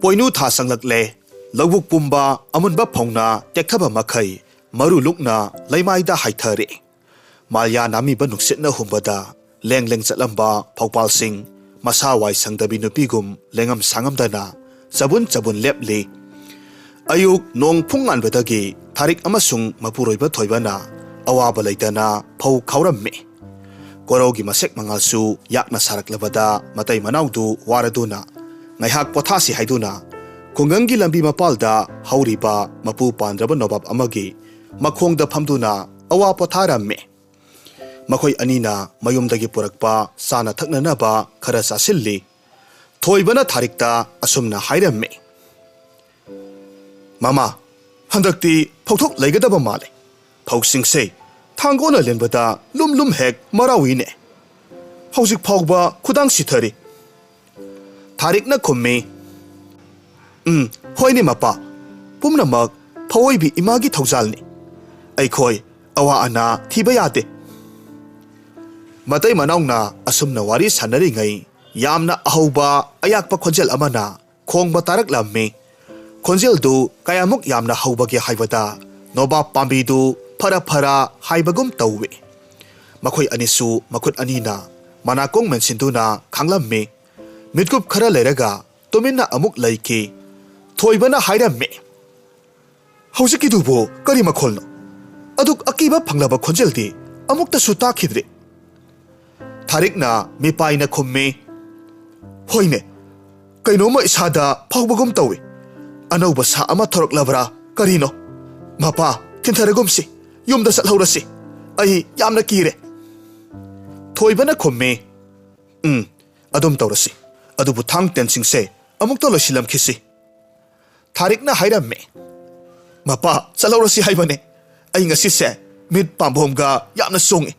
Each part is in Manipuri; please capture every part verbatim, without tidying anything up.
ꯄꯣꯏꯅꯨ ꯊꯥ ꯆꯪꯂꯛꯂꯦ꯫ ꯂꯧꯕꯨꯛ ꯄꯨꯝꯕ ꯑꯃꯨꯟꯕ ꯐꯧꯅ ꯇꯦꯛꯊꯕ ꯃꯈꯩ ꯃꯔꯨ ꯂꯨꯛꯅ ꯂꯩꯃꯥꯏꯗ ꯍꯥꯏꯊꯔꯦ꯫ ꯃꯥꯂꯤꯌꯥ ꯅꯥꯝꯃꯤꯕ ꯅꯨꯡꯁꯤꯠꯅ ꯍꯨꯝꯕꯗ ꯂꯦꯡ ꯂꯦꯡ ꯆꯠꯂꯝꯕ ꯐꯧꯄꯥꯜꯁꯤꯡ ꯃꯁꯥ ꯋꯥꯏ ꯁꯪꯗꯕꯤ ꯅꯨꯄꯤꯒꯨꯝ ꯂꯦꯡꯉꯝ ꯁꯥꯡꯉꯝꯗꯅ ꯆꯕꯨꯟ ꯆꯕꯨꯟ ꯂꯦꯞꯂꯤ꯫ ꯑꯌꯨꯛ ꯅꯣꯡ ꯐꯨꯡ ꯉꯥꯟꯕꯗꯒꯤ ꯊꯥꯔꯤꯛ ꯑꯃꯁꯨꯡ ꯃꯄꯨꯔꯣꯏꯕ ꯊꯣꯏꯕꯅ ꯑꯋꯥꯕ ꯂꯩꯇꯅ ꯐꯧ ꯈꯥꯎꯔꯝꯃꯤ꯫ ꯀꯣꯔꯧꯒꯤ ꯃꯁꯦꯛ ꯃꯉꯥꯜꯁꯨ ꯌꯥꯛꯅ ꯁꯥꯔꯛꯂꯕꯗ ꯃꯇꯩ ꯃꯅꯥꯎꯗꯨ ꯋꯥꯔꯗꯨꯅ ꯉꯥꯏꯍꯥꯛ ꯄꯣꯊꯥꯁꯤ ꯍꯥꯏꯗꯨꯅ ꯈꯨꯡꯒꯪꯒꯤ ꯂꯝꯕꯤ ꯃꯄꯥꯜꯗ ꯍꯧꯔꯤꯕ ꯃꯄꯨ ꯄꯥꯟꯗ꯭ꯔꯕ ꯅꯣꯕꯥꯞ ꯑꯃꯒꯤ ꯃꯈꯣꯡꯗ ꯐꯝꯗꯨꯅ ꯑꯋꯥ ꯄꯣꯊꯥꯔꯝꯃꯤ꯫ ꯃꯈꯣꯏ ꯑꯅꯤꯅ ꯃꯌꯨꯝꯗꯒꯤ ꯄꯨꯔꯛꯄ ꯆꯥꯅ ꯊꯛꯅꯅꯕ ꯈꯔ ꯆꯥꯁꯤꯜꯂꯤ꯫ ꯊꯣꯏꯕꯅ ꯊꯥꯔꯤꯛꯇ ꯑꯁꯨꯝꯅ ꯍꯥꯏꯔꯝꯃꯤ, "ꯃꯃꯥ, ꯍꯟꯗꯛꯇꯤ ꯐꯧꯊꯣꯛ ꯂꯩꯒꯗꯕ ꯃꯥꯜꯂꯦ꯫ ꯐꯧꯁꯤꯡꯁꯦ ꯊꯥꯡꯒꯣꯅ ꯂꯦꯟꯕꯗ ꯂꯨꯝ ꯂꯨꯝ ꯍꯦꯛ ꯃꯔꯥꯎꯏꯅꯦ꯫ ꯍꯧꯖꯤꯛ ꯐꯥꯎꯕ ꯈꯨꯗꯥꯡ ꯁꯤꯊꯔꯤ꯫" ꯊꯥꯔꯤꯛꯅ ꯈꯨꯝꯃꯤ, "ꯎꯝ, ꯍꯣꯏꯅꯦ ꯃꯄꯥ, ꯄꯨꯝꯅꯃꯛ ꯐꯧꯑꯣꯏꯕꯤ ꯏꯃꯥꯒꯤ ꯊꯧꯖꯥꯜꯅꯤ꯫ ꯑꯩꯈꯣꯏ ꯑꯋꯥ ꯑꯅꯥ ꯊꯤꯕ ꯌꯥꯗꯦ꯫" ꯃꯇꯩ ꯃꯅꯥꯎꯅ ꯑꯁꯨꯝꯅ ꯋꯥꯔꯤ ꯁꯥꯟꯅꯔꯤꯉꯩ ꯌꯥꯝꯅ ꯑꯍꯧꯕ ꯑꯌꯥꯛꯄ ꯈꯣꯟꯖꯦꯜ ꯑꯃꯅ ꯈꯣꯡꯕ ꯇꯥꯔꯛꯂꯝꯃꯤ꯫ ꯈꯣꯟꯖꯦꯜꯗꯨ ꯀꯌꯥꯃꯨꯛ ꯌꯥꯝꯅ ꯍꯧꯕꯒꯦ ꯍꯥꯏꯕꯗ ꯅꯣꯕꯥꯞ ꯄꯥꯝꯕꯤꯗꯨ ꯐꯔ ꯐꯔ ꯍꯥꯏꯕꯒꯨꯝ ꯇꯧꯏ꯫ ꯃꯈꯣꯏ ꯑꯅꯤꯁꯨ ꯃꯈꯨꯠ ꯑꯅꯤꯅ ꯃꯅꯥꯀꯣꯡ ꯃꯦꯟꯁꯤꯟꯗꯨꯅ ꯈꯥꯡꯂꯝꯃꯤ꯫ ꯃꯤꯠꯀꯨꯞ ꯈꯔ ꯂꯩꯔꯒ ꯇꯨꯃꯤꯟꯅ ꯑꯃꯨꯛ ꯂꯩꯈꯤ꯫ ꯊꯣꯏꯕꯅ ꯍꯥꯏꯔꯝꯃꯤ, "ꯍꯧꯖꯤꯛꯀꯤꯗꯨꯕꯨ ꯀꯔꯤ ꯃꯈꯣꯜꯅꯣ? ꯑꯗꯨꯛ ꯑꯀꯤꯕ ꯐꯪꯂꯕ ꯈꯣꯟꯖꯦꯜꯗꯤ ꯑꯃꯨꯛꯇꯁꯨ ꯇꯥꯈꯤꯗ꯭ꯔꯤ꯫" ꯊꯥꯔꯤꯛꯅ ꯃꯤꯄꯥꯏꯅ ꯈꯨꯝꯃꯤ, "ꯍꯣꯏꯅꯦ, ꯀꯩꯅꯣꯝꯃ ꯏꯁꯥꯗ ꯐꯥꯎꯕꯒꯨꯝ ꯇꯧꯏ꯫ ꯑꯅꯧꯕ ꯁꯥ ꯑꯃ ꯊꯣꯔꯛꯂꯕ꯭ꯔꯥ ꯀꯔꯤꯅꯣ? ꯃꯄꯥ, ꯊꯤꯟꯊꯔꯒꯨꯝꯁꯤ, ꯌꯨꯝꯗ ꯆꯠꯍꯧꯔꯁꯤ꯫ ꯑꯩ ꯌꯥꯝꯅ ꯀꯤꯔꯦ꯫" ꯊꯣꯏꯕꯅ ꯈꯨꯝꯃꯤ, "ꯎꯝ, ꯑꯗꯨꯝ ꯇꯧꯔꯁꯤ꯫ ꯑꯗꯨꯕꯨ ꯊꯥꯡ ꯇꯦꯟꯁꯤꯡꯁꯦ ꯑꯃꯨꯛꯇ ꯂꯣꯏꯁꯤꯜꯂꯝꯈꯤꯁꯤ꯫" ꯊꯥꯔꯤꯛꯅ ꯍꯥꯏꯔꯝꯃꯤ, "ꯃꯄꯥ, ꯆꯠꯍꯧꯔꯁꯤ ꯍꯥꯏꯕꯅꯦ꯫ ꯑꯩ ꯉꯁꯤꯁꯦ ꯃꯤꯠ ꯄꯥꯝꯕꯣꯝꯒ ꯌꯥꯝꯅ ꯆꯣꯡꯉꯤ꯫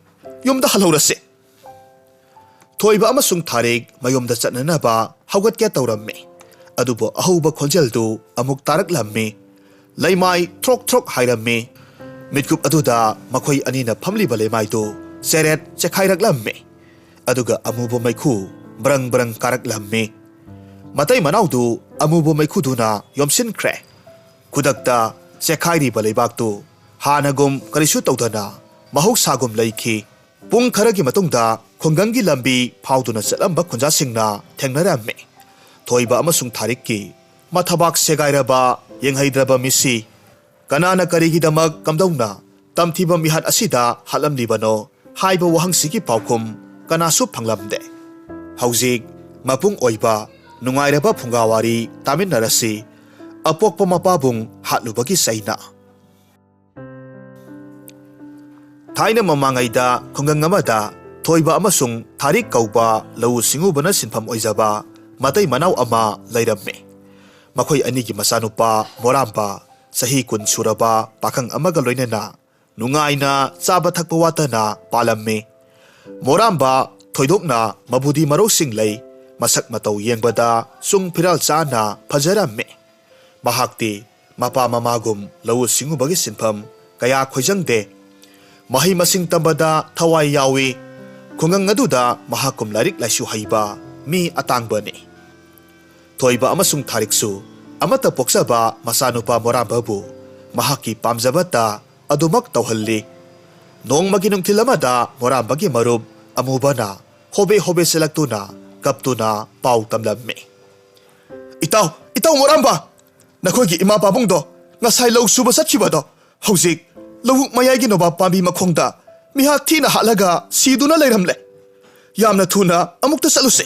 ꯌꯨꯝꯗ ꯍꯜꯍꯧꯔꯁꯤ꯫" ꯊꯣꯏꯕ ꯑꯃꯁꯨꯡ ꯊꯥꯔꯤꯛ ꯃꯌꯨꯝꯗ ꯆꯠꯅꯅꯕ ꯍꯧꯒꯠꯀꯦ ꯇꯧꯔꯝꯃꯤ꯫ ꯑꯗꯨꯕꯨ ꯑꯍꯧꯕ ꯈꯣꯟꯖꯦꯜꯗꯨ ꯑꯃꯨꯛ ꯇꯥꯔꯛꯂꯝꯃꯤ꯫ ꯂꯩꯃꯥꯏ ꯊ꯭ꯔꯣꯛ ꯊ꯭ꯔꯣꯛ ꯍꯥꯏꯔꯝꯃꯤ꯫ ꯃꯤꯠꯀꯨꯞ ꯑꯗꯨꯗ ꯃꯈꯣꯏ ꯑꯅꯤꯅ ꯐꯝꯂꯤꯕ ꯂꯩꯃꯥꯏꯗꯨ ꯆꯦꯔꯦꯠ ꯆꯦꯈꯥꯏꯔꯛꯂꯝꯃꯤ꯫ ꯑꯗꯨꯒ ꯑꯃꯨꯕ ꯃꯩꯈꯨ ꯕ꯭ꯔꯪ ꯕ꯭ꯔꯪ ꯀꯥꯔꯛꯂꯝꯃꯤ꯫ ꯃꯇꯩ ꯃꯅꯥꯎꯗꯨ ꯑꯃꯨꯕ ꯃꯩꯈꯨꯗꯨꯅ ꯌꯣꯝꯁꯤꯟꯈ꯭ꯔꯦ꯫ ꯈꯨꯗꯛꯇ ꯆꯦꯈꯥꯏꯔꯤꯕ ꯂꯩꯕꯥꯛꯇꯨ ꯍꯥꯟꯅꯒꯨꯝ ꯀꯔꯤꯁꯨ ꯇꯧꯗꯅ ꯃꯍꯧꯁꯥꯒꯨꯝ ꯂꯩꯈꯤ꯫ ꯄꯨꯡ ꯈꯔꯒꯤ ꯃꯇꯨꯡꯗ ꯈꯨꯡꯒꯪꯒꯤ ꯂꯝꯕꯤ ꯐꯥꯎꯗꯨꯅ ꯆꯠꯂꯝꯕ ꯈꯨꯟꯖꯥꯁꯤꯡꯅ ꯊꯦꯡꯅꯔꯝꯃꯤ꯫ ꯊꯣꯏꯕ ꯑꯃꯁꯨꯡ ꯊꯥꯔꯤꯛꯀꯤ ꯃꯊꯕꯥꯛ ꯁꯦꯒꯥꯏꯔꯕ, ꯌꯦꯡꯍꯩꯗ꯭ꯔꯕ ꯃꯤꯁꯤ ꯀꯅꯥꯅ ꯀꯔꯤꯒꯤꯗꯃꯛ ꯀꯝꯗꯧꯅ ꯇꯝꯊꯤꯕ ꯃꯤꯍꯥꯠ ꯑꯁꯤꯗ ꯍꯥꯠꯂꯝꯂꯤꯕꯅꯣ ꯍꯥꯏꯕ ꯋꯥꯍꯪꯁꯤꯒꯤ ꯄꯥꯎꯈꯨꯝ ꯀꯅꯥꯁꯨ ꯐꯪꯂꯝꯗꯦ꯫ ꯍꯧꯖꯤꯛ ꯃꯄꯨꯡ ꯑꯣꯏꯕ ꯅꯨꯡꯉꯥꯏꯔꯕ ꯐꯨꯡꯒꯥ ꯋꯥꯔꯤ ꯇꯥꯃꯤꯟꯅꯔꯁꯤ꯫ ꯑꯄꯣꯛꯄ ꯃꯄꯥꯕꯨꯡ ꯍꯥꯠꯂꯨꯕꯒꯤ ꯆꯩꯅ꯫ ꯊꯥꯏꯅ ꯃꯃꯥꯡꯉꯩꯗ ꯈꯨꯡꯒꯪ ꯑꯃꯗ ꯊꯣꯏꯕ ꯑꯃꯁꯨꯡ ꯊꯥꯔꯤꯛ ꯀꯧꯕ ꯂꯧꯎ ꯁꯤꯡꯎꯕꯅ ꯁꯤꯟꯐꯝ ꯑꯣꯏꯖꯕ ꯃꯇꯩ ꯃꯅꯥꯎ ꯑꯃ ꯂꯩꯔꯝꯃꯤ꯫ ꯃꯈꯣꯏ ꯑꯅꯤꯒꯤ ꯃꯆꯥꯅꯨꯄꯥ ꯃꯣꯔꯥꯝꯕ ꯆꯍꯤ ꯀꯨꯟ ꯁꯨꯔꯕ ꯄꯥꯈꯪ ꯑꯃꯒ ꯂꯣꯏꯅꯅ ꯅꯨꯡꯉꯥꯏꯅ ꯆꯥꯕ ꯊꯛꯄ ꯋꯥꯠꯇꯅ ꯄꯥꯜꯂꯝꯃꯤ꯫ ꯃꯣꯔꯥꯝꯕ ꯊꯣꯏꯗꯣꯛꯅ ꯃꯕꯨꯗꯤ ꯃꯔꯧꯁꯤꯡ ꯂꯩ, ꯃꯁꯛ ꯃꯇꯧ ꯌꯦꯡꯕꯗ ꯆꯨꯡ ꯐꯤꯔꯥꯜ ꯆꯥꯅ ꯐꯖꯔꯝꯃꯤ꯫ ꯃꯍꯥꯛꯇꯤ ꯃꯄꯥ ꯃꯃꯥꯒꯨꯝ ꯂꯧꯎ ꯁꯤꯡꯎꯕꯒꯤ ꯁꯤꯟꯐꯝ ꯀꯌꯥ ꯈꯣꯏꯖꯪꯗꯦ꯫ ꯃꯍꯩ ꯃꯁꯤꯡ ꯇꯝꯕꯗ ꯊꯋꯥꯏ ꯌꯥꯎꯏ꯫ ꯈꯨꯡꯒꯪ ꯑꯗꯨꯗ ꯃꯍꯥꯛꯀꯨꯝ ꯂꯥꯏꯔꯤꯛ ꯂꯥꯏꯁꯨ ꯍꯩꯕ ꯃꯤ ꯑꯇꯥꯡꯕꯅꯤ꯫ ꯊꯣꯏꯕ ꯑꯃꯁꯨꯡ ꯊꯥꯔꯤꯛꯁꯨ ꯑꯃꯠꯇ ꯄꯣꯛꯆꯕ ꯃꯆꯥꯅꯨꯄꯥ ꯃꯣꯔꯥꯝꯕꯕꯨ ꯃꯍꯥꯛꯀꯤ ꯄꯥꯝꯖꯕꯇ ꯑꯗꯨꯃꯛ ꯇꯧꯍꯜꯂꯤ꯫ ꯅꯣꯡꯃꯒꯤ ꯅꯨꯡꯊꯤꯜ ꯑꯃꯗ ꯃꯣꯔꯥꯝꯕꯒꯤ ꯃꯔꯨꯞ ꯑꯃꯨꯕꯅ ꯍꯣꯕꯦ ꯍꯣꯕꯦ ꯆꯦꯜꯂꯛꯇꯨꯅ ꯀꯞꯇꯨꯅ ꯄꯥꯎ ꯇꯝꯂꯝꯃꯤ꯫ "ꯏꯇꯥꯎ, ꯏꯇꯥꯎ ꯃꯣꯔꯥꯝꯕ, ꯅꯈꯣꯏꯒꯤ ꯏꯃꯥ ꯄꯥꯕꯨꯡꯗꯣ ꯉꯁꯥꯏ ꯂꯧ ꯁꯨꯕ ꯆꯠꯈꯤꯕꯗꯣ ꯍꯧꯖꯤꯛ ꯂꯧꯕꯨꯛ ꯃꯌꯥꯏꯒꯤ ꯅꯣꯕꯥꯞ ꯄꯥꯝꯕꯤ ꯃꯈꯣꯡꯗ ꯃꯤꯍꯥꯠ ꯊꯤꯅ ꯍꯥꯠꯂꯒ ꯁꯤꯗꯨꯅ ꯂꯩꯔꯝꯂꯦ꯫ ꯌꯥꯝꯅ ꯊꯨꯅ ꯑꯃꯨꯛꯇ ꯆꯠꯂꯨꯁꯦ꯫"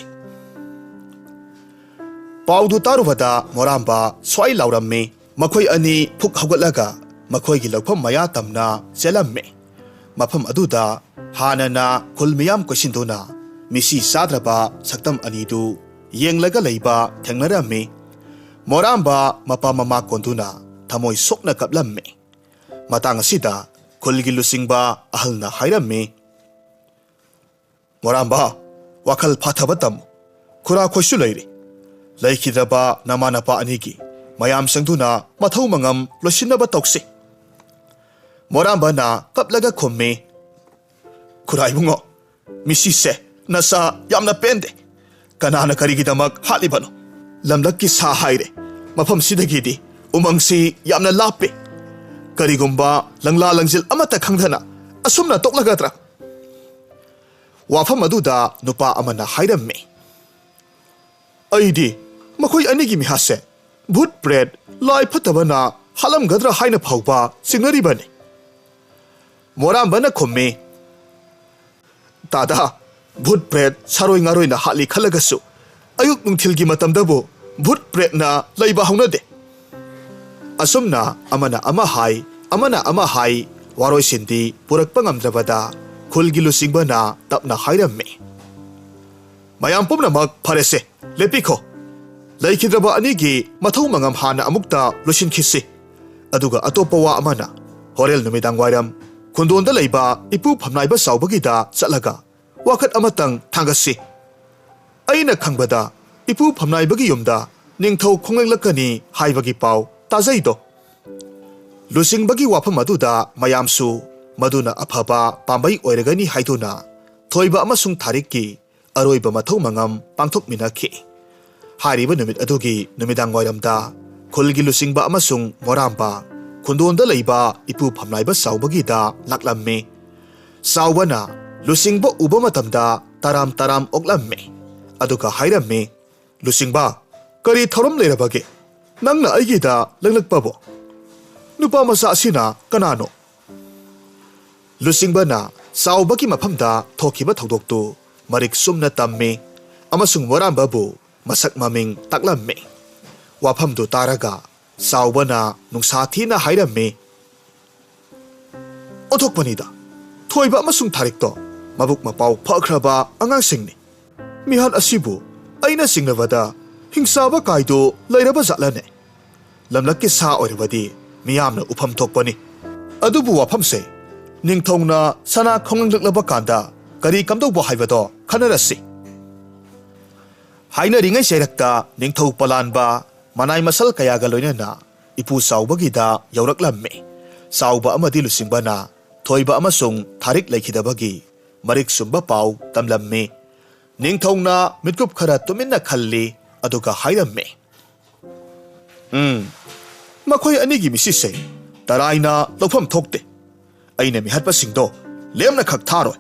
ꯄꯥꯎꯗꯨ ꯇꯥꯔꯨꯕꯗ ꯃꯣꯔꯥꯝꯕ ꯁ꯭ꯋꯥꯏ ꯂꯥꯎꯔꯝꯃꯤ꯫ ꯃꯈꯣꯏ ꯑꯅꯤ ꯐꯨꯛ ꯍꯧꯒꯠꯂꯒ ꯃꯈꯣꯏꯒꯤ ꯂꯧꯐꯝ ꯃꯌꯥ ꯇꯝꯅ ꯆꯦꯜꯂꯝꯃꯤ꯫ ꯃꯐꯝ ꯑꯗꯨꯗ ꯍꯥꯟꯅꯅ ꯈꯨꯜ ꯃꯤꯌꯥꯝ ꯀꯣꯏꯁꯤꯟꯗꯨꯅ ꯃꯤꯁꯤ ꯆꯥꯗ꯭ꯔꯕ ꯁꯛꯇꯝ ꯑꯅꯤꯗꯨ ꯌꯦꯡꯂꯒ ꯂꯩꯕ ꯊꯦꯡꯅꯔꯝꯃꯤ꯫ ꯃꯣꯔꯥꯝꯕ ꯃꯄꯥ ꯃꯃꯥ ꯀꯣꯟꯗꯨꯅ ꯊꯃꯣꯏ ꯁꯣꯛꯅ ꯀꯞꯂꯝꯃꯤ꯫ ꯃꯇꯥꯡ ꯑꯁꯤꯗ ꯈꯨꯜꯒꯤ ꯂꯨꯆꯤꯡꯕ ꯑꯍꯜꯅ ꯍꯥꯏꯔꯝꯃꯤ, "ꯃꯣꯔꯥꯝꯕ, ꯋꯥꯈꯜ ꯐꯥꯊꯕ ꯇꯝꯃꯨ꯫ ꯈꯨꯔꯥꯈꯣꯏꯁꯨ ꯂꯩꯔꯤ꯫ ꯂꯩꯈꯤꯗ꯭ꯔꯕ ꯅꯃꯥ ꯅꯄꯥ ꯑꯅꯤꯒꯤ ꯃꯌꯥꯝ ꯆꯪꯗꯨꯅ ꯃꯊꯧ ꯃꯉꯝ ꯂꯣꯏꯁꯤꯟꯅꯕ ꯇꯧꯁꯤ꯫" ꯃꯣꯔꯥꯝꯕꯅ ꯀꯞꯂꯒ ꯈꯨꯝꯃꯤ, "ꯈꯨꯔꯥ ꯏꯕꯨꯡꯉꯣ, ꯃꯤꯁꯤꯁꯦ ꯅꯁꯥ ꯌꯥꯝꯅ ꯄꯦꯟꯗꯦ꯫ ꯀꯅꯥꯅ ꯀꯔꯤꯒꯤꯗꯃꯛ ꯍꯥꯠꯂꯤꯕꯅꯣ? "ꯂꯝꯂꯛꯀꯤ ꯁꯥ ꯍꯥꯏꯔꯦ, ꯃꯐꯝꯁꯤꯗꯒꯤꯗꯤ ꯎꯃꯪꯁꯤ ꯌꯥꯝꯅ ꯂꯥꯞꯄꯦ꯫ ꯀꯔꯤꯒꯨꯝꯕ ꯂꯪꯂꯥ ꯂꯪꯖꯤꯜ ꯑꯃꯠꯇ ꯈꯪꯗꯅ ꯑꯁꯨꯝꯅ ꯇꯣꯛꯂꯒꯗ꯭ꯔꯥ?" ꯋꯥꯐꯝ ꯑꯗꯨꯗ ꯅꯨꯄꯥ ꯑꯃꯅ ꯍꯥꯏꯔꯝꯃꯤ, "ꯑꯩꯗꯤ ꯃꯈꯣꯏ ꯑꯅꯤꯒꯤ ꯃꯤꯍꯥꯠꯁꯦ ꯚꯨꯠ ꯄ꯭ꯔꯦꯠ, ꯂꯥꯏ ꯐꯠꯇꯕꯅ ꯍꯥꯠꯂꯝꯒꯗ꯭ꯔꯥ ꯍꯥꯏꯅ ꯐꯥꯎꯕ ꯆꯤꯡꯅꯔꯤꯕꯅꯤ꯫" ꯃꯣꯔꯥꯝꯕꯅ ꯈꯨꯝꯃꯤ, "ꯇꯥꯗꯥ, ꯚꯨꯠ ꯄ꯭ꯔꯦꯠ ꯁꯥꯔꯣꯏ ꯉꯥꯔꯣꯏꯅ ꯍꯥꯠꯂꯤ ꯈꯜꯂꯒꯁꯨ ꯑꯌꯨꯛ ꯅꯨꯡꯊꯤꯜꯒꯤ ꯃꯇꯝꯗꯕꯨ ꯚꯨꯠ ꯄ꯭ꯔꯦꯠꯅ ꯂꯩꯕ ꯍꯧꯅꯗꯦ꯫" ꯑꯁꯨꯝꯅ ꯑꯃꯅ ꯑꯃ ꯍꯥꯏ, ꯑꯃꯅ ꯑꯃ ꯍꯥꯏ, ꯋꯥꯔꯣꯏꯁꯤꯟꯗꯤ ꯄꯨꯔꯛꯄ ꯉꯝꯗ꯭ꯔꯕꯗ ꯈꯨꯜꯒꯤ ꯂꯨꯆꯤꯡꯕꯅ ꯇꯞꯅ ꯍꯥꯏꯔꯝꯃꯤ, "ꯃꯌꯥꯝ ꯄꯨꯝꯅꯃꯛ ꯐꯔꯦꯁꯦ, ꯂꯦꯞꯄꯤꯈꯣ꯫ ꯂꯩꯈꯤꯗ꯭ꯔꯕ ꯑꯅꯤꯒꯤ ꯃꯊꯧ ꯃꯉꯝ ꯍꯥꯟꯅ ꯑꯃꯨꯛꯇ ꯂꯣꯏꯁꯤꯟꯈꯤꯁꯤ꯫ ꯑꯗꯨꯒ ꯑꯇꯣꯞꯄ ꯋꯥ ꯑꯃꯅ, ꯍꯣꯔꯦꯟ ꯅꯨꯃꯤꯗꯥꯡ ꯋꯥꯏꯔꯝ ꯈꯨꯟꯗꯣꯟꯗ ꯂꯩꯕ ꯏꯄꯨ ꯐꯝꯅꯥꯏꯕ ꯆꯥꯎꯕꯒꯤꯗ ꯆꯠꯂꯒ ꯋꯥꯀꯠ ꯑꯃꯇꯪ ꯊꯥꯡꯒꯠꯁꯤ꯫ ꯑꯩꯅ ꯈꯪꯕꯗ ꯏꯄꯨ ꯐꯝꯅꯥꯏꯕꯒꯤ ꯌꯨꯝꯗ ꯅꯤꯡꯊꯧ ꯈꯣꯡꯂꯛꯂꯛꯀꯅꯤ ꯍꯥꯏꯕꯒꯤ ꯄꯥꯎ ꯇꯥꯖꯩꯗꯣ꯫" ꯂꯨꯆꯤꯡꯕꯒꯤ ꯋꯥꯐꯝ ꯑꯗꯨꯗ ꯃꯌꯥꯝꯁꯨ ꯃꯗꯨꯅ ꯑꯐꯕ ꯄꯥꯝꯕꯩ ꯑꯣꯏꯔꯒꯅꯤ ꯍꯥꯏꯗꯨꯅ ꯊꯣꯏꯕ ꯑꯃꯁꯨꯡ ꯊꯥꯔꯤꯛꯀꯤ ꯑꯔꯣꯏꯕ ꯃꯊꯧ ꯃꯉꯝ ꯄꯥꯡꯊꯣꯛꯃꯤꯟꯅꯈꯤ꯫ ꯍꯥꯏꯔꯤꯕ ꯅꯨꯃꯤꯠ ꯑꯗꯨꯒꯤ ꯅꯨꯃꯤꯗꯥꯡ ꯋꯥꯏꯔꯝꯗ ꯈꯨꯜꯒꯤ ꯂꯨꯆꯤꯡꯕ ꯑꯃꯁꯨꯡ ꯃꯣꯔꯥꯝꯕ ꯈꯨꯟꯗꯣꯟꯗ ꯂꯩꯕ ꯏꯄꯨ ꯐꯝꯅꯥꯏꯕ ꯆꯥꯎꯕꯒꯤꯗ ꯂꯥꯛꯂꯝꯃꯤ꯫ ꯆꯥꯎꯕꯅ ꯂꯨꯆꯤꯡꯕ ꯎꯕ ꯃꯇꯝꯗ ꯇꯔꯥꯝ ꯇꯔꯥꯝ ꯑꯣꯛꯂꯝꯃꯤ꯫ ꯑꯗꯨꯒ ꯍꯥꯏꯔꯝꯃꯤ, "ꯂꯨꯆꯤꯡꯕ, ꯀꯔꯤ ꯊꯧꯔꯝ ꯂꯩꯔꯕꯒꯦ? ꯅꯪꯅ ꯑꯩꯒꯤꯗ ꯂꯪꯂꯛꯄꯕꯨ? ꯅꯨꯄꯥ ꯃꯆꯥ ꯑꯁꯤꯅ ꯀꯅꯥꯅꯣ?" ꯂꯨꯆꯤꯡꯕꯅ ꯆꯥꯎꯕꯒꯤ ꯃꯐꯝꯗ ꯊꯣꯛꯈꯤꯕ ꯊꯧꯗꯣꯛꯇꯨ ꯃꯔꯤꯛ ꯆꯨꯝꯅ ꯇꯝꯃꯤ ꯑꯃꯁꯨꯡ ꯃꯣꯔꯥꯝꯕꯕꯨ ꯃꯁꯛ ꯃꯃꯤꯡ ꯇꯥꯛꯂꯝꯃꯤ꯫ ꯋꯥꯐꯝꯗꯨ ꯇꯥꯔꯒ ꯆꯥꯎꯕꯅ ꯅꯨꯡꯁꯥ ꯊꯤꯅ ꯍꯥꯏꯔꯝꯃꯤ, "ꯑꯣꯟꯊꯣꯛꯄꯅꯤꯗ, ꯊꯣꯏꯕ ꯑꯃꯁꯨꯡ ꯊꯥꯔꯤꯛꯇꯣ ꯃꯕꯨꯛ ꯃꯄꯥꯎ ꯐꯈ꯭ꯔꯕ ꯑꯉꯥꯡꯁꯤꯡꯅꯤ꯫ ꯃꯤꯍꯥꯠ ꯑꯁꯤꯕꯨ ꯑꯩꯅ ꯆꯤꯡꯅꯕꯗ ꯍꯤꯡꯆꯥꯕ ꯀꯥꯏꯗꯨ ꯂꯩꯔꯕ ꯖꯥꯠꯂꯅꯦ? ꯂꯝꯂꯛꯀꯤ ꯁꯥ ꯑꯣꯏꯔꯕꯗꯤ ꯃꯤꯌꯥꯝꯅ ꯎꯐꯝ ꯊꯣꯛꯄꯅꯤ꯫ ꯑꯗꯨꯕꯨ ꯋꯥꯐꯝꯁꯦ ꯅꯤꯡꯊꯧꯅ ꯁꯅꯥ ꯈꯣꯡꯂꯪꯂꯛꯂꯕ ꯀꯥꯟꯗ ꯀꯔꯤ ꯀꯝꯗꯧꯕ ꯍꯥꯏꯕꯗꯣ ꯈꯟꯅꯔꯁꯤ꯫" ꯍꯥꯏꯅꯔꯤꯉꯩ ꯆꯩꯔꯛꯇ ꯅꯤꯡꯊꯧ ꯄꯂꯥꯟꯕ ꯃꯅꯥꯏ ꯃꯁꯜ ꯀꯌꯥꯒ ꯂꯣꯏꯅꯅ ꯏꯄꯨ ꯆꯥꯎꯕꯒꯤꯗ ꯌꯧꯔꯛꯂꯝꯃꯤ꯫ ꯆꯥꯎꯕ ꯑꯃꯗꯤ ꯂꯨꯆꯤꯡꯕꯅ ꯊꯣꯏꯕ ꯑꯃꯁꯨꯡ ꯊꯥꯔꯤꯛ ꯂꯩꯈꯤꯗꯕꯒꯤ ꯃꯔꯤꯛ ꯆꯨꯝꯕ ꯄꯥꯎ ꯇꯝꯂꯝꯃꯤ꯫ ꯅꯤꯡꯊꯧꯅ ꯃꯤꯠꯀꯨꯞ ꯈꯔ ꯇꯨꯃꯤꯟꯅ ꯈꯜꯂꯤ꯫ ꯑꯗꯨꯒ ꯍꯥꯏꯔꯝꯃꯤ, "ꯎꯝ, ꯃꯈꯣꯏ ꯑꯅꯤꯒꯤ ꯃꯤꯁꯤꯁꯦ ꯇꯔꯥꯏꯅ ꯂꯧꯐꯝ ꯊꯣꯛꯇꯦ꯫ ꯑꯩꯅ ꯃꯤꯍꯠꯄꯁꯤꯡꯗꯣ ꯂꯦꯝꯅ ꯈꯛ ꯊꯥꯔꯣꯏ꯫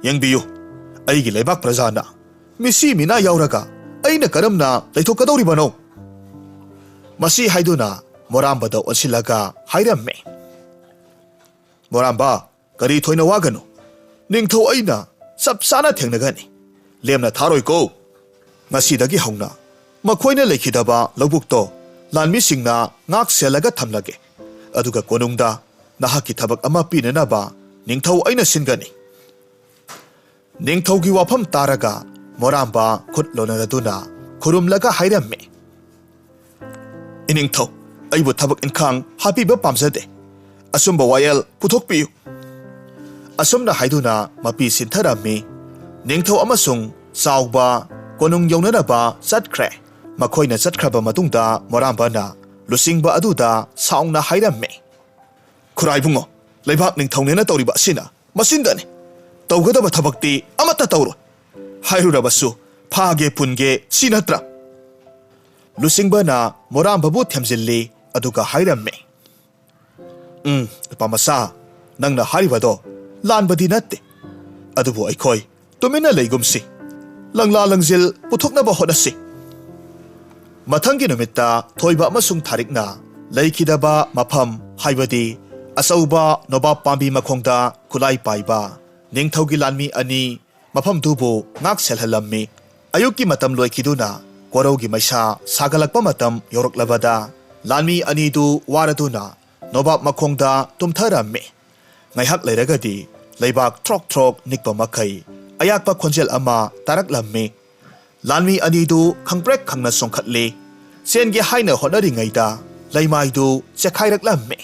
ꯌꯦꯡꯕꯤꯌꯨ, ꯑꯩꯒꯤ ꯂꯩꯕꯥꯛ ꯄ꯭ꯔꯖꯥꯅ ꯃꯤꯁꯤ ꯃꯤꯅꯥ ꯌꯥꯎꯔꯒ ꯑꯩꯅ ꯀꯔꯝꯅ ꯂꯩꯊꯣꯛꯀꯗꯧꯔꯤꯕꯅꯣ?" ꯃꯁꯤ ꯍꯥꯏꯗꯨꯅ ꯃꯣꯔꯥꯝꯕꯗ ꯑꯣꯟꯁꯤꯜꯂꯒ ꯍꯥꯏꯔꯝꯃꯤ, "ꯃꯣꯔꯥꯝꯕ, ꯀꯔꯤ ꯊꯣꯏꯅ ꯋꯥꯒꯅꯨ꯫ ꯅꯤꯡꯊꯧ ꯑꯩꯅ ꯆꯞ ꯆꯥꯅ ꯊꯦꯡꯅꯒꯅꯤ꯫ ꯂꯦꯝꯅ ꯊꯥꯔꯣꯏꯀꯣ꯫ ꯉꯁꯤꯗꯒꯤ ꯍꯧꯅ ꯃꯈꯣꯏꯅ ꯂꯩꯈꯤꯗꯕ ꯂꯧꯕꯨꯛꯇꯣ ꯂꯥꯟꯃꯤꯁꯤꯡꯅ ꯉꯥꯛ ꯁꯦꯜꯂꯒ ꯊꯝꯂꯒꯦ꯫ ꯑꯗꯨꯒ ꯀꯣꯅꯨꯡꯗ ꯅꯍꯥꯛꯀꯤ ꯊꯕꯛ ꯑꯃ ꯄꯤꯅꯅꯕ ꯅꯤꯡꯊꯧ ꯑꯩꯅ ꯁꯤꯟꯒꯅꯤ꯫" ꯅꯤꯡꯊꯧꯒꯤ ꯋꯥꯐꯝ ꯇꯥꯔꯒ ꯃꯣꯔꯥꯝꯕ ꯈꯨꯠ ꯂꯣꯟꯅꯔꯗꯨꯅ ꯈꯨꯔꯨꯝꯂꯒ ꯍꯥꯏꯔꯝꯃꯤ, "ꯏꯅꯤꯡꯊꯧ, ꯑꯩꯕꯨ ꯊꯕꯛ ꯏꯟꯈꯥꯡ ꯍꯥꯞꯄꯤꯕ ꯄꯥꯝꯖꯗꯦ꯫ ꯑꯆꯨꯝꯕ ꯋꯥꯌꯦꯜ ꯄꯨꯊꯣꯛꯄꯤꯌꯨ꯫" ꯑꯁꯨꯝꯅ ꯍꯥꯏꯗꯨꯅ ꯃꯄꯤ ꯁꯤꯟꯊꯔꯝꯃꯤ꯫ ꯅꯤꯡꯊꯧ ꯑꯃꯁꯨꯡ ꯆꯥꯎꯕ ꯀꯣꯅꯨꯡ ꯌꯧꯅꯅꯕ ꯆꯠꯈ꯭ꯔꯦ꯫ ꯃꯈꯣꯏꯅ ꯆꯠꯈ꯭ꯔꯕ ꯃꯇꯨꯡꯗ ꯃꯣꯔꯥꯝꯕꯅ ꯂꯨꯆꯤꯡꯕ ꯑꯗꯨꯗ ꯁꯥꯎꯅ ꯍꯥꯏꯔꯝꯃꯤ, "ꯈꯨꯔꯥꯏꯕꯨꯡꯉꯣ, ꯂꯩꯕꯥꯛ ꯅꯤꯡꯊꯧꯅꯦꯅ ꯇꯧꯔꯤꯕ ꯑꯁꯤꯅ ꯃꯆꯤꯟꯗꯅꯤ꯫ ꯇꯧꯒꯗꯕ ꯊꯕꯛꯇꯤ ꯑꯃꯠꯇ ꯇꯧꯔꯣꯏ꯫ ꯍꯥꯏꯔꯨꯔꯕꯁꯨ ꯐꯥꯒꯦ ꯄꯨꯟꯒꯦ ꯁꯤ ꯅꯠꯇ꯭ꯔꯥ?" ꯂꯨꯆꯤꯡꯕꯅ ꯃꯣꯔꯥꯝꯕꯕꯨ ꯊꯦꯝꯖꯤꯜꯂꯤ, ꯑꯗꯨꯒ ꯍꯥꯏꯔꯝꯃꯤ, "ꯎꯝ, ꯅꯨꯄꯥ ꯃꯆꯥ, ꯅꯪꯅ ꯍꯥꯏꯔꯤꯕꯗꯣ ꯂꯥꯟꯕꯗꯤ ꯅꯠꯇꯦ꯫ ꯑꯗꯨꯕꯨ ꯑꯩꯈꯣꯏ ꯇꯨꯃꯤꯟꯅ ꯂꯩꯒꯨꯝꯁꯤ꯫ ꯂꯪꯂꯥ ꯂꯪꯖꯤꯜ ꯄꯨꯊꯣꯛꯅꯕ ꯍꯣꯠꯅꯁꯤ꯫" ꯃꯊꯪꯒꯤ ꯅꯨꯃꯤꯠꯇ ꯊꯣꯏꯕ ꯑꯃꯁꯨꯡ ꯊꯥꯔꯤꯛꯅ ꯂꯩꯈꯤꯗꯕ ꯃꯐꯝ, ꯍꯥꯏꯕꯗꯤ ꯑꯆꯧꯕ ꯅꯣꯕꯥꯞ ꯄꯥꯝꯕꯤ ꯃꯈꯣꯡꯗ ꯈꯨꯠꯂꯥꯏ ꯄꯥꯏꯕ ꯅꯤꯡꯊꯧꯒꯤ ꯂꯥꯟꯃꯤ ꯑꯅꯤ ꯃꯐꯝꯗꯨꯕꯨ ꯉꯥꯛ ꯁꯦꯜꯍꯜꯂꯝꯃꯤ꯫ ꯑꯌꯨꯛꯀꯤ ꯃꯇꯝ ꯂꯣꯏꯈꯤꯗꯨꯅ ꯀꯣꯔꯧꯒꯤ ꯃꯩꯁꯥ ꯁꯥꯒꯠꯂꯛꯄ ꯃꯇꯝ ꯌꯧꯔꯛꯂꯕꯗ ꯂꯥꯟꯃꯤ ꯑꯅꯤꯗꯨ ꯋꯥꯔꯗꯨꯅ ꯅꯣꯕꯥꯞ ꯃꯈꯣꯡꯗ ꯇꯨꯝꯊꯔꯝꯃꯤ꯫ ꯉꯥꯏꯍꯥꯛ ꯂꯩꯔꯒꯗꯤ ꯂꯩꯕꯥꯛ ꯊ꯭ꯔꯣꯛ ꯊ꯭ꯔꯣꯛ ꯅꯤꯛꯄ ꯃꯈꯩ ꯑꯌꯥꯛꯄ ꯈꯣꯟꯖꯦꯜ ꯑꯃ ꯇꯥꯔꯛꯂꯝꯃꯤ꯫ ꯂꯥꯟꯃꯤ ꯑꯅꯤꯗꯨ ꯈꯪꯄ꯭ꯔꯦꯛ ꯈꯪꯅ ꯆꯣꯡꯈꯠꯂꯤ꯫ ꯆꯦꯟꯒꯦ ꯍꯥꯏꯅ ꯍꯣꯠꯅꯔꯤꯉꯩꯗ ꯂꯩꯃꯥꯏꯗꯨ ꯆꯦꯛꯈꯥꯏꯔꯛꯂꯝꯃꯤ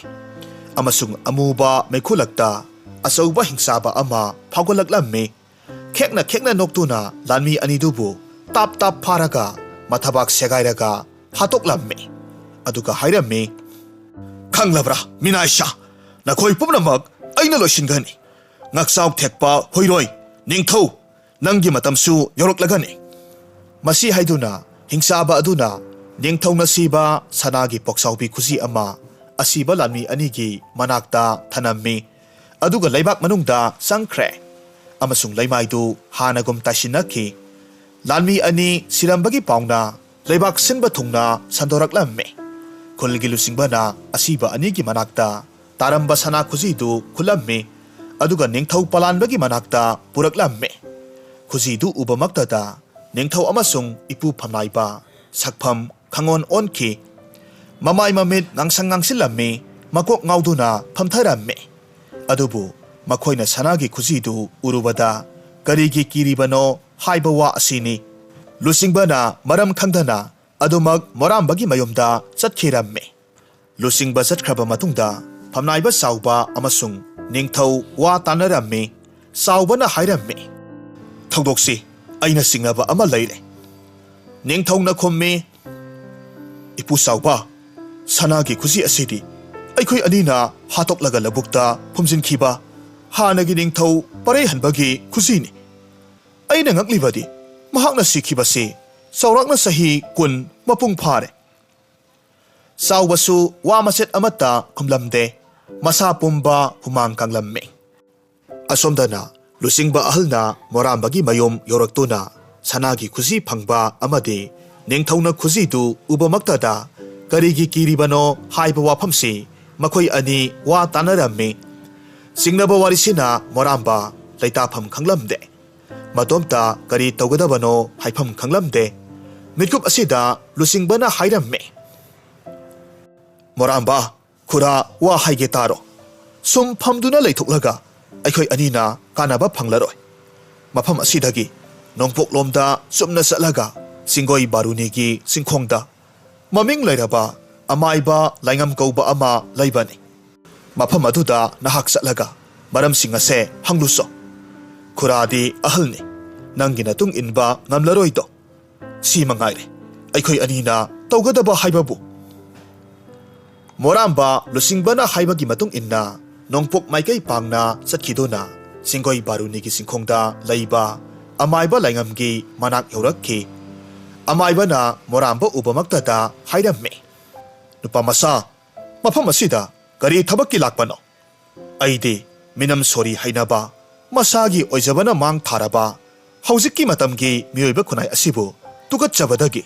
ꯑꯃꯁꯨꯡ ꯑꯃꯨꯕ ꯃꯩꯈꯨꯂꯛꯇ ꯑꯆꯧꯕ ꯍꯤꯡꯆꯥꯕ ꯑꯃ ꯐꯥꯎꯒꯠꯂꯛꯂꯝꯃꯤ꯫ ꯈꯦꯛꯅ ꯈꯦꯛꯅ ꯅꯣꯛꯇꯨꯅ ꯂꯥꯟꯃꯤ ꯑꯅꯤꯗꯨꯕꯨ ꯇꯥꯞ ꯇꯥꯞ ꯐꯥꯔꯒ ꯃꯊꯕꯥꯛ ꯁꯦꯒꯥꯏꯔꯒ ꯍꯥꯠꯇꯣꯛꯂꯝꯃꯤ꯫ ꯑꯗꯨꯒ ꯍꯥꯏꯔꯝꯃꯤ, "ꯈꯪꯂꯕ꯭ꯔꯥ, ꯃꯤꯅꯥꯏꯁꯥ? ꯅꯈꯣꯏ ꯄꯨꯝꯅꯃꯛ ꯑꯩꯅ ꯂꯣꯏꯁꯤꯟꯒꯅꯤ꯫ ꯉꯛꯆꯥꯎ ꯊꯦꯛꯄ ꯍꯨꯏꯔꯣꯏ, ꯅꯤꯡꯊꯧ, ꯅꯪꯒꯤ ꯃꯇꯝꯁꯨ ꯌꯧꯔꯛꯂꯒꯅꯤ꯫" ꯃꯁꯤ ꯍꯥꯏꯗꯨꯅ ꯍꯤꯡꯆꯥꯕ ꯑꯗꯨꯅ ꯅꯤꯡꯊꯧꯅ ꯁꯤꯕ ꯁꯅꯥꯒꯤ ꯄꯣꯛꯆꯥꯎꯕꯤ ꯈꯨꯖꯤ ꯑꯃ ꯑꯁꯤꯕ ꯂꯥꯟꯃꯤ ꯑꯅꯤꯒꯤ ꯃꯅꯥꯛꯇ ꯊꯅꯝꯃꯤ, ꯑꯗꯨꯒ ꯂꯩꯕꯥꯛ ꯃꯅꯨꯡꯗ ꯆꯪꯈ꯭ꯔꯦ, ꯑꯃꯁꯨꯡ ꯂꯩꯃꯥꯏꯗꯨ ꯍꯥꯟꯅꯒꯨꯝ ꯇꯥꯏꯁꯤꯟꯅꯈꯤ꯫ ꯂꯥꯟꯃꯤ ꯑꯅꯤ ꯁꯤꯔꯝꯕꯒꯤ ꯄꯥꯎꯅ ꯂꯩꯕꯥꯛ ꯁꯤꯟꯕ ꯊꯨꯡꯅ ꯁꯟꯗꯣꯔꯛꯂꯝꯃꯤ꯫ ꯈꯨꯜꯒꯤ ꯂꯨꯆꯤꯡꯕꯅ ꯑꯁꯤꯕ ꯑꯅꯤꯒꯤ ꯃꯅꯥꯛꯇ ꯇꯥꯔꯝꯕ ꯁꯅꯥ ꯈꯨꯖꯤꯗꯨ ꯈꯨꯜꯂꯝꯃꯤ, ꯑꯗꯨꯒ ꯅꯤꯡꯊꯧ ꯄꯂꯥꯟꯕꯒꯤ ꯃꯅꯥꯛꯇ ꯄꯨꯔꯛꯂꯝꯃꯤ꯫ ꯈꯨꯖꯤꯗꯨ ꯎꯕꯃꯛꯇꯗ ꯅꯤꯡꯊꯧ ꯑꯃꯁꯨꯡ ꯏꯄꯨ ꯐꯝꯅꯥꯏꯕ ꯁꯛꯐꯝ ꯈꯪꯑꯣꯟ ꯑꯣꯟꯈꯤ꯫ ꯃꯃꯥꯏ ꯃꯃꯤꯠ ꯉꯥꯡꯁꯪ ꯉꯥꯡꯁꯤꯜꯂꯝꯃꯤ, ꯃꯀꯣꯛ ꯉꯥꯎꯗꯨꯅ ꯐꯝꯊꯔꯝꯃꯤ꯫ ꯑꯗꯨꯕꯨ ꯃꯈꯣꯏꯅ ꯁꯅꯥꯒꯤ ꯈꯨꯖꯤꯗꯨ ꯎꯔꯨꯕꯗ ꯀꯔꯤꯒꯤ ꯀꯤꯔꯤꯕꯅꯣ ꯍꯥꯏꯕ ꯋꯥ ꯑꯁꯤꯅꯤ꯫ ꯂꯨꯆꯤꯡꯕꯅ ꯃꯔꯝ ꯈꯪꯗꯅ ꯑꯗꯨꯃꯛ ꯃꯣꯔꯥꯝꯕꯒꯤ ꯃꯌꯨꯝꯗ ꯆꯠꯈꯤꯔꯝꯃꯤ꯫ ꯂꯨꯆꯤꯡꯕ ꯆꯠꯈ꯭ꯔꯕ ꯃꯇꯨꯡꯗ ꯐꯝꯅꯥꯏꯕ ꯆꯥꯎꯕ ꯑꯃꯁꯨꯡ ꯅꯤꯡꯊꯧ ꯋꯥ ꯇꯥꯅꯔꯝꯃꯤ꯫ ꯆꯥꯎꯕꯅ ꯍꯥꯏꯔꯝꯃꯤ, "ꯊꯧꯗꯣꯛꯁꯤ ꯑꯩꯅ ꯆꯤꯡꯅꯕ ꯑꯃ ꯂꯩꯔꯦ꯫" ꯅꯤꯡꯊꯧꯅ ꯈꯨꯝꯃꯤ, "ꯏꯄꯨ ꯆꯥꯎꯕ, ꯁꯅꯥꯒꯤ ꯈꯨꯖꯤ ꯑꯁꯤꯗꯤ ꯑꯩꯈꯣꯏ ꯑꯅꯤꯅ ꯍꯥꯠꯇꯣꯛꯂꯒ ꯂꯧꯕꯨꯛꯇ ꯐꯨꯝꯖꯤꯟꯈꯤꯕ ꯍꯥꯟꯅꯒꯤ ꯅꯤꯡꯊꯧ ꯄꯔꯩꯍꯟꯕꯒꯤ ꯈꯨꯖꯤꯅꯤ꯫ ꯑꯩꯅ ꯉꯛꯂꯤꯕꯗꯤ ꯃꯍꯥꯛꯅ ꯁꯤꯈꯤꯕꯁꯤ ꯆꯥꯎꯔꯥꯛꯅ ꯆꯍꯤ ꯀꯨꯟ ꯃꯄꯨꯡ ꯐꯥꯔꯦ꯫" ꯆꯥꯎꯕꯁꯨ ꯋꯥ ꯃꯆꯦꯠ ꯑꯃꯠꯇ ꯈꯨꯝꯂꯝꯗꯦ꯫ ꯃꯁꯥ ꯄꯨꯝꯕ ꯍꯨꯃꯥꯡ ꯀꯥꯡꯂꯝꯃꯤ꯫ ꯑꯁꯣꯝꯗꯅ ꯂꯨꯆꯤꯡꯕ ꯑꯍꯜꯅ ꯃꯣꯔꯥꯝꯕꯒꯤ ꯃꯌꯨꯝ ꯌꯧꯔꯛꯇꯨꯅ ꯁꯅꯥꯒꯤ ꯈꯨꯖꯤ ꯐꯪꯕ ꯑꯃꯗꯤ ꯅꯤꯡꯊꯧꯅ ꯈꯨꯖꯤꯗꯨ ꯎꯕꯃꯛꯇꯗ ꯀꯔꯤꯒꯤ ꯀꯤꯔꯤꯕꯅꯣ ꯍꯥꯏꯕ ꯋꯥꯐꯝꯁꯤ ꯃꯈꯣꯏ ꯑꯅꯤ ꯋꯥ ꯇꯥꯅꯔꯝꯃꯤ꯫ ꯆꯤꯡꯅꯕ ꯋꯥꯔꯤꯁꯤꯅ ꯃꯣꯔꯥꯝꯕ ꯂꯩꯇꯥꯐꯝ ꯈꯪꯂꯝꯗꯦ꯫ ꯃꯇꯣꯝꯇ ꯀꯔꯤ ꯇꯧꯒꯗꯕꯅꯣ ꯍꯥꯏꯐꯝ ꯈꯪꯂꯝꯗꯦ꯫ ꯃꯤꯠꯀꯨꯞ ꯑꯁꯤꯗ ꯂꯨꯆꯤꯡꯕꯅ ꯍꯥꯏꯔꯝꯃꯤ, "ꯃꯣꯔꯥꯝꯕ, ꯈꯨꯔꯥ, ꯋꯥ ꯍꯥꯏꯒꯦ ꯇꯥꯔꯣ꯫ ꯁꯨꯝ ꯐꯝꯗꯨꯅ ꯂꯩꯊꯣꯛꯂꯒ ꯑꯩꯈꯣꯏ ꯑꯅꯤꯅ ꯀꯥꯟꯅꯕ ꯐꯪꯂꯔꯣꯏ꯫ ꯃꯐꯝ ꯑꯁꯤꯗꯒꯤ ꯅꯣꯡꯄꯣꯛꯂꯣꯝꯗ ꯆꯨꯝꯅ ꯆꯠꯂꯒ ꯆꯤꯡꯒꯣꯏ ꯕꯥꯔꯨꯅꯤꯒꯤ ꯆꯤꯡꯈꯣꯡꯗ ꯃꯃꯤꯡ ꯂꯩꯔꯕ ꯑꯃꯥꯏꯕ ꯂꯥꯏꯉꯝ ꯀꯧꯕ ꯑꯃ ꯂꯩꯕꯅꯤ꯫ ꯃꯐꯝ ꯑꯗꯨꯗ ꯅꯍꯥꯛ ꯆꯠꯂꯒ ꯃꯔꯝꯁꯤꯡ ꯑꯁꯦ ꯍꯪꯂꯨꯆꯣ꯫ ꯈꯨꯔꯥꯗꯤ ꯑꯍꯜꯅꯤ, ꯅꯪꯒꯤ ꯅꯇꯨꯡ ꯏꯟꯕ ꯉꯝꯂꯔꯣꯏꯗꯣ꯫ ꯁꯤ ꯃꯉꯥꯏꯔꯦ ꯑꯩꯈꯣꯏ ꯑꯅꯤꯅ ꯇꯧꯒꯗꯕ ꯍꯥꯏꯕꯕꯨ꯫" ꯃꯣꯔꯥꯝꯕ ꯂꯨꯆꯤꯡꯕꯅ ꯍꯥꯏꯕꯒꯤ ꯃꯇꯨꯡ ꯏꯟꯅ ꯅꯣꯡꯄꯣꯛ ꯃꯥꯏꯀꯩ ꯄꯥꯡꯅ ꯆꯠꯈꯤꯗꯨꯅ ꯆꯤꯡꯒꯣꯏ ꯕꯥꯔꯨꯅꯤꯒꯤ ꯆꯤꯡꯈꯣꯡꯗ ꯂꯩꯕ ꯑꯃꯥꯏꯕ ꯂꯥꯏꯉꯝꯒꯤ ꯃꯅꯥꯛ ꯌꯧꯔꯛꯈꯤ꯫ ꯑꯃꯥꯏꯕꯅ ꯃꯣꯔꯥꯝꯕ ꯎꯕꯃꯛꯇꯗ ꯍꯥꯏꯔꯝꯃꯤ, "ꯅꯨꯄꯥ ꯃꯆꯥ, ꯃꯐꯝ ꯑꯁꯤꯗ ꯀꯔꯤ ꯊꯕꯛꯀꯤ ꯂꯥꯛꯄꯅꯣ?" ꯑꯩꯗꯤ ꯃꯤꯅꯝ ꯁꯣꯔꯤ ꯍꯩꯅꯕ, ꯃꯁꯥꯒꯤ ꯑꯣꯏꯖꯕꯅ ꯃꯥꯡ ꯊꯥꯔꯕ ꯍꯧꯖꯤꯛꯀꯤ ꯃꯇꯝꯒꯤ ꯃꯤꯑꯣꯏꯕ ꯈꯨꯟꯅꯥꯏ ꯑꯁꯤꯕꯨ ꯇꯨꯀꯠꯆꯕꯗꯒꯤ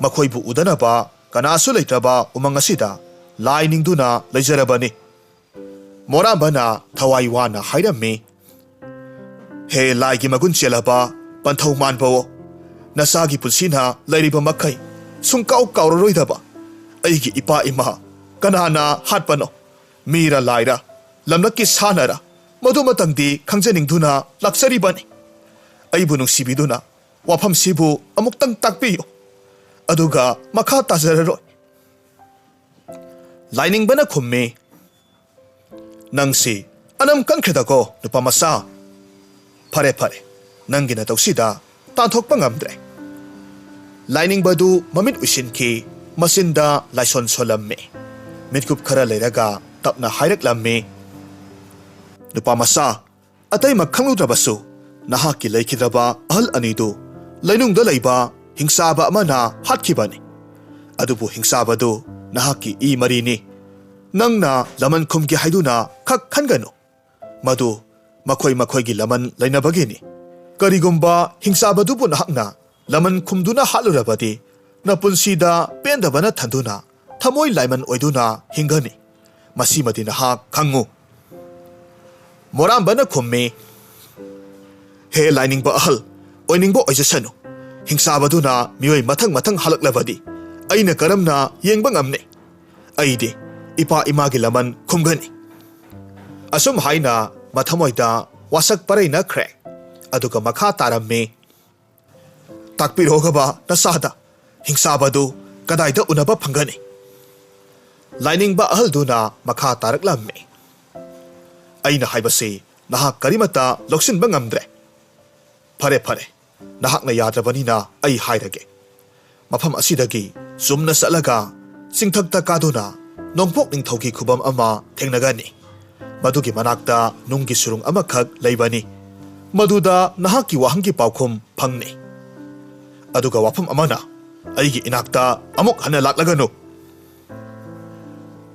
ꯃꯈꯣꯏꯕꯨ ꯎꯗꯅꯕ ꯀꯅꯥꯁꯨ ꯂꯩꯇ꯭ꯔꯕ ꯎꯃꯪ ꯑꯁꯤꯗ ꯂꯥꯏ ꯅꯤꯡꯗꯨꯅ ꯂꯩꯖꯔꯕꯅꯤ꯫ ꯃꯣꯔꯥꯝꯕꯅ ꯊꯋꯥꯏ ꯋꯥꯅ ꯍꯥꯏꯔꯝꯃꯤ, "ꯍꯦ ꯂꯥꯏꯒꯤ ꯃꯒꯨꯟ ꯆꯦꯜꯂꯕ ꯄꯟꯊꯧ ꯃꯥꯟꯕꯋꯣ, ꯅꯆꯥꯒꯤ ꯄꯨꯟꯁꯤꯅ ꯂꯩꯔꯤꯕ ꯃꯈꯩ ꯁꯨꯡꯀꯥꯎ ꯀꯥꯎꯔꯔꯣꯏꯗꯕ ꯑꯩꯒꯤ ꯏꯄꯥ ꯏꯃꯥ ꯀꯅꯥꯅ ꯍꯥꯠꯄꯅꯣ? ꯃꯤꯔ ꯂꯥꯏꯔ, ꯂꯝꯂꯛꯀꯤ ꯁꯥꯟꯅꯔ, ꯃꯗꯨꯃꯇꯪꯗꯤ ꯈꯪꯖꯅꯤꯡꯗꯨꯅ ꯂꯥꯛꯆꯔꯤꯕꯅꯤ꯫ ꯑꯩꯕꯨ ꯅꯨꯡꯁꯤꯕꯤꯗꯨꯅ ꯋꯥꯐꯝꯁꯤꯕꯨ ꯑꯃꯨꯛꯇꯪ ꯇꯥꯛꯄꯤꯌꯨ, ꯑꯗꯨꯒ ꯃꯈꯥ ꯇꯥꯖꯔꯔꯣꯏ꯫" ꯂꯥꯏꯅꯤꯡꯕꯅ ꯈꯨꯝꯃꯤ, "ꯅꯪꯁꯤ ꯑꯅꯝ ꯀꯟꯈ꯭ꯔꯦꯗꯀꯣ, ꯅꯨꯄꯥ ꯃꯆꯥ꯫ ꯐꯔꯦ, ꯐꯔꯦ, ꯅꯪꯒꯤ ꯅꯇꯧꯁꯤꯗ ꯇꯥꯟꯊꯣꯛꯄ ꯉꯝꯗ꯭ꯔꯦ꯫" ꯂꯥꯏꯅꯤꯡꯕꯗꯨ ꯃꯃꯤꯠ ꯎꯏꯁꯤꯟꯈꯤ, ꯃꯆꯤꯟꯗ ꯂꯥꯏꯁꯣꯟ ꯁꯣꯜꯂꯝꯃꯤ꯫ ꯃꯤꯠꯀꯨꯞ ꯈꯔ ꯂꯩꯔꯒ ꯇꯞꯅ ꯍꯥꯏꯔꯛꯂꯝꯃꯤ, "ꯅꯨꯄꯥ ꯃꯆꯥ, ꯑꯇꯩꯃꯛ ꯈꯪꯂꯨꯗ꯭ꯔꯕꯁꯨ, ꯅꯍꯥꯛꯀꯤ ꯂꯩꯈꯤꯗ꯭ꯔꯕ ꯑꯍꯜ ꯑꯅꯤꯗꯨ ꯂꯩꯅꯨꯡꯗ ꯂꯩꯕ ꯍꯤꯡꯆꯥꯕ ꯑꯃꯅ ꯍꯥꯠꯈꯤꯕꯅꯤ꯫ ꯑꯗꯨꯕꯨ ꯍꯤꯡꯆꯥꯕꯗꯨ ꯅꯍꯥꯛꯀꯤ ꯏ ꯃꯔꯤꯅꯤ꯫ ꯅꯪꯅ ꯂꯃꯟ ꯈꯨꯝꯒꯦ ꯍꯥꯏꯗꯨꯅ ꯈꯛ ꯈꯟꯒꯅꯨ꯫ ꯃꯗꯨ ꯃꯈꯣꯏ ꯃꯈꯣꯏꯒꯤ ꯂꯃꯟ ꯂꯩꯅꯕꯒꯤꯅꯤ꯫ ꯀꯔꯤꯒꯨꯝꯕ ꯍꯤꯡꯆꯥꯕꯗꯨꯕꯨ ꯅꯍꯥꯛꯅ ꯂꯃꯟ ꯈꯨꯝꯗꯨꯅ ꯍꯥꯠꯂꯨꯔꯕꯗꯤ, ꯅꯄꯨꯟꯁꯤꯗ ꯄꯦꯟꯗꯕꯅ ꯊꯟꯗꯨꯅ ꯊꯃꯣꯏ ꯂꯥꯏꯃꯟ ꯑꯣꯏꯗꯨꯅ ꯍꯤꯡꯒꯅꯤ꯫ ꯃꯁꯤꯃꯗꯤ ꯅꯍꯥꯛ ꯈꯪꯉꯨ꯫" ꯃꯣꯔꯥꯝꯕꯅ ꯈꯨꯝꯃꯤ, "ꯍꯦ ꯂꯥꯏꯅꯤꯡꯕ ꯑꯍꯜ, ꯑꯣꯏꯅꯤꯡꯕ ꯑꯣꯏꯖꯁꯅꯨ꯫ ꯍꯤꯡꯆꯥꯕꯗꯨꯅ ꯃꯤꯑꯣꯏ ꯃꯊꯪ ꯃꯊꯪ ꯍꯜꯂꯛꯂꯕꯗꯤ ꯑꯩꯅ ꯀꯔꯝꯅ ꯌꯦꯡꯕ ꯉꯝꯅꯤ? ꯑꯩꯗꯤ ꯏꯄꯥ ꯏꯃꯥꯒꯤ ꯂꯃꯟ ꯈꯨꯝꯒꯅꯤ꯫" ꯑꯁꯨꯝ ꯍꯥꯏꯅ ꯃꯊꯃꯣꯏꯗ ꯋꯥꯁꯛ ꯄꯔꯩ ꯅꯛꯈ꯭ꯔꯦ꯫ ꯑꯗꯨꯒ ꯃꯈꯥ ꯇꯥꯔꯝꯃꯤ, "ꯇꯥꯛꯄꯤꯔꯣꯒꯕ ꯅꯆꯥꯗ, ꯍꯤꯡꯆꯥꯕꯗꯨ ꯀꯗꯥꯏꯗ ꯎꯅꯕ ꯐꯪꯒꯅꯤ?" ꯂꯥꯏꯅꯤꯡꯕ ꯑꯍꯜꯗꯨꯅ ꯃꯈꯥ ꯇꯥꯔꯛꯂꯝꯃꯤ, "ꯑꯩꯅ ꯍꯥꯏꯕꯁꯤ ꯅꯍꯥꯛ ꯀꯔꯤꯃꯠꯇ ꯂꯧꯁꯤꯟꯕ ꯉꯝꯗ꯭ꯔꯦ꯫ ꯐꯔꯦ, ꯐꯔꯦ, ꯅꯍꯥꯛꯅ ꯌꯥꯗ꯭ꯔꯕꯅꯤꯅ ꯑꯩ ꯍꯥꯏꯔꯒꯦ꯫ ꯃꯐꯝ ꯑꯁꯤꯗꯒꯤ ꯆꯨꯝꯅ ꯆꯠꯂꯒ ꯆꯤꯡꯊꯛꯇ ꯀꯥꯗꯨꯅ ꯅꯣꯡꯄꯣꯛ ꯅꯤꯡꯊꯧꯒꯤ ꯈꯨꯕꯝ ꯑꯃ ꯊꯦꯡꯅꯒꯅꯤ꯫ ꯃꯗꯨꯒꯤ ꯃꯅꯥꯛꯇ ꯅꯨꯡꯒꯤ ꯁꯨꯔꯨꯡ ꯑꯃꯈꯛ ꯂꯩꯕꯅꯤ꯫ ꯃꯗꯨꯗ ꯅꯍꯥꯛꯀꯤ ꯋꯥꯍꯪꯒꯤ ꯄꯥꯎꯈꯨꯝ ꯐꯪꯅꯤ꯫ ꯑꯗꯨꯒ ꯋꯥꯐꯝ ꯑꯃꯅ, ꯑꯩꯒꯤ ꯏꯅꯥꯛꯇ ꯑꯃꯨꯛ ꯍꯟꯅ ꯂꯥꯛꯂꯒꯅꯨ꯫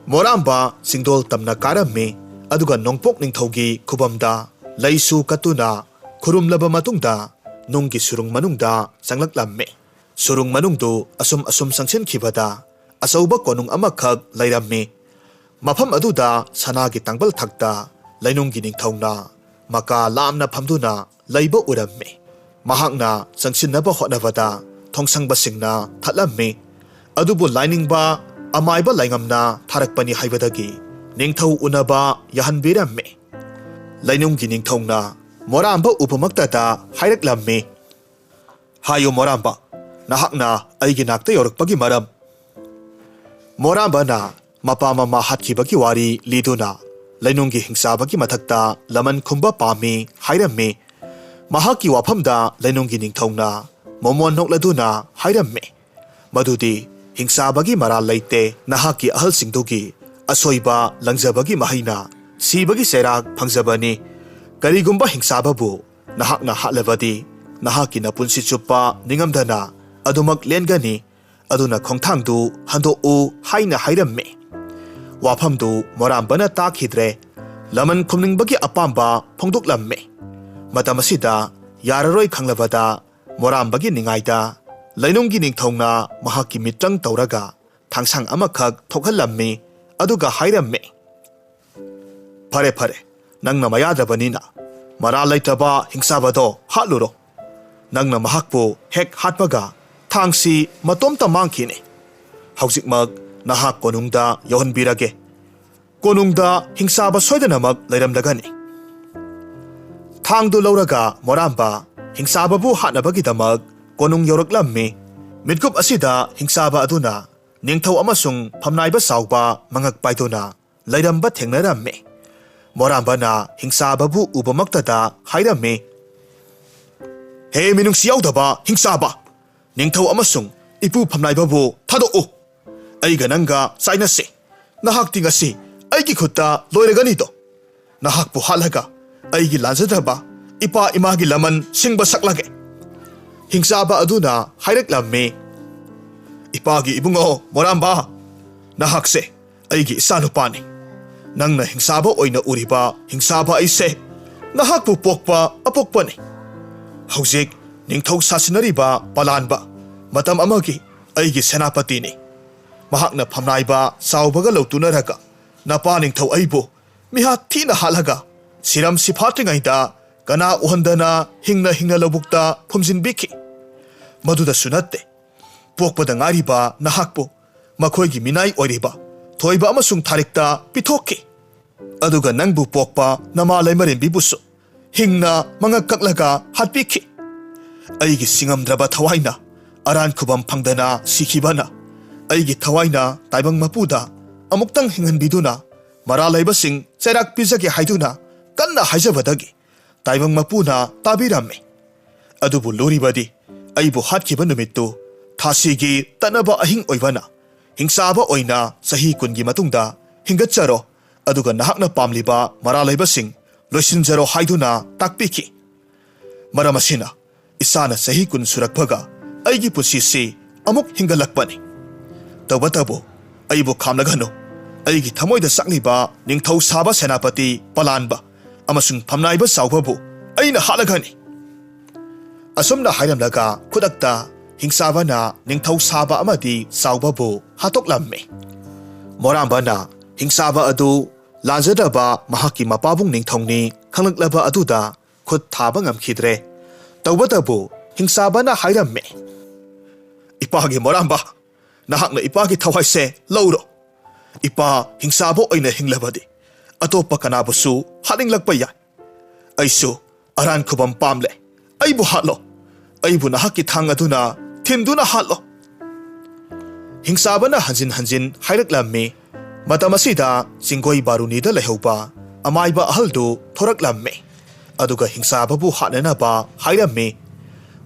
ꯃꯣꯔꯥꯝꯕ ꯆꯤꯡꯗꯣꯜ ꯇꯝꯅ ꯀꯥꯔꯝꯃꯤ, ꯑꯗꯨꯒ ꯅꯣꯡꯄꯣꯛ ꯅꯤꯡꯊꯧꯒꯤ ꯈꯨꯕꯝꯗ ꯂꯩꯁꯨ ꯀꯠꯇꯨꯅ ꯈꯨꯔꯨꯝꯂꯕ ꯃꯇꯨꯡꯗ ꯅꯨꯡꯒꯤ ꯁꯨꯔꯨꯡ ꯃꯅꯨꯡꯗ ꯆꯪꯂꯛꯂꯝꯃꯤ꯫ ꯁꯨꯔꯨꯡ ꯃꯅꯨꯡꯗꯨ ꯑꯁꯨꯝ ꯑꯁꯨꯝ ꯆꯪꯁꯤꯟꯈꯤꯕꯗ ꯑꯆꯧꯕ ꯀꯣꯅꯨꯡ ꯑꯃꯈꯛ ꯂꯩꯔꯝꯃꯤ꯫ ꯃꯐꯝ ꯑꯗꯨꯗ ꯁꯅꯥꯒꯤ ꯇꯥꯡꯕꯜ ꯊꯛꯇ ꯂꯩꯅꯨꯡꯒꯤ ꯅꯤꯡꯊꯧꯅ ꯃꯀꯥ ꯂꯥꯝꯅ ꯐꯝꯗꯨꯅ ꯂꯩꯕ ꯎꯔꯝꯃꯤ꯫ ꯃꯍꯥꯛꯅ ꯆꯪꯁꯤꯟꯅꯕ ꯍꯣꯠꯅꯕꯗ ꯊꯣꯡꯁꯪꯕꯁꯤꯡꯅ ꯊꯠꯂꯝꯃꯤ꯫ ꯑꯗꯨꯕꯨ ꯂꯥꯏꯅꯤꯡꯕ ꯑꯃꯥꯏꯕ ꯂꯥꯏꯉꯝꯅ ꯊꯥꯔꯛꯄꯅꯤ ꯍꯥꯏꯕꯗꯒꯤ ꯅꯤꯡꯊꯧ ꯎꯅꯕ ꯌꯥꯍꯟꯕꯤꯔꯝꯃꯤ꯫ ꯂꯩꯅꯨꯡꯒꯤ ꯅꯤꯡꯊꯧꯅ ꯃꯣꯔꯥꯝꯕ ꯎꯕꯃꯛꯇꯗ ꯍꯥꯏꯔꯛꯂꯝꯃꯤ, "ꯍꯥꯏꯌꯨ ꯃꯣꯔꯥꯝꯕ, ꯅꯍꯥꯛꯅ ꯑꯩꯒꯤ ꯅꯥꯛꯇ ꯌꯧꯔꯛꯄꯒꯤ ꯃꯔꯝ?" ꯃꯣꯔꯥꯝꯕꯅ ꯃꯄꯥ ꯃꯃꯥ ꯍꯥꯠꯈꯤꯕꯒꯤ ꯋꯥꯔꯤ ꯂꯤꯗꯨꯅ ꯂꯩꯅꯨꯡꯒꯤ ꯍꯤꯡꯆꯥꯕꯒꯤ ꯃꯊꯛꯇ ꯂꯃꯟ ꯈꯨꯝꯕ ꯄꯥꯝꯃꯤ ꯍꯥꯏꯔꯝꯃꯤ꯫ ꯃꯍꯥꯛꯀꯤ ꯋꯥꯐꯝꯗ ꯂꯩꯅꯨꯡꯒꯤ ꯅꯤꯡꯊꯧꯅ ꯃꯣꯃꯣꯟ ꯅꯣꯛꯂꯗꯨꯅ ꯍꯥꯏꯔꯝꯃꯤ, "ꯃꯗꯨꯗꯤ ꯍꯤꯡꯆꯥꯕꯒꯤ ꯃꯔꯥꯜ ꯂꯩꯇꯦ, ꯅꯍꯥꯛꯀꯤ ꯑꯍꯜꯁꯤꯡꯗꯨꯒꯤ ꯑꯁꯣꯏꯕ ꯂꯪꯖꯕꯒꯤ ꯃꯍꯩꯅ ꯁꯤꯕꯒꯤ ꯆꯩꯔꯥꯛ ꯐꯪꯖꯕꯅꯤ꯫ ꯀꯔꯤꯒꯨꯝꯕ ꯍꯤꯡꯆꯥꯕꯕꯨ ꯅꯍꯥꯛꯅ ꯍꯥꯠꯂꯕꯗꯤ, ꯅꯍꯥꯛꯀꯤ ꯅꯄꯨꯟꯁꯤ ꯆꯨꯞꯄ ꯅꯤꯡꯉꯝꯗꯅ ꯑꯗꯨꯃꯛ ꯂꯦꯟꯒꯅꯤ꯫ ꯑꯗꯨꯅ ꯈꯣꯡꯊꯥꯡꯗꯨ ꯍꯟꯗꯣꯛꯎ" ꯍꯥꯏꯅ ꯍꯥꯏꯔꯝꯃꯤ꯫ ꯋꯥꯐꯝꯗꯨ ꯃꯣꯔꯥꯝꯕꯅ ꯇꯥꯈꯤꯗ꯭ꯔꯦ꯫ ꯂꯃꯟ ꯈꯨꯝꯅꯤꯡꯕꯒꯤ ꯑꯄꯥꯝꯕ ꯐꯣꯡꯗꯣꯛꯂꯝꯃꯤ꯫ ꯃꯇꯝ ꯑꯁꯤꯗ ꯌꯥꯔꯔꯣꯏ ꯈꯪꯂꯕꯗ ꯃꯣꯔꯥꯝꯕꯒꯤ ꯅꯤꯡꯉꯥꯏꯗ ꯂꯩꯅꯨꯡꯒꯤ ꯅꯤꯡꯊꯧꯅ ꯃꯍꯥꯛꯀꯤ ꯃꯤꯇ꯭ꯔꯪ ꯇꯧꯔꯒ ꯊꯥꯡꯁꯥꯡ ꯑꯃꯈꯛ ꯊꯣꯛꯍꯜꯂꯝꯃꯤ꯫ ꯑꯗꯨꯒ ꯍꯥꯏꯔꯝꯃꯤ, "ꯐꯔꯦ, ꯐꯔꯦ, ꯅꯪꯅ ꯃꯌꯥꯗꯕꯅꯤꯅ ꯃꯔꯥꯜ ꯂꯩꯇ꯭ꯔꯕ ꯍꯤꯡꯆꯥꯕꯗꯣ ꯍꯥꯠꯂꯨꯔꯣ꯫ ꯅꯪꯅ ꯃꯍꯥꯛꯄꯨ ꯍꯦꯛ ꯍꯥꯠꯄꯒ ꯊꯥꯡꯁꯤ ꯃꯇꯣꯝꯇ ꯃꯥꯡꯈꯤꯅꯤ꯫ ꯍꯧꯖꯤꯛꯃꯛ ꯅꯍꯥꯛ ꯀꯣꯅꯨꯡꯗ ꯌꯧꯍꯟꯕꯤꯔꯒꯦ꯫ ꯀꯣꯅꯨꯡꯗ ꯍꯤꯡꯆꯥꯕ ꯁꯣꯏꯗꯅꯃꯛ ꯂꯩꯔꯝꯂꯒꯅꯤ"꯫ ꯊꯥꯡꯗꯨ ꯂꯧꯔꯒ ꯃꯣꯔꯥꯝꯕ ꯍꯤꯡꯆꯥꯕꯕꯨ ꯍꯥꯠꯅꯕꯒꯤꯗꯃꯛ ꯀꯣꯅꯨꯡ ꯌꯧꯔꯛꯂꯝꯃꯤ꯫ ꯃꯤꯠꯀꯨꯞ ꯑꯁꯤꯗ ꯍꯤꯡꯆꯥꯕ ꯑꯗꯨꯅ ꯅꯤꯡꯊꯧ ꯑꯃꯁꯨꯡ ꯐꯝꯅꯥꯏꯕ ꯆꯥꯎꯕ ꯃꯉꯛ ꯄꯥꯏꯗꯨꯅ ꯂꯩꯔꯝꯕ ꯊꯦꯡꯅꯔꯝꯃꯤ꯫ ꯃꯣꯔꯥꯝꯕꯅ ꯍꯤꯡꯆꯥꯕꯕꯨ ꯎꯕꯃꯛꯇꯗ ꯍꯥꯏꯔꯝꯃꯤ, "ꯍꯦ ꯃꯤꯅꯨꯡꯁꯤ ꯌꯥꯎꯗꯕ ꯍꯤꯡꯆꯥꯕ! ꯅꯤꯡꯊꯧ ꯑꯃꯁꯨꯡ ꯏꯄꯨ ꯐꯝꯅꯥꯏꯕꯕꯨ ꯊꯥꯗꯣꯛꯎ꯫ ꯑꯩꯒ ꯅꯪꯒ ꯆꯥꯏꯅꯁꯤ꯫ ꯅꯍꯥꯛꯇꯤ ꯉꯁꯤ ꯑꯩꯒꯤ ꯈꯨꯠꯇ ꯂꯣꯏꯔꯒꯅꯤꯗꯣ꯫ ꯅꯍꯥꯛꯄꯨ ꯍꯥꯠꯂꯒ ꯑꯩꯒꯤ ꯂꯥꯟꯖꯗ꯭ꯔꯕ ꯏꯄꯥ ꯏꯃꯥꯒꯤ ꯂꯃꯟ ꯁꯤꯡꯕ ꯁꯛꯂꯒꯦ"꯫ ꯍꯤꯡꯆꯥꯕ ꯑꯗꯨꯅ ꯍꯥꯏꯔꯛꯂꯝꯃꯤ, "ꯏꯄꯥꯒꯤ ꯏꯕꯨꯡꯉꯣ ꯃꯣꯔꯥꯝꯕ, ꯅꯍꯥꯛꯁꯦ ꯑꯩꯒꯤ ꯏꯆꯥꯅꯨꯄꯥꯅꯤ꯫ ꯅꯪꯅ ꯍꯤꯡꯆꯥꯕ ꯑꯣꯏꯅ ꯎꯔꯤꯕ ꯍꯤꯡꯆꯥꯕ ꯑꯩꯁꯦ ꯅꯍꯥꯛꯄꯨ ꯄꯣꯛꯄ ꯑꯄꯣꯛꯄꯅꯤ꯫ ꯍꯧꯖꯤꯛ ꯅꯤꯡꯊꯧ ꯁꯥꯁꯤꯟꯅꯔꯤꯕ ꯄꯂꯥꯟꯕ, ꯃꯇꯝ ꯑꯃꯒꯤ ꯑꯩꯒꯤ ꯁꯦꯅꯥꯄꯇꯤꯅꯤ꯫ ꯃꯍꯥꯛꯅ ꯐꯝꯅꯥꯏꯕ ꯆꯥꯎꯕꯒ ꯂꯧꯇꯨꯅꯔꯒ ꯅꯄꯥ ꯅꯤꯡꯊꯧ ꯑꯩꯕꯨ ꯃꯤꯍꯥꯠ ꯊꯤꯅ ꯍꯥꯠꯂꯒ ꯁꯤꯔꯝ ꯁꯤꯐꯥꯠꯇ꯭ꯔꯤꯉꯩꯗ ꯀꯅꯥ ꯎꯍꯟꯗꯅ ꯍꯤꯡꯅ ꯍꯤꯡꯅ ꯂꯧꯕꯨꯛꯇ ꯐꯨꯝꯖꯤꯟꯕꯤꯈꯤ꯫ ꯃꯗꯨꯗꯁꯨ ꯅꯠꯇꯦ, ꯄꯣꯛꯄꯗ ꯉꯥꯏꯔꯤꯕ ꯅꯍꯥꯛꯄꯨ ꯃꯈꯣꯏꯒꯤ ꯃꯤꯅꯥꯏ ꯑꯣꯏꯔꯤꯕ ꯊꯣꯏꯕ ꯑꯃꯁꯨꯡ ꯊꯥꯔꯤꯛꯇ ꯄꯤꯊꯣꯛꯈꯤ꯫ ꯑꯗꯨꯒ ꯅꯪꯕꯨ ꯄꯣꯛꯄ ꯅꯃꯥ ꯂꯩꯃꯔꯦꯝꯕꯤꯕꯨꯁꯨ ꯍꯤꯡꯅ ꯃꯉꯛ ꯀꯛꯂꯒ ꯍꯥꯠꯄꯤꯈꯤ꯫ ꯑꯩꯒꯤ ꯁꯤꯡꯉꯝꯗ꯭ꯔꯕ ꯊꯋꯥꯏꯅ ꯑꯔꯥꯟ ꯈꯨꯕꯝ ꯐꯪꯗꯅ ꯁꯤꯈꯤꯕꯅ ꯑꯩꯒꯤ ꯊꯋꯥꯏꯅ ꯇꯥꯏꯕꯪ ꯃꯄꯨꯗ ꯑꯃꯨꯛꯇꯪ ꯍꯤꯡꯍꯟꯕꯤꯗꯨꯅ ꯃꯔꯥꯜ ꯂꯩꯕꯁꯤꯡ ꯆꯩꯔꯥꯛ ꯄꯤꯖꯒꯦ ꯍꯥꯏꯗꯨꯅ ꯀꯟꯅ ꯍꯥꯏꯖꯕꯗꯒꯤ ꯇꯥꯏꯕꯪ ꯃꯄꯨꯅ ꯇꯥꯕꯤꯔꯝꯃꯤ꯫ ꯑꯗꯨꯕꯨ ꯂꯨꯔꯤꯕꯗꯤ ꯑꯩꯕꯨ ꯍꯥꯠꯈꯤꯕ ꯅꯨꯃꯤꯠꯇꯨ ꯊꯥꯁꯤꯒꯤ ꯇꯠꯅꯕ ꯑꯍꯤꯡ ꯑꯣꯏꯕꯅ ꯍꯤꯡꯆꯥꯕ ꯑꯣꯏꯅ ꯆꯍꯤ ꯀꯨꯟꯒꯤ ꯃꯇꯨꯡꯗ ꯍꯤꯡꯒꯠꯆꯔꯣ, ꯑꯗꯨꯒ ꯅꯍꯥꯛꯅ ꯄꯥꯝꯂꯤꯕ ꯃꯔꯥꯜ ꯂꯩꯕꯁꯤꯡ ꯂꯣꯏꯁꯤꯟꯖꯔꯣ" ꯍꯥꯏꯗꯨꯅ ꯇꯥꯛꯄꯤꯈꯤ꯫ ꯃꯔꯝ ꯑꯁꯤꯅ ꯏꯁꯥꯅ ꯆꯍꯤ ꯀꯨꯟ ꯁꯨꯔꯛꯄꯒ ꯑꯩꯒꯤ ꯄꯨꯟꯁꯤꯁꯤ ꯑꯃꯨꯛ ꯍꯤꯡꯒꯠꯂꯛꯄꯅꯤ꯫ ꯇꯧꯕꯇꯕꯨ ꯑꯩꯕꯨ ꯈꯥꯝꯂꯒꯅꯨ꯫ ꯑꯩꯒꯤ ꯊꯃꯣꯏꯗ ꯆꯥꯛꯂꯤꯕ ꯅꯤꯡꯊꯧ ꯁꯥꯕ ꯁꯦꯅꯥꯄꯇꯤ ꯄꯂꯥꯟꯕ ꯑꯃꯁꯨꯡ ꯐꯝꯅꯥꯏꯕ ꯆꯥꯎꯕꯕꯨ ꯑꯩꯅ ꯍꯥꯠꯂꯒꯅꯤ꯫ ꯑꯁꯨꯝꯅ ꯍꯥꯏꯔꯝꯂꯒ ꯈꯨꯗꯛꯇ ꯍꯤꯡꯆꯥꯕꯅ ꯅꯤꯡꯊꯧ ꯁꯥꯕ ꯑꯃꯗꯤ ꯆꯥꯎꯕꯕꯨ ꯍꯥꯠꯇꯣꯛꯂꯝꯃꯤ꯫ ꯃꯣꯔꯥꯝꯕꯅ ꯍꯤꯡꯆꯥꯕ ꯑꯗꯨ ꯂꯥꯟꯖꯗ꯭ꯔꯕ ꯃꯍꯥꯛꯀꯤ ꯃꯄꯥꯕꯨꯡ ꯅꯤꯡꯊꯧꯅꯤ ꯈꯪꯂꯛꯂꯕ ꯑꯗꯨꯗ ꯈꯨꯠ ꯊꯥꯕ ꯉꯝꯈꯤꯗ꯭ꯔꯦ꯫ ꯇꯧꯕꯇꯕꯨ ꯍꯤꯡꯆꯥꯕꯅ ꯍꯥꯏꯔꯝꯃꯤ, "ꯏꯄꯥꯒꯤ ꯃꯣꯔꯥꯝꯕ, ꯅꯍꯥꯛꯅ ꯏꯄꯥꯒꯤ ꯊꯋꯥꯏꯁꯦ ꯂꯧꯔꯣ꯫ ꯏꯄꯥ ꯍꯤꯡꯆꯥꯕ ꯑꯣꯏꯅ ꯍꯤꯡꯂꯕꯗꯤ ꯑꯇꯣꯞꯄ ꯀꯅꯥꯕꯨꯁꯨ ꯍꯥꯠꯅꯤꯡꯂꯛꯄ ꯌꯥꯏ꯫ ꯑꯩꯁꯨ ꯑꯔꯥꯟ ꯈꯨꯕꯝ ꯄꯥꯝꯂꯦ꯫ ꯑꯩꯕꯨ ꯍꯥꯠꯂꯣ꯫ ꯑꯩꯕꯨ ꯅꯍꯥꯛꯀꯤ ꯊꯥꯡ ꯑꯗꯨꯅ ꯊꯤꯟꯗꯨꯅ ꯍꯥꯠꯂꯣ꯫" ꯍꯤꯡꯆꯥꯕꯅ ꯍꯟꯖꯤꯟ ꯍꯟꯖꯤꯟ ꯍꯥꯏꯔꯛꯂꯝꯃꯤ꯫ ꯃꯇꯝ ꯑꯁꯤꯗ ꯆꯤꯡꯒꯣꯏ ꯕꯥꯔꯨꯅꯤꯗ ꯂꯩꯍꯧꯕ ꯑꯃꯥꯏꯕ ꯑꯍꯜꯗꯨ ꯊꯣꯔꯛꯂꯝꯃꯤ꯫ ꯑꯗꯨꯒ ꯍꯤꯡꯆꯥꯕꯕꯨ ꯍꯥꯠꯅꯅꯕ ꯍꯥꯏꯔꯝꯃꯤ꯫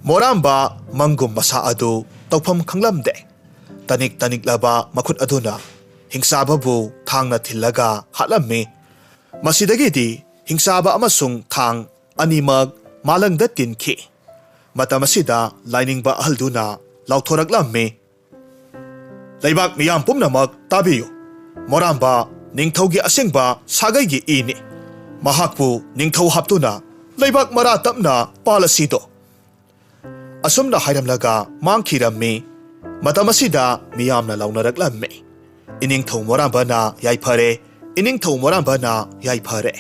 ꯃꯣꯔꯥꯝꯕ ꯃꯪꯒꯨꯝ ꯃꯁꯥ ꯑꯗꯨ ꯇꯧꯐꯝ ꯈꯪꯂꯝꯗꯦ꯫ ꯇꯅꯤꯛ ꯇꯅꯤꯛꯂꯕ ꯃꯈꯨꯠ ꯑꯗꯨꯅ ꯍꯤꯡꯆꯥꯕꯕꯨ ꯊꯥꯡꯅ ꯊꯤꯜꯂꯒ ꯍꯥꯠꯂꯝꯃꯤ꯫ ꯃꯁꯤꯗꯒꯤꯗꯤ ꯍꯤꯡꯆꯥꯕ ꯑꯃꯁꯨꯡ ꯊꯥꯡ ꯑꯅꯤꯃꯛ ꯃꯥꯂꯪꯗ ꯇꯤꯟꯈꯤ꯫ ꯃꯇꯝ ꯑꯁꯤꯗ ꯂꯥꯏꯅꯤꯡꯕ ꯑꯍꯜꯗꯨꯅ ꯂꯥꯎꯊꯣꯔꯛꯂꯝꯃꯤ, "ꯂꯩꯕꯥꯛ ꯃꯤꯌꯥꯝ ꯄꯨꯝꯅꯃꯛ ꯇꯥꯕꯤꯌꯨ꯫ ꯃꯣꯔꯥꯝꯕ ꯅꯤꯡꯊꯧꯒꯤ ꯑꯁꯦꯡꯕ ꯁꯥꯒꯩꯒꯤ ꯏꯅꯤ꯫ ꯃꯍꯥꯛꯄꯨ ꯅꯤꯡꯊꯧ ꯍꯥꯞꯇꯨꯅ ꯂꯩꯕꯥꯛ ꯃꯔꯥ ꯇꯞꯅ ꯄꯥꯜꯂꯁꯤꯗꯣ꯫" ꯑꯁꯨꯝꯅ ꯍꯥꯏꯔꯝꯂꯒ ꯃꯥꯡꯈꯤꯔꯝꯃꯤ꯫ ꯃꯇꯝ ꯑꯁꯤꯗ ꯃꯤꯌꯥꯝꯅ ꯂꯥꯎꯅꯔꯛꯂꯝꯃꯤ, "ꯏꯅꯤꯡꯊꯧ ꯃꯣꯔꯥꯝꯕꯅ ꯌꯥꯏꯐꯔꯦ, ꯏꯅꯤꯡꯊꯧ ꯃꯣꯔꯥꯝꯕꯅ ꯌꯥꯏꯐꯔꯦ꯫"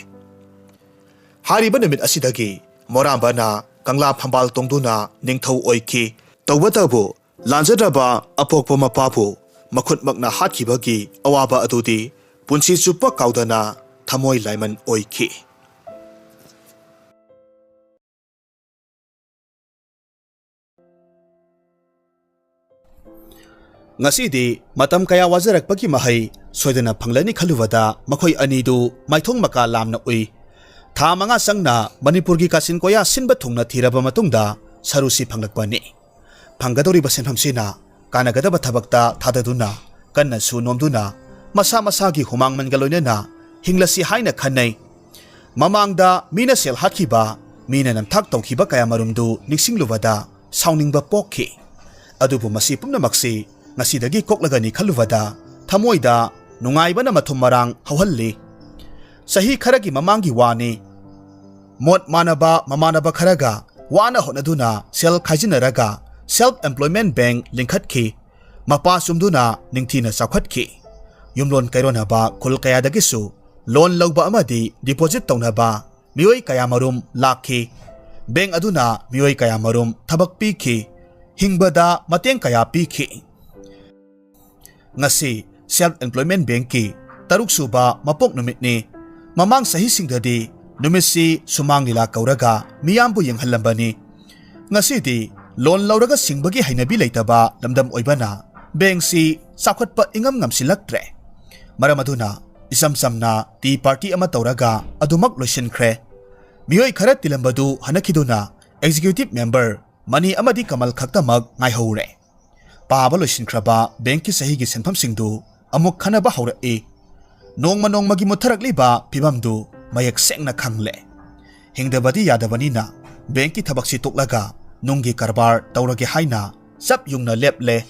ꯍꯥꯏꯔꯤꯕ ꯅꯨꯃꯤꯠ ꯑꯁꯤꯗꯒꯤ ꯃꯣꯔꯥꯝꯕꯅ ꯀꯪꯂꯥ ꯐꯝꯕꯥꯜ ꯇꯣꯡꯗꯨꯅ ꯅꯤꯡꯊꯧ ꯑꯣꯏꯈꯤ꯫ ꯇꯧꯕꯇꯕꯨ, ꯂꯥꯟꯖꯗ꯭ꯔꯕ ꯑꯄꯣꯛꯄ ꯃꯄꯥꯕꯨ ꯃꯈꯨꯠꯃꯛꯅ ꯍꯥꯠꯈꯤꯕꯒꯤ ꯑꯋꯥꯕ ꯑꯗꯨꯗꯤ ꯄꯨꯟꯁꯤ ꯆꯨꯞꯄ ꯀꯥꯎꯗꯅ ꯊꯃꯣꯏ ꯂꯥꯏꯃꯟ ꯑꯣꯏꯈꯤ꯫ ꯉꯁꯤꯗꯤ ꯃꯇꯝ ꯀꯌꯥ ꯋꯥꯖꯔꯛꯄꯒꯤ ꯃꯍꯩ ꯁꯣꯏꯗꯅ ꯐꯪꯂꯅꯤ ꯈꯜꯂꯨꯕꯗ ꯃꯈꯣꯏ ꯑꯅꯤꯗꯨ ꯃꯥꯏꯊꯣꯡ ꯃꯀꯥ ꯂꯥꯝꯅ ꯎꯏ꯫ ꯊꯥ ꯃꯉꯥ ꯆꯪꯅ ꯃꯅꯤꯄꯨꯔꯒꯤ ꯀꯥꯆꯤꯟ ꯀꯣꯌꯥ ꯁꯤꯟꯕ ꯊꯨꯡꯅ ꯊꯤꯔꯕ ꯃꯇꯨꯡꯗ ꯁꯔꯨꯁꯤ ꯐꯪꯂꯛꯄꯅꯤ꯫ ꯐꯪꯒꯗꯧꯔꯤꯕ ꯁꯦꯟꯐꯝꯁꯤꯅ ꯀꯥꯟꯅꯒꯗꯕ ꯊꯕꯛꯇ ꯊꯥꯗꯗꯨꯅ, ꯀꯟꯅꯁꯨ ꯅꯣꯝꯗꯨꯅ, ꯃꯁꯥ ꯃꯁꯥꯒꯤ ꯍꯨꯃꯥꯡ ꯃꯟꯒ ꯂꯣꯏꯅꯅ ꯍꯤꯡꯂꯁꯤ ꯍꯥꯏꯅ ꯈꯟꯅꯩ꯫ ꯃꯃꯥꯡꯗ ꯃꯤꯅ ꯁꯦꯜ ꯍꯥꯠꯈꯤꯕ, ꯃꯤꯅ ꯅꯝꯊꯥꯛ ꯇꯧꯈꯤꯕ ꯀꯌꯥꯃꯔꯨꯝꯗꯨ ꯅꯤꯡꯁꯤꯡꯂꯨꯕꯗ ꯁꯥꯎꯅꯤꯡꯕ ꯄꯣꯛꯈꯤ꯫ ꯑꯗꯨꯕꯨ ꯃꯁꯤ ꯄꯨꯝꯅꯃꯛꯁꯤ ꯉꯁꯤꯗꯒꯤ ꯀꯣꯛꯂꯒꯅꯤ ꯈꯜꯂꯨꯕꯗ ꯊꯃꯣꯏꯗ ꯅꯨꯡꯉꯥꯏꯕꯅ ꯃꯊꯨꯝ ꯃꯔꯥꯡ ꯍꯧꯍꯜꯂꯤ꯫ ꯆꯍꯤ ꯈꯔꯒꯤ ꯃꯃꯥꯡꯒꯤ ꯋꯥꯅꯤ꯫ ꯃꯣꯠ ꯃꯥꯟꯅꯕ ꯃꯃꯥꯟꯅꯕ ꯈꯔꯒ ꯋꯥꯅ ꯍꯣꯠꯅꯗꯨꯅ ꯁꯦꯜ ꯈꯥꯏꯖꯤꯟꯅꯔꯒ Self Employment Bank ꯂꯤꯡꯈꯠꯈꯤ꯫ ꯃꯄꯥ ꯆꯨꯝꯗꯨꯅ ꯅꯤꯡꯊꯤꯅ ꯆꯥꯎꯈꯠꯈꯤ꯫ ꯌꯨꯝꯂꯣꯟ ꯀꯩꯔꯣꯟꯅꯕ ꯈꯨꯜ ꯀꯌꯥꯗꯒꯤꯁꯨ ꯂꯣꯟ ꯂꯧꯕ ꯑꯃꯗꯤ ꯗꯤꯄꯣꯖꯤꯠ ꯇꯧꯅꯕ ꯃꯤꯑꯣꯏ ꯀꯌꯥꯃꯔꯨꯝ ꯂꯥꯛꯈꯤ꯫ ꯕꯦꯡ ꯑꯗꯨꯅ ꯃꯤꯑꯣꯏ ꯀꯌꯥꯃꯔꯨꯝ ꯊꯕꯛ ꯄꯤꯈꯤ, ꯍꯤꯡꯕꯗ ꯃꯇꯦꯡ ꯀꯌꯥ ꯄꯤꯈꯤ꯫ ꯉꯁꯤ Self Employment Bankꯀꯤ ꯇꯔꯨꯛ ꯁꯨꯕ ꯃꯄꯣꯛ ꯅꯨꯃꯤꯠꯅꯤ꯫ ꯃꯃꯥꯡ ꯆꯍꯤꯁꯤꯡꯗꯗꯤ ꯅꯨꯃꯤꯠꯁꯤ ꯁꯨꯃꯥꯡ ꯂꯤꯂꯥ ꯀꯧꯔꯒ ꯃꯤꯌꯥꯝꯕꯨ ꯌꯦꯡꯍꯜꯂꯝꯕꯅꯤ꯫ ꯉꯁꯤꯗꯤ ꯂꯣꯟ ꯂꯧꯔꯒ ꯁꯤꯡꯕꯒꯤ ꯍꯩꯅꯕꯤ ꯂꯩꯇꯕ ꯂꯝꯗꯝ ꯑꯣꯏꯕꯅ ꯕꯦꯡꯁꯤ ꯆꯥꯎꯈꯠꯄ ꯏꯉꯝ ꯉꯝꯁꯤꯜꯂꯛꯇ꯭ꯔꯦ꯫ ꯃꯔꯝ ꯑꯗꯨꯅ ꯏꯆꯝ ꯆꯝꯅ ꯇꯤ ꯄꯥꯔꯇꯤ ꯑꯃ ꯇꯧꯔꯒ ꯑꯗꯨꯃꯛ ꯂꯣꯏꯁꯤꯟꯈ꯭ꯔꯦ꯫ ꯃꯤꯑꯣꯏ ꯈꯔ ꯇꯤꯜꯂꯝꯕꯗꯨ ꯍꯟꯅꯈꯤꯗꯨꯅ ꯑꯦꯛꯖꯤꯀ꯭ꯌꯨꯇꯤꯚ ꯃꯦꯝꯕꯔ ꯃꯅꯤ ꯑꯃꯗꯤ ꯀꯃꯜ ꯈꯛꯇꯃꯛ ꯉꯥꯏꯍꯧꯔꯦ꯫ ꯄꯥꯕ ꯂꯣꯏꯁꯤꯟꯈ꯭ꯔꯕ ꯕꯦꯡꯛꯀꯤ ꯆꯍꯤꯒꯤ ꯁꯦꯟꯐꯝꯁꯤꯡꯗꯨ ꯑꯃꯨꯛ ꯈꯟꯅꯕ ꯍꯧꯔꯛꯏ꯫ ꯅꯣꯡꯃ ꯅꯣꯡꯃꯒꯤ ꯃꯨꯠꯊꯔꯛꯂꯤꯕ ꯐꯤꯚꯝꯗꯨ ꯃꯌꯦꯛ ꯁꯦꯡꯅ ꯈꯪꯂꯦ꯫ ꯍꯤꯡꯗꯕꯗꯤ ꯌꯥꯗꯕꯅꯤꯅ ꯕꯦꯡꯛꯀꯤ ꯊꯕꯛꯁꯤ ꯇꯣꯛꯂꯒ ꯅꯨꯡꯒꯤ ꯀꯔꯕꯥꯔ ꯇꯧꯔꯒꯦ ꯍꯥꯏꯅ ꯆꯞ ꯌꯨꯡꯅ ꯂꯦꯞꯂꯦ꯫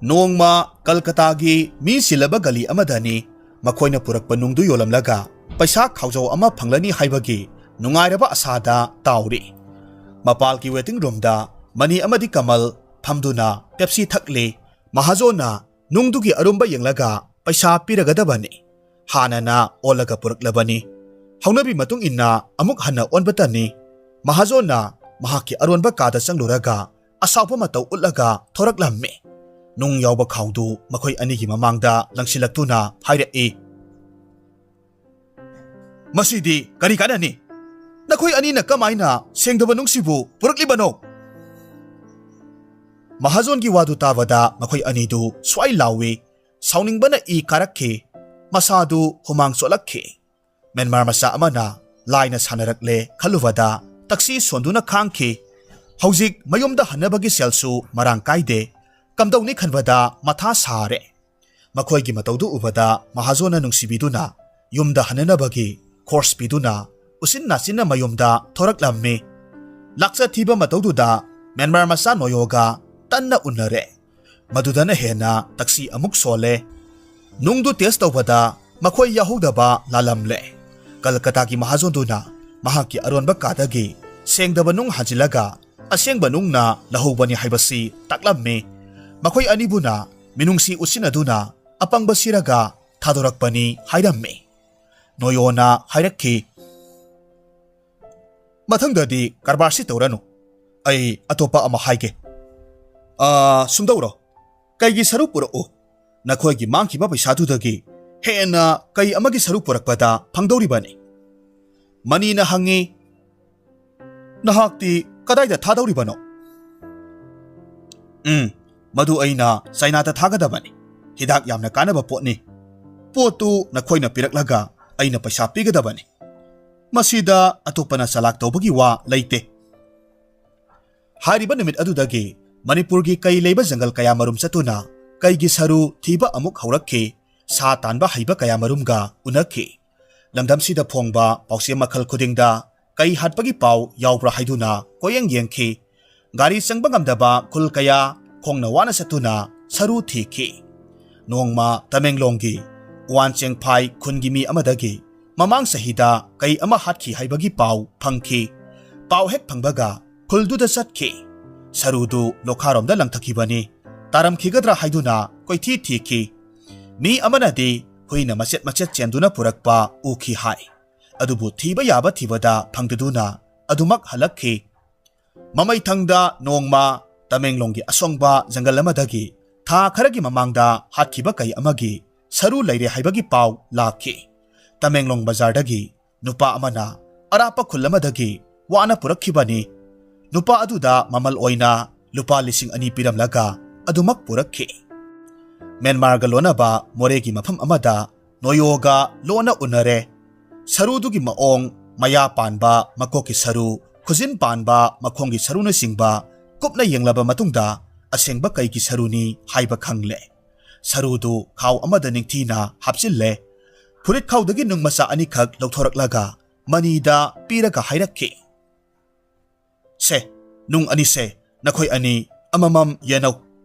ꯅꯣꯡꯃ ꯀꯜꯀꯇꯥꯒꯤ ꯃꯤ ꯆꯤꯜꯂꯕ ꯒꯂꯤ ꯑꯃꯗꯅꯤ ꯃꯈꯣꯏꯅ ꯄꯨꯔꯛꯄ ꯅꯨꯡꯗꯨ ꯌꯣꯜꯂꯝꯂꯒ ꯄꯩꯁꯥ ꯈꯥꯎꯖꯧ ꯑꯃ ꯐꯪꯂꯅꯤ ꯍꯥꯏꯕꯒꯤ ꯅꯨꯡꯉꯥꯏꯔꯕ ꯑꯁꯥꯗ ꯇꯥꯎꯔꯤ꯫ ꯃꯄꯥꯜꯒꯤ ꯋꯦꯇꯤꯡ ꯔꯨꯝꯗ ꯃꯅꯤ ꯑꯃꯗꯤ ꯀꯃꯜ ꯐꯝꯗꯨꯅ ꯄꯦꯞꯁꯤ ꯊꯛꯂꯤ꯫ ꯃꯍꯥꯖꯣꯟꯅ ꯅꯨꯡꯗꯨꯒꯤ ꯑꯔꯨꯝꯕ ꯌꯦꯡꯂꯒ ꯄꯩꯁꯥ ꯄꯤꯔꯒꯗꯕꯅꯤ꯫ ꯍꯥꯟꯅꯅ ꯑꯣꯜꯂꯒ ꯄꯨꯔꯛꯂꯕꯅꯤ꯫ ꯍꯧꯅꯕꯤ ꯃꯇꯨꯡ ꯏꯟꯅ ꯑꯃꯨꯛ ꯍꯟꯅ ꯑꯣꯟꯕꯇꯅꯤ꯫ ꯃꯍꯥꯖꯣꯟꯅ ꯃꯍꯥꯛꯀꯤ ꯑꯔꯣꯟꯕ ꯀꯥꯗ ꯆꯪꯂꯨꯔꯒ ꯑꯁꯥꯎꯕ ꯃꯇꯧ ꯎꯠꯂꯒ ꯊꯣꯔꯛꯂꯝꯃꯤ꯫ ꯅꯨꯡ ꯌꯥꯎꯕ ꯈꯥꯎꯗꯨ ꯃꯈꯣꯏ ꯑꯅꯤꯒꯤ ꯃꯃꯥꯡꯗ ꯂꯪꯁꯤꯜꯂꯛꯇꯨꯅ ꯍꯥꯏꯔꯛꯏ, "ꯃꯁꯤꯗꯤ ꯀꯔꯤ ꯀꯥꯟꯅꯅꯤ? ꯅꯈꯣꯏ ꯑꯅꯤꯅ ꯀꯃꯥꯏꯅ ꯁꯦꯡꯗꯕ ꯅꯨꯡꯁꯤꯕꯨ ꯄꯨꯔꯛꯂꯤꯕꯅꯣ?" ꯃꯍꯥꯖꯣꯟꯒꯤ ꯋꯥꯗꯨ ꯇꯥꯕꯗ ꯃꯈꯣꯏ ꯑꯅꯤꯗꯨ ꯁ꯭ꯋꯥꯏ ꯂꯥꯎꯏ꯫ ꯁꯥꯎꯅꯤꯡꯕꯅ ꯏ ꯀꯥꯔꯛꯈꯤ꯫ ꯃꯁꯥꯗꯨ ꯍꯨꯃꯥꯡ ꯆꯣꯠꯂꯛꯈꯤ꯫ ꯃ꯭ꯌꯥꯟꯃꯥꯔ ꯃꯆꯥ ꯑꯃꯅ ꯂꯥꯏꯅ ꯁꯥꯟꯅꯔꯛꯂꯦ ꯈꯜꯂꯨꯕꯗ ꯇꯛꯁꯤ ꯁꯣꯟꯗꯨꯅ ꯈꯥꯡꯈꯤ꯫ ꯍꯧꯖꯤꯛ ꯃꯌꯨꯝꯗ ꯍꯟꯅꯕꯒꯤ ꯁꯦꯜꯁꯨ ꯃꯔꯥꯡ ꯀꯥꯏꯗꯦ꯫ ꯀꯝꯗꯧꯅꯤ ꯈꯟꯕꯗ ꯃꯊꯥ ꯁꯥꯔꯦ꯫ ꯃꯈꯣꯏꯒꯤ ꯃꯇꯧꯗꯨ ꯎꯕꯗ ꯃꯍꯥꯖꯣꯟꯅ ꯅꯨꯡꯁꯤꯕꯤꯗꯨꯅ ꯌꯨꯝꯗ ꯍꯟꯅꯅꯕꯒꯤ ꯈꯣꯔꯁ ꯄꯤꯗꯨꯅ ꯎꯆꯤꯟ ꯅꯥꯆꯤꯟꯅ ꯃꯌꯨꯝꯗ ꯊꯣꯔꯛꯂꯝꯃꯤ꯫ ꯂꯥꯛꯆ ꯊꯤꯕ ꯃꯇꯧꯗꯨꯗ ꯃ꯭ꯌꯥꯟꯃꯥꯔ ꯃꯆꯥ ꯅꯣꯌꯣꯒ ꯇꯟꯅ ꯎꯅꯔꯦ꯫ ꯃꯗꯨꯗꯅ ꯍꯦꯟꯅ ꯇꯛꯁꯤ ꯑꯃꯨꯛ ꯁꯣꯜꯂꯦ꯫ ꯅꯨꯡꯗꯨ ꯇꯦꯁ ꯇꯧꯕꯗ ꯃꯈꯣꯏ ꯌꯥꯍꯧꯗꯕ ꯂꯥꯜꯂꯝꯂꯦ꯫ ꯀꯜꯀꯇꯥꯒꯤ ꯃꯍꯥꯖꯣꯟꯗꯨꯅ ꯃꯍꯥꯛꯀꯤ ꯑꯔꯣꯟꯕ ꯀꯥꯗꯒꯤ ꯁꯦꯡꯗꯕ ꯅꯨꯡ ꯍꯥꯟꯖꯤꯜꯂꯒ ꯑꯁꯦꯡꯕ ꯅꯨꯡꯅ ꯂꯧꯍꯧꯕꯅꯤ ꯍꯥꯏꯕꯁꯤ ꯇꯥꯛꯂꯝꯃꯤ꯫ ꯃꯈꯣꯏ ꯑꯅꯤꯕꯨꯅ ꯃꯤꯅꯨꯡꯁꯤ ꯎꯠꯁꯤꯟꯅꯗꯨꯅ ꯑꯄꯪꯕ ꯁꯤꯔꯒ ꯊꯥꯗꯣꯔꯛꯄꯅꯤ ꯍꯥꯏꯔꯝꯃꯤ꯫ ꯅꯣꯌꯣꯅ ꯍꯥꯏꯔꯛꯈꯤ, "ꯃꯊꯪꯗꯗꯤ ꯀꯔꯕꯥꯔꯁꯤ ꯇꯧꯔꯅꯨ꯫ ꯑꯩ ꯑꯇꯣꯞꯄ ꯑꯃ ꯍꯥꯏꯒꯦ꯫ ꯑꯥ, ꯁꯨꯝꯗꯧꯔꯣ, ꯀꯩꯒꯤ ꯁꯔꯨꯛ ꯄꯨꯔꯛꯎ꯫ ꯅꯈꯣꯏꯒꯤ ꯃꯥꯡꯈꯤꯕ ꯄꯩꯁꯥꯗꯨꯗꯒꯤ ꯍꯦꯟꯅ ꯀꯩ ꯑꯃꯒꯤ ꯁꯔꯨꯛ ꯄꯨꯔꯛꯄꯗ ꯐꯪꯗꯧꯔꯤꯕꯅꯤ?" ꯃꯅꯤꯅ ꯍꯪꯉꯤ, "ꯅꯍꯥꯛꯇꯤ ꯀꯗꯥꯏꯗ ꯊꯥꯗꯧꯔꯤꯕꯅꯣ?" "ꯎꯝ, ꯃꯗꯨ ꯑꯩꯅ ꯆꯥꯏꯅꯥꯗ ꯊꯥꯒꯗꯕꯅꯤ꯫ ꯍꯤꯗꯥꯛ ꯌꯥꯝꯅ ꯀꯥꯟꯅꯕ ꯄꯣꯠꯅꯤ꯫ ꯄꯣꯠꯇꯨ ꯅꯈꯣꯏꯅ ꯄꯤꯔꯛꯂꯒ ꯑꯩꯅ ꯄꯩꯁꯥ ꯄꯤꯒꯗꯕꯅꯤ꯫ ꯃꯁꯤꯗ ꯑꯇꯣꯞꯄꯅ ꯆꯂꯥꯛ ꯇꯧꯕꯒꯤ ꯋꯥ ꯂꯩꯇꯦ꯫" ꯍꯥꯏꯔꯤꯕ ꯅꯨꯃꯤꯠ ꯑꯗꯨꯗꯒꯤ ꯃꯅꯤꯄꯨꯔꯒꯤ ꯀꯩ ꯂꯩꯕ ꯖꯪꯒꯜ ꯀꯌꯥꯃꯔꯨꯝ ꯆꯠꯇꯨꯅ ꯀꯩꯒꯤ ꯁꯔꯨ ꯊꯤꯕ ꯑꯃꯨꯛ ꯍꯧꯔꯛꯈꯤ꯫ ꯁꯥ ꯇꯥꯟꯕ ꯍꯩꯕ ꯀꯌꯥꯃꯔꯨꯝꯒ ꯎꯅꯈꯤ꯫ ꯂꯝꯗꯝꯁꯤꯗ ꯐꯣꯡꯕ ꯄꯥꯎꯆꯦ ꯃꯈꯜ ꯈꯨꯗꯤꯡꯗ ꯀꯩ ꯍꯥꯠꯄꯒꯤ ꯄꯥꯎ ꯌꯥꯎꯕ꯭ꯔꯥ ꯍꯥꯏꯗꯨꯅ ꯀꯣꯏꯌꯦꯡ ꯌꯦꯡꯈꯤ꯫ ꯒꯥꯔꯤ ꯆꯪꯕ ꯉꯝꯗꯕ ꯈꯨꯜ ꯀꯌꯥ ꯈꯣꯡꯅ ꯋꯥꯅ ꯆꯠꯇꯨꯅ ꯁꯔꯨ ꯊꯤꯈꯤ꯫ ꯅꯣꯡꯃ ꯇꯃꯦꯡꯂꯣꯡꯒꯤ ꯋꯥꯟ ꯆꯦꯡꯐꯥꯏ ꯈꯨꯟꯒꯤ ꯃꯤ ꯑꯃꯗꯒꯤ ꯃꯃꯥꯡ ꯆꯍꯤꯗ ꯀꯩ ꯑꯃ ꯍꯥꯠꯈꯤ ꯍꯥꯏꯕꯒꯤ ꯄꯥꯎ ꯐꯪꯈꯤ꯫ ꯄꯥꯎ ꯍꯦꯛ ꯐꯪꯕꯒ ꯈꯨꯜꯗꯨꯗ ꯆꯠꯈꯤ꯫ ꯁꯔꯨꯗꯨ ꯂꯣꯈꯥꯔꯣꯝꯗ ꯂꯪꯊꯈꯤꯕꯅꯤ꯫ ꯇꯥꯔꯝꯈꯤꯒꯗ꯭ꯔꯥ ꯍꯥꯏꯗꯨꯅ ꯀꯣꯏꯊꯤ ꯊꯤꯈꯤ꯫ ꯃꯤ ꯑꯃꯅꯗꯤ ꯍꯨꯏꯅ ꯃꯆꯦꯠ ꯃꯆꯦꯠ ꯆꯦꯟꯗꯨꯅ ꯄꯨꯔꯛꯄ ꯎꯈꯤ ꯍꯥꯏ꯫ ꯑꯗꯨꯕꯨ ꯊꯤꯕ ꯌꯥꯕ ꯊꯤꯕꯗ ꯐꯪꯗꯗꯨꯅ ꯑꯗꯨꯃꯛ ꯍꯜꯂꯛꯈꯤ꯫ ꯃꯃꯩꯊꯪꯗ ꯅꯣꯡꯃ ꯇꯃꯦꯡꯂꯣꯡꯒꯤ ꯑꯁꯣꯡꯕ ꯖꯪꯒꯜ ꯑꯃꯗꯒꯤ ꯊꯥ ꯈꯔꯒꯤ ꯃꯃꯥꯡꯗ ꯍꯥꯠꯈꯤꯕ ꯀꯩ ꯑꯃꯒꯤ ꯁꯔꯨ ꯂꯩꯔꯦ ꯍꯥꯏꯕꯒꯤ ꯄꯥꯎ ꯂꯥꯛꯈꯤ꯫ ꯇꯃꯦꯡꯂꯣꯡ ꯕꯖꯥꯔꯗꯒꯤ ꯅꯨꯄꯥ ꯑꯃꯅ ꯑꯔꯥꯞꯄ ꯈꯨꯜ ꯑꯃꯗꯒꯤ ꯋꯥꯅ ꯄꯨꯔꯛꯈꯤꯕꯅꯤ꯫ ꯅꯨꯄꯥ ꯑꯗꯨꯗ ꯃꯃꯜ ꯑꯣꯏꯅ ꯂꯨꯄꯥ ꯂꯤꯁꯤꯡ ꯑꯅꯤ ꯄꯤꯔꯝꯂꯒ ꯑꯗꯨꯃꯛ ꯄꯨꯔꯛꯈꯤ꯫ ꯃ꯭ꯌꯥꯟꯃꯥꯔꯒ ꯂꯣꯟꯅꯕ ꯃꯣꯔꯦꯒꯤ ꯃꯐꯝ ꯑꯃꯗ ꯅꯣꯌꯣꯒ ꯂꯣꯟꯅ ꯎꯅꯔꯦ꯫ ꯁꯔꯨꯗꯨꯒꯤ ꯃꯑꯣꯡ, ꯃꯌꯥ ꯄꯥꯟꯕ ꯃꯀꯣꯛꯀꯤ ꯁꯔꯨ, ꯈꯨꯖꯤꯟ ꯄꯥꯟꯕ ꯃꯈꯣꯡꯒꯤ ꯁꯔꯨꯅꯆꯤꯡꯕ ꯀꯨꯞꯅ ꯌꯦꯡꯂꯕ ꯃꯇꯨꯡꯗ ꯑꯁꯦꯡꯕ ꯀꯩꯒꯤ ꯁꯔꯨꯅꯤ ꯍꯥꯏꯕ ꯈꯪꯂꯦ꯫ ꯁꯔꯨꯗꯨ ꯈꯥꯎ ꯑꯃꯗ ꯅꯤꯡꯊꯤꯅ ꯍꯥꯞꯆꯤꯜꯂꯦ꯫ ꯐꯨꯔꯤꯠ ꯈꯥꯎꯗꯒꯤ ꯅꯨꯡ ꯃꯆꯥ ꯑꯅꯤꯈꯛ ꯂꯧꯊꯣꯔꯛꯂꯒ ꯃꯅꯤꯗ ꯄꯤꯔꯒ ꯍꯥꯏꯔꯛꯈꯤ, "ꯁꯦ, ꯅꯨꯡ ꯑꯅꯤꯁꯦ ꯅꯈꯣꯏ ꯑꯅꯤ ꯑꯃꯃꯝ ꯌꯦꯟꯅꯧ꯫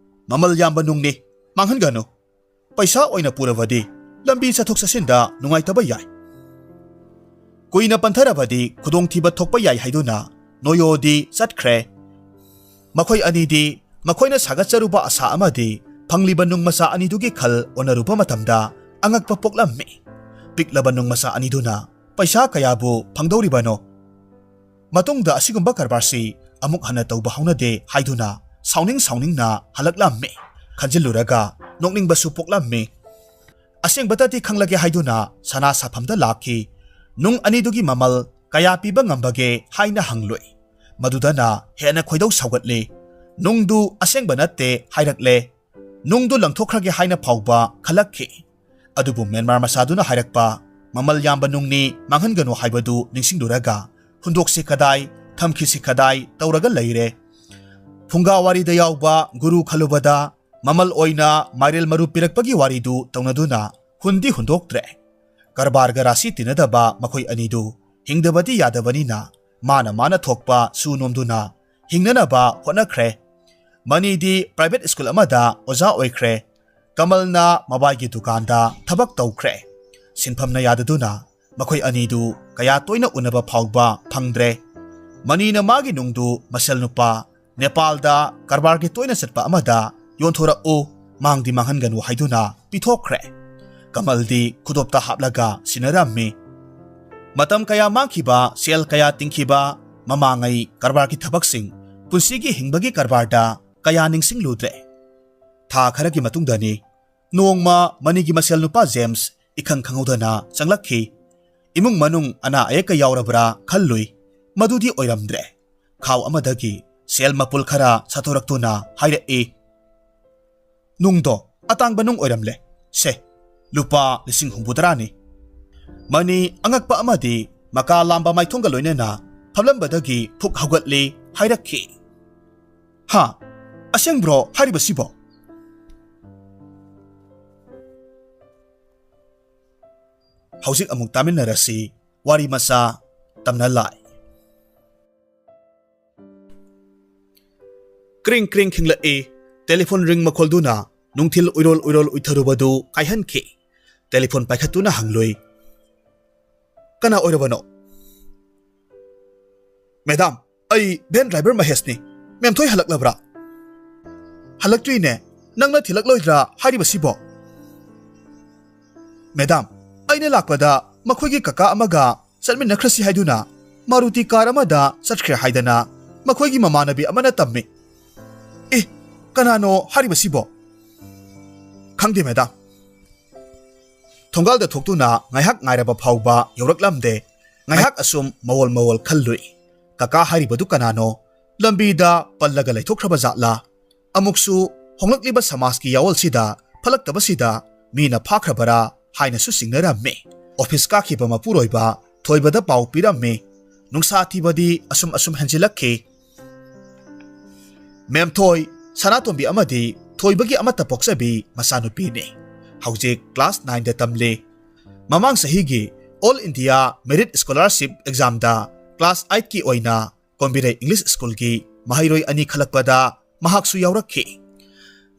ꯃꯃꯜ ꯌꯥꯝꯕ ꯅꯨꯡꯅꯤ, ꯃꯥꯡꯍꯟꯒꯅꯨ꯫ ꯄꯩꯁꯥ ꯑꯣꯏꯅ ꯄꯨꯔꯕꯗꯤ ꯂꯝꯕꯤ ꯆꯠꯊꯣꯛ ꯆꯠꯁꯤꯟꯗ ꯅꯨꯡꯉꯥꯏꯇꯕ ꯌꯥꯏ꯫ ꯀꯨꯏꯅ ꯄꯟꯊꯔꯕꯗꯤ ꯈꯨꯗꯣꯡꯊꯤꯕ ꯊꯣꯛꯄ ꯌꯥꯏ" ꯍꯥꯏꯗꯨꯅ ꯅꯣꯌꯣꯗꯤ ꯆꯠꯈ꯭ꯔꯦ꯫ ꯃꯈꯣꯏ ꯑꯅꯤꯗꯤ ꯃꯈꯣꯏꯅ ꯁꯥꯒꯠꯆꯔꯨꯕ ꯑꯁꯥ ꯑꯃꯗꯤ ꯐꯪꯂꯤꯕ ꯅꯨꯡ ꯃꯆꯥ ꯑꯅꯤꯗꯨꯒꯤ ꯈꯜ ꯑꯣꯟꯅꯔꯨꯕ ꯃꯇꯝꯗ ꯑꯉꯛꯄ ꯄꯣꯛꯂꯝꯃꯤ꯫ ꯄꯤꯛꯂꯕ ꯅꯨꯡ ꯃꯆꯥ ꯑꯅꯤꯗꯨꯅ ꯄꯩꯁꯥ ꯀꯌꯥꯕꯨ ꯐꯪꯗꯧꯔꯤꯕꯅꯣ? ꯃꯇꯨꯡꯗ ꯑꯁꯤꯒꯨꯝꯕ ꯀꯔꯕꯥꯔꯁꯤ ꯑꯃꯨꯛ ꯍꯟꯅ ꯇꯧꯕ ꯍꯧꯅꯗꯦ ꯍꯥꯏꯗꯨꯅ ꯁꯥꯎꯅꯤꯡ ꯁꯥꯎꯅꯤꯡꯅ ꯍꯜꯂꯛꯂꯝꯃꯤ꯫ ꯈꯟꯖꯤꯜꯂꯨꯔꯒ ꯅꯣꯛꯅꯤꯡꯕꯁꯨ ꯄꯣꯛꯂꯝꯃꯤ꯫ ꯑꯁꯦꯡꯕꯇꯗꯤ ꯈꯪꯂꯒꯦ ꯍꯥꯏꯗꯨꯅ ꯁꯅꯥ ꯁꯥꯐꯝꯗ ꯂꯥꯛꯈꯤ꯫ ꯅꯨꯡ ꯑꯅꯤꯗꯨꯒꯤ ꯃꯃꯜ ꯀꯌꯥ ꯄꯤꯕ ꯉꯝꯕꯒꯦ ꯍꯥꯏꯅ ꯍꯪꯂꯨꯏ꯫ ꯃꯗꯨꯗꯅ ꯍꯦꯟꯅ ꯈꯣꯏꯗꯧ ꯁꯥꯎꯒꯠꯂꯤ꯫ ꯅꯨꯡꯗꯨ ꯑꯁꯦꯡꯕ ꯅꯠꯇꯦ ꯍꯥꯏꯔꯛꯂꯦ꯫ ꯅꯨꯡꯗꯨ ꯂꯪꯊꯣꯛꯈ꯭ꯔꯒꯦ ꯍꯥꯏꯅ ꯐꯥꯎꯕ ꯈꯜꯂꯛꯈꯤ꯫ ꯑꯗꯨꯕꯨ ꯃ꯭ꯌꯥꯟꯃꯥꯔ ꯃꯆꯥꯗꯨꯅ ꯍꯥꯏꯔꯛꯄ "ꯃꯃꯜ ꯌꯥꯝꯕ ꯅꯨꯡꯅꯤ, ꯃꯥꯡꯍꯟꯒꯅꯨ" ꯍꯥꯏꯕꯗꯨ ꯅꯤꯡꯁꯤꯡꯂꯨꯔꯒ ꯍꯨꯟꯗꯣꯛꯁꯤ ꯀꯗꯥꯏ, ꯊꯝꯈꯤꯁꯤ ꯀꯗꯥꯏ ꯇꯧꯔꯒ ꯂꯩꯔꯦ꯫ ꯐꯨꯡꯒꯥ ꯋꯥꯔꯤꯗ ꯌꯥꯎꯕ ꯒꯨꯔꯨ ꯈꯜꯂꯨꯕꯗ ꯃꯃꯜ ꯑꯣꯏꯅ ꯃꯥꯏꯔꯦꯜ ꯃꯔꯨ ꯄꯤꯔꯛꯄꯒꯤ ꯋꯥꯔꯤꯗꯨ ꯇꯧꯅꯗꯨꯅ ꯍꯨꯟꯗꯤ ꯍꯨꯟꯗꯣꯛꯇ꯭ꯔꯦ꯫ ꯀꯔꯕꯥꯔꯒ ꯔꯥꯁꯤ ꯇꯤꯟꯅꯗꯕ ꯃꯈꯣꯏ ꯑꯅꯤꯗꯨ ꯍꯤꯡꯗꯕꯗꯤ ꯌꯥꯗꯕꯅꯤꯅ ꯃꯥꯅ ꯃꯥꯅ ꯊꯣꯛꯄ ꯁꯨ ꯅꯣꯝꯗꯨꯅ ꯍꯤꯡꯅꯅꯕ ꯍꯣꯠꯅꯈ꯭ꯔꯦ꯫ ꯃꯅꯤꯗꯤ private school ꯑꯃꯗ ꯑꯣꯖꯥ ꯑꯣꯏꯈ꯭ꯔꯦ꯫ ꯀꯃꯜꯅ ꯃꯕꯥꯏꯒꯤ ꯗꯨꯀꯥꯟꯗ ꯊꯕꯛ ꯇꯧꯈ꯭ꯔꯦ꯫ ꯁꯤꯟꯐꯝꯅ ꯌꯥꯗꯗꯨꯅ ꯃꯈꯣꯏ ꯑꯅꯤꯗꯨ ꯀꯌꯥ ꯇꯣꯏꯅ ꯎꯅꯕ ꯐꯥꯎꯕ ꯐꯪꯗ꯭ꯔꯦ꯫ ꯃꯅꯤꯅ ꯃꯥꯒꯤ ꯅꯨꯡꯗꯨ ꯃꯁꯦꯜ ꯅꯨꯄꯥ ꯅꯦꯄꯥꯜꯗ ꯀꯔꯕꯥꯔꯒꯤ ꯇꯣꯏꯅ ꯆꯠꯄ ꯑꯃꯗ ꯌꯣꯟꯊꯣꯔꯛꯎ, ꯃꯥꯡꯗꯤ ꯃꯥꯡꯍꯟꯒꯅꯨ ꯍꯥꯏꯗꯨꯅ ꯄꯤꯊꯣꯛꯈ꯭ꯔꯦ꯫ ꯀꯃꯜꯗꯤ ꯈꯨꯗꯣꯞꯇ ꯍꯥꯞꯂꯒ ꯁꯤꯟꯅꯔꯝꯃꯤ꯫ ꯃꯇꯝ ꯀꯌꯥ ꯃꯥꯡꯈꯤꯕ, ꯁꯦꯜ ꯀꯌꯥ ꯇꯤꯡꯈꯤꯕ, ꯃꯃꯥꯡꯉꯩ ꯀꯔꯕꯥꯔꯒꯤ ꯊꯕꯛꯁꯤꯡ, ꯄꯨꯟꯁꯤꯒꯤ ꯍꯤꯡꯕꯒꯤ ꯀꯔꯕꯥꯔꯗ ꯀꯌꯥ ꯅꯤꯡꯁꯤꯡꯂꯨꯗ꯭ꯔꯦ꯫ ꯊꯥ ꯈꯔꯒꯤ ꯃꯇꯨꯡꯗꯅꯤ ꯅꯣꯡꯃ ꯃꯅꯤꯒꯤ ꯃꯁꯦꯜ ꯅꯨꯄꯥ ꯖꯦꯝꯁ ꯏꯈꯪ ꯈꯪꯍꯧꯗꯅ ꯆꯪꯂꯛꯈꯤ꯫ ꯏꯃꯨꯡ ꯃꯅꯨꯡ ꯑꯅꯥ ꯑꯌꯦꯛꯀ ꯌꯥꯎꯔꯕ꯭ꯔꯥ ꯈꯜꯂꯨꯏ꯫ ꯃꯗꯨꯗꯤ ꯑꯣꯏꯔꯝꯗ꯭ꯔꯦ꯫ ꯈꯥꯎ ꯑꯃꯗꯒꯤ ꯁꯦꯜ ꯃꯄꯨꯜ ꯈꯔ ꯁꯥꯊꯣꯔꯛꯇꯨꯅ ꯍꯥꯏꯔꯛꯏ, "ꯅꯨꯡꯗꯣ ꯑꯇꯥꯡꯕ ꯅꯨꯡ ꯑꯣꯏꯔꯝꯂꯦ꯫ ꯁꯦ, ꯂꯨꯄꯥ ꯂꯤꯁꯤꯡ ꯍꯨꯝꯐꯨꯇꯔꯥꯅꯤ꯫" ꯃꯅꯤ ꯑꯉꯛꯄ ꯑꯃꯗꯤ ꯃꯀꯥ ꯂꯥꯝꯕ ꯃꯥꯏꯊꯣꯡꯒ ꯂꯣꯏꯅꯅ ꯐꯝꯂꯝꯕꯗꯒꯤ ꯐꯨꯛ ꯍꯧꯒꯠꯂꯤ ꯍꯥꯏꯔꯛꯈꯤ꯫ "ꯍꯥ? ꯑꯁꯦꯡꯕ꯭ꯔꯣ ꯍꯥꯏꯔꯤꯕꯁꯤꯕꯣ?" ꯍꯧꯖꯤꯛ ꯑꯃꯨꯛ ꯇꯥꯃꯤꯟꯅꯔꯁꯤ꯫ ꯋꯥꯔꯤ ꯃꯆꯥ ꯇꯝꯅ ꯂꯥꯛꯏ꯫ ꯀ꯭ꯔꯤꯡ ꯀ꯭ꯔꯤꯡ ꯈꯤꯡꯂꯛꯏ꯫ ꯇꯦꯂꯤꯐꯣꯟ ꯔꯤꯡ ꯃꯈꯣꯜꯗꯨꯅ ꯅꯨꯡꯊꯤꯜ ꯎꯏꯔꯣꯜ ꯎꯏꯔꯣꯜ ꯎꯏꯊꯔꯨꯕꯗꯨ ꯀꯥꯏꯍꯟꯈꯤ꯫ ꯇꯦꯂꯤꯐꯣꯟ ꯄꯥꯏꯈꯠꯇꯨꯅ ꯍꯪꯂꯨꯏ, "ꯀꯅꯥ ꯑꯣꯏꯔꯕꯅꯣ?" "ꯃꯦꯗꯥꯝ, ꯑꯩ ꯚꯦꯟ ꯗ꯭ꯔꯥꯏꯚꯔ ꯃꯍꯦꯁꯅꯤ꯫ ꯃꯦꯝꯊꯣꯏ ꯍꯜꯂꯛꯂꯕ꯭ꯔꯥ?" "ꯍꯜꯂꯛꯇ꯭ꯔꯤꯅꯦ꯫ ꯅꯪꯅ ꯊꯤꯜꯂꯛꯂꯣꯏꯗ꯭ꯔꯥ ꯍꯥꯏꯔꯤꯕꯁꯤꯕꯣ?" "ꯃꯦꯗꯥꯝ, ꯑꯩꯅ ꯂꯥꯛꯄꯗ ꯃꯈꯣꯏꯒꯤ ꯀꯀꯥ ꯑꯃꯒ ꯆꯠꯃꯤꯟꯅꯈ꯭ꯔꯁꯤ ꯍꯥꯏꯗꯨꯅ ꯃꯥꯔꯨꯇꯤ ꯀꯥꯔ ꯑꯃꯗ ꯆꯠꯈ꯭ꯔꯦ ꯍꯥꯏꯗꯅ ꯃꯈꯣꯏꯒꯤ ꯃꯃꯥꯟꯅꯕꯤ ꯑꯃꯅ ꯇꯝꯃꯤ꯫" "ꯑꯦ, ꯀꯅꯥꯅꯣ ꯍꯥꯏꯔꯤꯕꯁꯤꯕꯣ?" "ꯈꯪꯗꯦ ꯃꯦꯗꯥꯝ꯫" ꯊꯣꯡꯒꯥꯜꯗ ꯊꯣꯛꯇꯨꯅ ꯉꯥꯏꯍꯥꯛ ꯉꯥꯏꯔꯕ ꯐꯥꯎꯕ ꯌꯧꯔꯛꯂꯝꯗꯦ꯫ ꯉꯥꯏꯍꯥꯛ ꯑꯁꯨꯝ ꯃꯋꯣꯜ ꯃꯋꯣꯜ ꯈꯜꯂꯨꯏ꯫ ꯀꯀꯥ ꯍꯥꯏꯔꯤꯕꯗꯨ ꯀꯅꯥꯅꯣ? ꯂꯝꯕꯤꯗ ꯄꯜꯂꯒ ꯂꯩꯊꯣꯛꯈ꯭ꯔꯕ ꯖꯥꯠꯂꯥ? ꯑꯃꯨꯛꯁꯨ ꯍꯣꯡꯂꯛꯂꯤꯕ ꯁꯃꯥꯖꯀꯤ ꯌꯥꯑꯣꯜꯁꯤꯗ ꯐꯠꯂꯛꯇꯕꯁꯤꯗ ꯃꯤꯅ ꯐꯥꯈ꯭ꯔꯕꯔꯥ ꯍꯥꯏꯅꯁꯨ ꯆꯤꯡꯅꯔꯝꯃꯤ꯫ ꯑꯣꯐꯤꯁ ꯀꯥꯈꯤꯕ ꯃꯄꯨꯔꯣꯏꯕ ꯊꯣꯏꯕꯗ ꯄꯥꯎ ꯄꯤꯔꯝꯃꯤ꯫ ꯅꯨꯡꯁꯥ ꯊꯤꯕꯗꯤ ꯑꯁꯨꯝ ꯑꯁꯨꯝ ꯍꯦꯟꯖꯤꯜꯂꯛꯈꯤ꯫ ꯃꯦꯝꯊꯣꯏ, ꯁꯅꯥꯇꯣꯝꯕꯤ ꯑꯃꯗꯤ ꯊꯣꯏꯕꯒꯤ ꯑꯃꯠꯇ ꯄꯣꯛꯆꯕꯤ ꯃꯆꯥꯅꯨꯄꯤꯅꯤ꯫ ꯍꯧꯖꯤꯛ ꯀ꯭ꯂꯥꯁ ꯅꯥꯏꯟꯗ ꯇꯝꯂꯤ꯫ ꯃꯃꯥꯡ ꯆꯍꯤꯒꯤ All India Merit Scholarship Examꯗ class eightꯀꯤ ꯑꯣꯏꯅ ꯀꯣꯝꯕꯤꯔꯩ English Schoolꯒꯤ ꯃꯍꯩꯔꯣꯏ ꯑꯅꯤ ꯈꯜꯂꯛꯄꯗ ꯃꯍꯥꯛꯁꯨ ꯌꯥꯎꯔꯛꯈꯤ꯫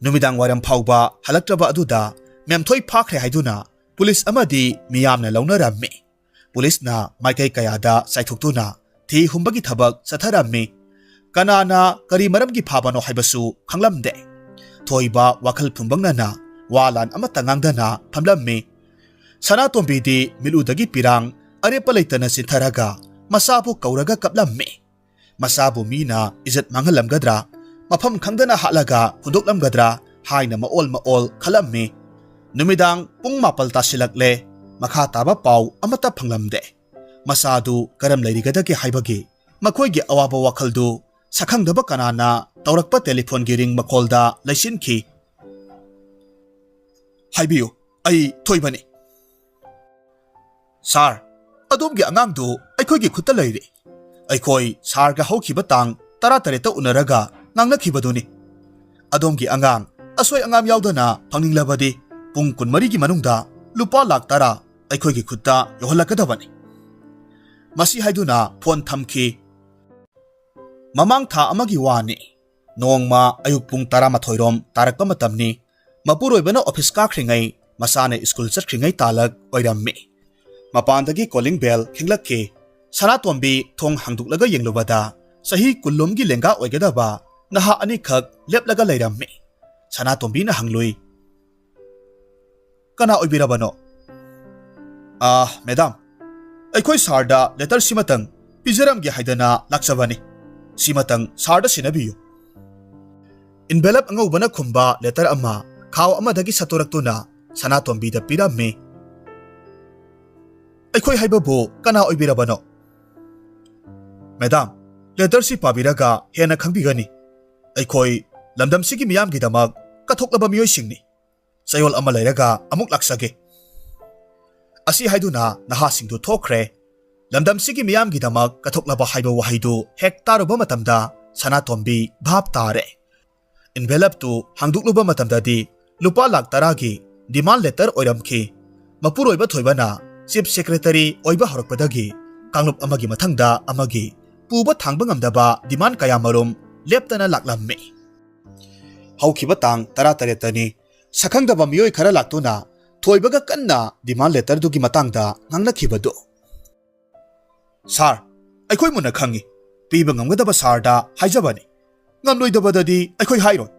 ꯅꯨꯃꯤꯗꯥꯡ ꯋꯥꯏꯔꯝ ꯐꯥꯎꯕ ꯍꯜꯂꯛꯇ꯭ꯔꯕ ꯑꯗꯨꯗ ꯃꯦꯝꯊꯣꯏ ꯐꯥꯈ꯭ꯔꯦ ꯍꯥꯏꯗꯨꯅ ꯄꯨꯂꯤꯁ ꯑꯃꯗꯤ ꯃꯤꯌꯥꯝꯅ ꯂꯧꯅꯔꯝꯃꯤ꯫ ꯄꯨꯂꯤꯁꯅ ꯃꯥꯏꯀꯩ ꯀꯌꯥꯗ ꯆꯥꯏꯊꯣꯛꯇꯨꯅ ꯊꯤ ꯍꯨꯝꯕꯒꯤ ꯊꯕꯛ ꯆꯠꯊꯔꯝꯃꯤ꯫ ꯀꯅꯥꯅ ꯀꯔꯤ ꯃꯔꯝꯒꯤ ꯐꯥꯕꯅꯣ ꯍꯥꯏꯕꯁꯨ ꯈꯪꯂꯝꯗꯦ꯫ ꯊꯣꯏꯕ ꯋꯥꯈꯜ ꯐꯨꯝꯕꯪꯅꯅ ꯋꯥ ꯂꯥꯟ ꯑꯃꯠꯇ ꯉꯥꯡꯗꯅ ꯐꯝꯂꯝꯃꯤ꯫ ꯁꯅꯥꯇꯣꯝꯕꯤꯗꯤ ꯃꯤꯠꯂꯨꯗꯒꯤ ꯄꯤꯔꯥꯡ ꯑꯔꯦꯞꯄ ꯂꯩꯇꯅ ꯆꯤꯟꯊꯔꯒ ꯃꯆꯥꯕꯨ ꯀꯧꯔꯒ ꯀꯞꯂꯝꯃꯤ꯫ ꯃꯆꯥꯕꯨ ꯃꯤꯅ ꯏꯖꯠ ꯃꯥꯡꯍꯜꯂꯝꯒꯗ꯭ꯔꯥ, ꯃꯐꯝ ꯈꯪꯗꯅ ꯍꯥꯠꯂꯒ ꯍꯨꯟꯗꯣꯛꯂꯝꯒꯗ꯭ꯔꯥ ꯍꯥꯏꯅ ꯃꯑꯣꯜ ꯃꯑꯣꯜ ꯈꯜꯂꯝꯃꯤ꯫ ꯅꯨꯃꯤꯗꯥꯡ ꯄꯨꯡ ꯃꯥꯄꯜ ꯇꯥꯁꯤꯜꯂꯛꯂꯦ꯫ ꯃꯈꯥ ꯇꯥꯕ ꯄꯥꯎ ꯑꯃꯠꯇ ꯐꯪꯂꯝꯗꯦ꯫ ꯃꯆꯥꯗꯨ ꯀꯔꯝ ꯂꯩꯔꯤꯒꯗꯒꯦ ꯍꯥꯏꯕꯒꯤ ꯃꯈꯣꯏꯒꯤ ꯑꯋꯥꯕ ꯋꯥꯈꯜꯗꯨ ꯁꯛꯈꯪꯗꯕ ꯀꯅꯥꯅ ꯇꯧꯔꯛꯄ ꯇꯦꯂꯤꯐꯣꯟꯒꯤ ꯔꯤꯡ ꯃꯈꯣꯜꯗ ꯂꯩꯁꯤꯟꯈꯤ꯫ "ꯍꯥꯏꯕꯤꯌꯨ, ꯑꯩ ꯊꯣꯏꯕꯅꯤ꯫" "ꯁꯥꯔ, ꯑꯗꯣꯝꯒꯤ ꯑꯉꯥꯡꯗꯨ ꯑꯩꯈꯣꯏꯒꯤ ꯈꯨꯠꯇ ꯂꯩꯔꯦ꯫ ꯑꯩꯈꯣꯏ ꯁꯥꯔꯒ ꯍꯧꯈꯤꯕ ꯇꯥꯡ ꯇꯔꯥꯇꯔꯦꯠꯇ ꯎꯅꯔꯒ ꯉꯥꯡꯅꯈꯤꯕꯗꯨꯅꯤ꯫ ꯑꯗꯣꯝꯒꯤ ꯑꯉꯥꯡ ꯑꯁꯣꯏ ꯑꯉꯥꯝ ꯌꯥꯎꯗꯅ ꯐꯪꯅꯤꯡꯂꯕꯗꯤ ꯄꯨꯡ ꯀꯨꯟꯃꯔꯤꯒꯤ ꯃꯅꯨꯡꯗ ꯂꯨꯄꯥ ꯂꯥꯈ ꯇꯔꯥ ꯑꯩꯈꯣꯏꯒꯤ ꯈꯨꯠꯇ ꯌꯧꯍꯜꯂꯛꯀꯗꯕꯅꯤ꯫" ꯃꯁꯤ ꯍꯥꯏꯗꯨꯅ ꯐꯣꯟ ꯊꯝꯈꯤ꯫ ꯃꯃꯥꯡ ꯊꯥ ꯑꯃꯒꯤ ꯋꯥꯅꯤ꯫ ꯅꯣꯡꯃ ꯑꯌꯨꯛ ꯄꯨꯡ ꯇꯔꯥꯃꯥꯊꯣꯏ ꯔꯣꯝ ꯇꯥꯔꯛꯄ ꯃꯇꯝꯅꯤ꯫ ꯃꯄꯨꯔꯣꯏꯕꯅ ꯑꯣꯐꯤꯁ ꯀꯥꯈ꯭ꯔꯤꯉꯩ, ꯃꯆꯥꯅ ꯁ꯭ꯀꯨꯜ ꯆꯠꯈ꯭ꯔꯤꯉꯩ ꯇꯥꯂꯛ ꯑꯣꯏꯔꯝꯃꯤ꯫ ꯃꯄꯥꯟꯗꯒꯤ ꯀꯣꯂꯤꯡ ꯕꯦꯜ ꯈꯤꯡꯂꯛꯈꯤ꯫ ꯁꯅꯥꯇꯣꯝꯕꯤ ꯊꯣꯡ ꯍꯥꯡꯗꯣꯛꯂꯒ ꯌꯦꯡꯂꯨꯕꯗ ꯆꯍꯤ ꯀꯨꯟꯂꯣꯝꯒꯤ ꯂꯦꯡꯒꯥ ꯑꯣꯏꯒꯗꯕ ꯅꯍꯥ ꯑꯅꯤꯈꯛ ꯂꯦꯞꯂꯒ ꯂꯩꯔꯝꯃꯤ꯫ ꯁꯅꯥꯇꯣꯝꯕꯤꯅ ꯍꯪꯂꯨꯏ, "ꯀꯅꯥ ꯑꯣꯏꯕꯤꯔꯕꯅꯣ?" "ꯑꯥ, ꯃꯦꯗꯥꯝ, ꯑꯩꯈꯣꯏ ꯁꯥꯔꯗ ꯂꯦꯇꯔ ꯁꯤꯃꯇꯪ ꯄꯤꯖꯔꯝꯒꯦ ꯍꯥꯏꯗꯅ ꯂꯥꯛꯆꯕꯅꯤ꯫ ꯁꯤꯃꯇꯪ ꯁꯥꯔꯗ ꯁꯤꯟꯅꯕꯤꯌꯨ꯫" ꯏꯟꯚꯦꯂꯞ ꯑꯉꯧꯕꯅ ꯈꯨꯝꯕ ꯂꯦꯇꯔ ꯑꯃ ꯈꯥꯎ ꯑꯃꯗꯒꯤ ꯁꯠꯇꯣꯔꯛꯇꯨꯅ ꯁꯅꯥꯇꯣꯝꯕꯤꯗ ꯄꯤꯔꯝꯃꯤ꯫ "ꯑꯩꯈꯣꯏ ꯍꯥꯏꯕꯕꯨ ꯀꯅꯥ ꯑꯣꯏꯕꯤꯔꯕꯅꯣ?" "ꯃꯦꯗꯥꯝ, ꯂꯦꯇꯔꯁꯤ ꯄꯥꯕꯤꯔꯒ ꯍꯦꯟꯅ ꯈꯪꯕꯤꯒꯅꯤ꯫ ꯑꯩꯈꯣꯏ ꯂꯝꯗꯝꯁꯤꯒꯤ ꯃꯤꯌꯥꯝꯒꯤꯗꯃꯛ ꯀꯠꯊꯣꯛꯂꯕ ꯃꯤꯑꯣꯏꯁꯤꯡꯅꯤ꯫ ꯆꯌꯣꯜ ꯑꯃ ꯂꯩꯔꯒ ꯑꯃꯨꯛ ꯂꯥꯛꯆꯒꯦ꯫" ꯑꯁꯤ ꯍꯥꯏꯗꯨꯅ ꯅꯍꯥꯁꯤꯡꯗꯨ ꯊꯣꯛꯈ꯭ꯔꯦ꯫ ꯂꯝꯗꯝꯁꯤꯒꯤ ꯃꯤꯌꯥꯝꯒꯤꯗꯃꯛ ꯀꯠꯊꯣꯛꯂꯕ ꯍꯥꯏꯕ ꯋꯥꯍꯩꯗꯨ ꯍꯦꯛ ꯇꯥꯔꯨꯕ ꯃꯇꯝꯗ ꯁꯅꯥꯇꯣꯝꯕꯤ ꯚꯥꯞ ꯇꯥꯔꯦ꯫ ꯏꯟꯚꯦꯂꯞꯇꯨ ꯍꯥꯡꯗꯣꯛꯂꯨꯕ ꯃꯇꯝꯗꯗꯤ ꯂꯨꯄꯥ ꯂꯥꯈ ꯇꯔꯥꯒꯤ ꯗꯤꯃꯥꯟ ꯂꯦꯇꯔ ꯑꯣꯏꯔꯝꯈꯤ꯫ ꯃꯄꯨꯔꯣꯏꯕ ꯊꯣꯏꯕꯅ Chief Secretary ꯑꯣꯏꯕ ꯍꯧꯔꯛꯄꯗꯒꯤ ꯀꯥꯡꯂꯨꯞ ꯑꯃꯒꯤ ꯃꯊꯪꯗ ꯑꯃꯒꯤ ꯄꯨꯕ ꯊꯥꯡꯕ ꯉꯝꯗꯕ demand ꯀꯌꯥꯃꯔꯨꯝ ꯂꯦꯞꯇꯅ ꯂꯥꯛꯂꯝꯃꯤ꯫ ꯍꯧꯈꯤꯕ ꯇꯥꯡ ꯇꯔꯥꯇꯔꯦꯠꯇꯅꯤ ꯁꯛꯈꯪꯗꯕ ꯃꯤꯑꯣꯏ ꯈꯔ ꯂꯥꯛꯇꯨꯅ ꯊꯣꯏꯕꯒ ꯀꯟꯅ demand letterꯗꯨꯒꯤ ꯃꯇꯥꯡꯗ ꯉꯥꯡꯅꯈꯤꯕꯗꯨ꯫ "ꯁꯥꯔ, ꯑꯩꯈꯣꯏ ꯃꯨꯟꯅ ꯈꯪꯏ, ꯄꯤꯕ ꯉꯝꯒꯗꯕ ꯁꯥꯔꯗ ꯍꯥꯏꯖꯕꯅꯤ, ꯉꯝꯂꯣꯏꯗꯕꯗꯗꯤ ꯑꯩꯈꯣꯏ ꯍꯥꯏꯔꯣꯏ꯫"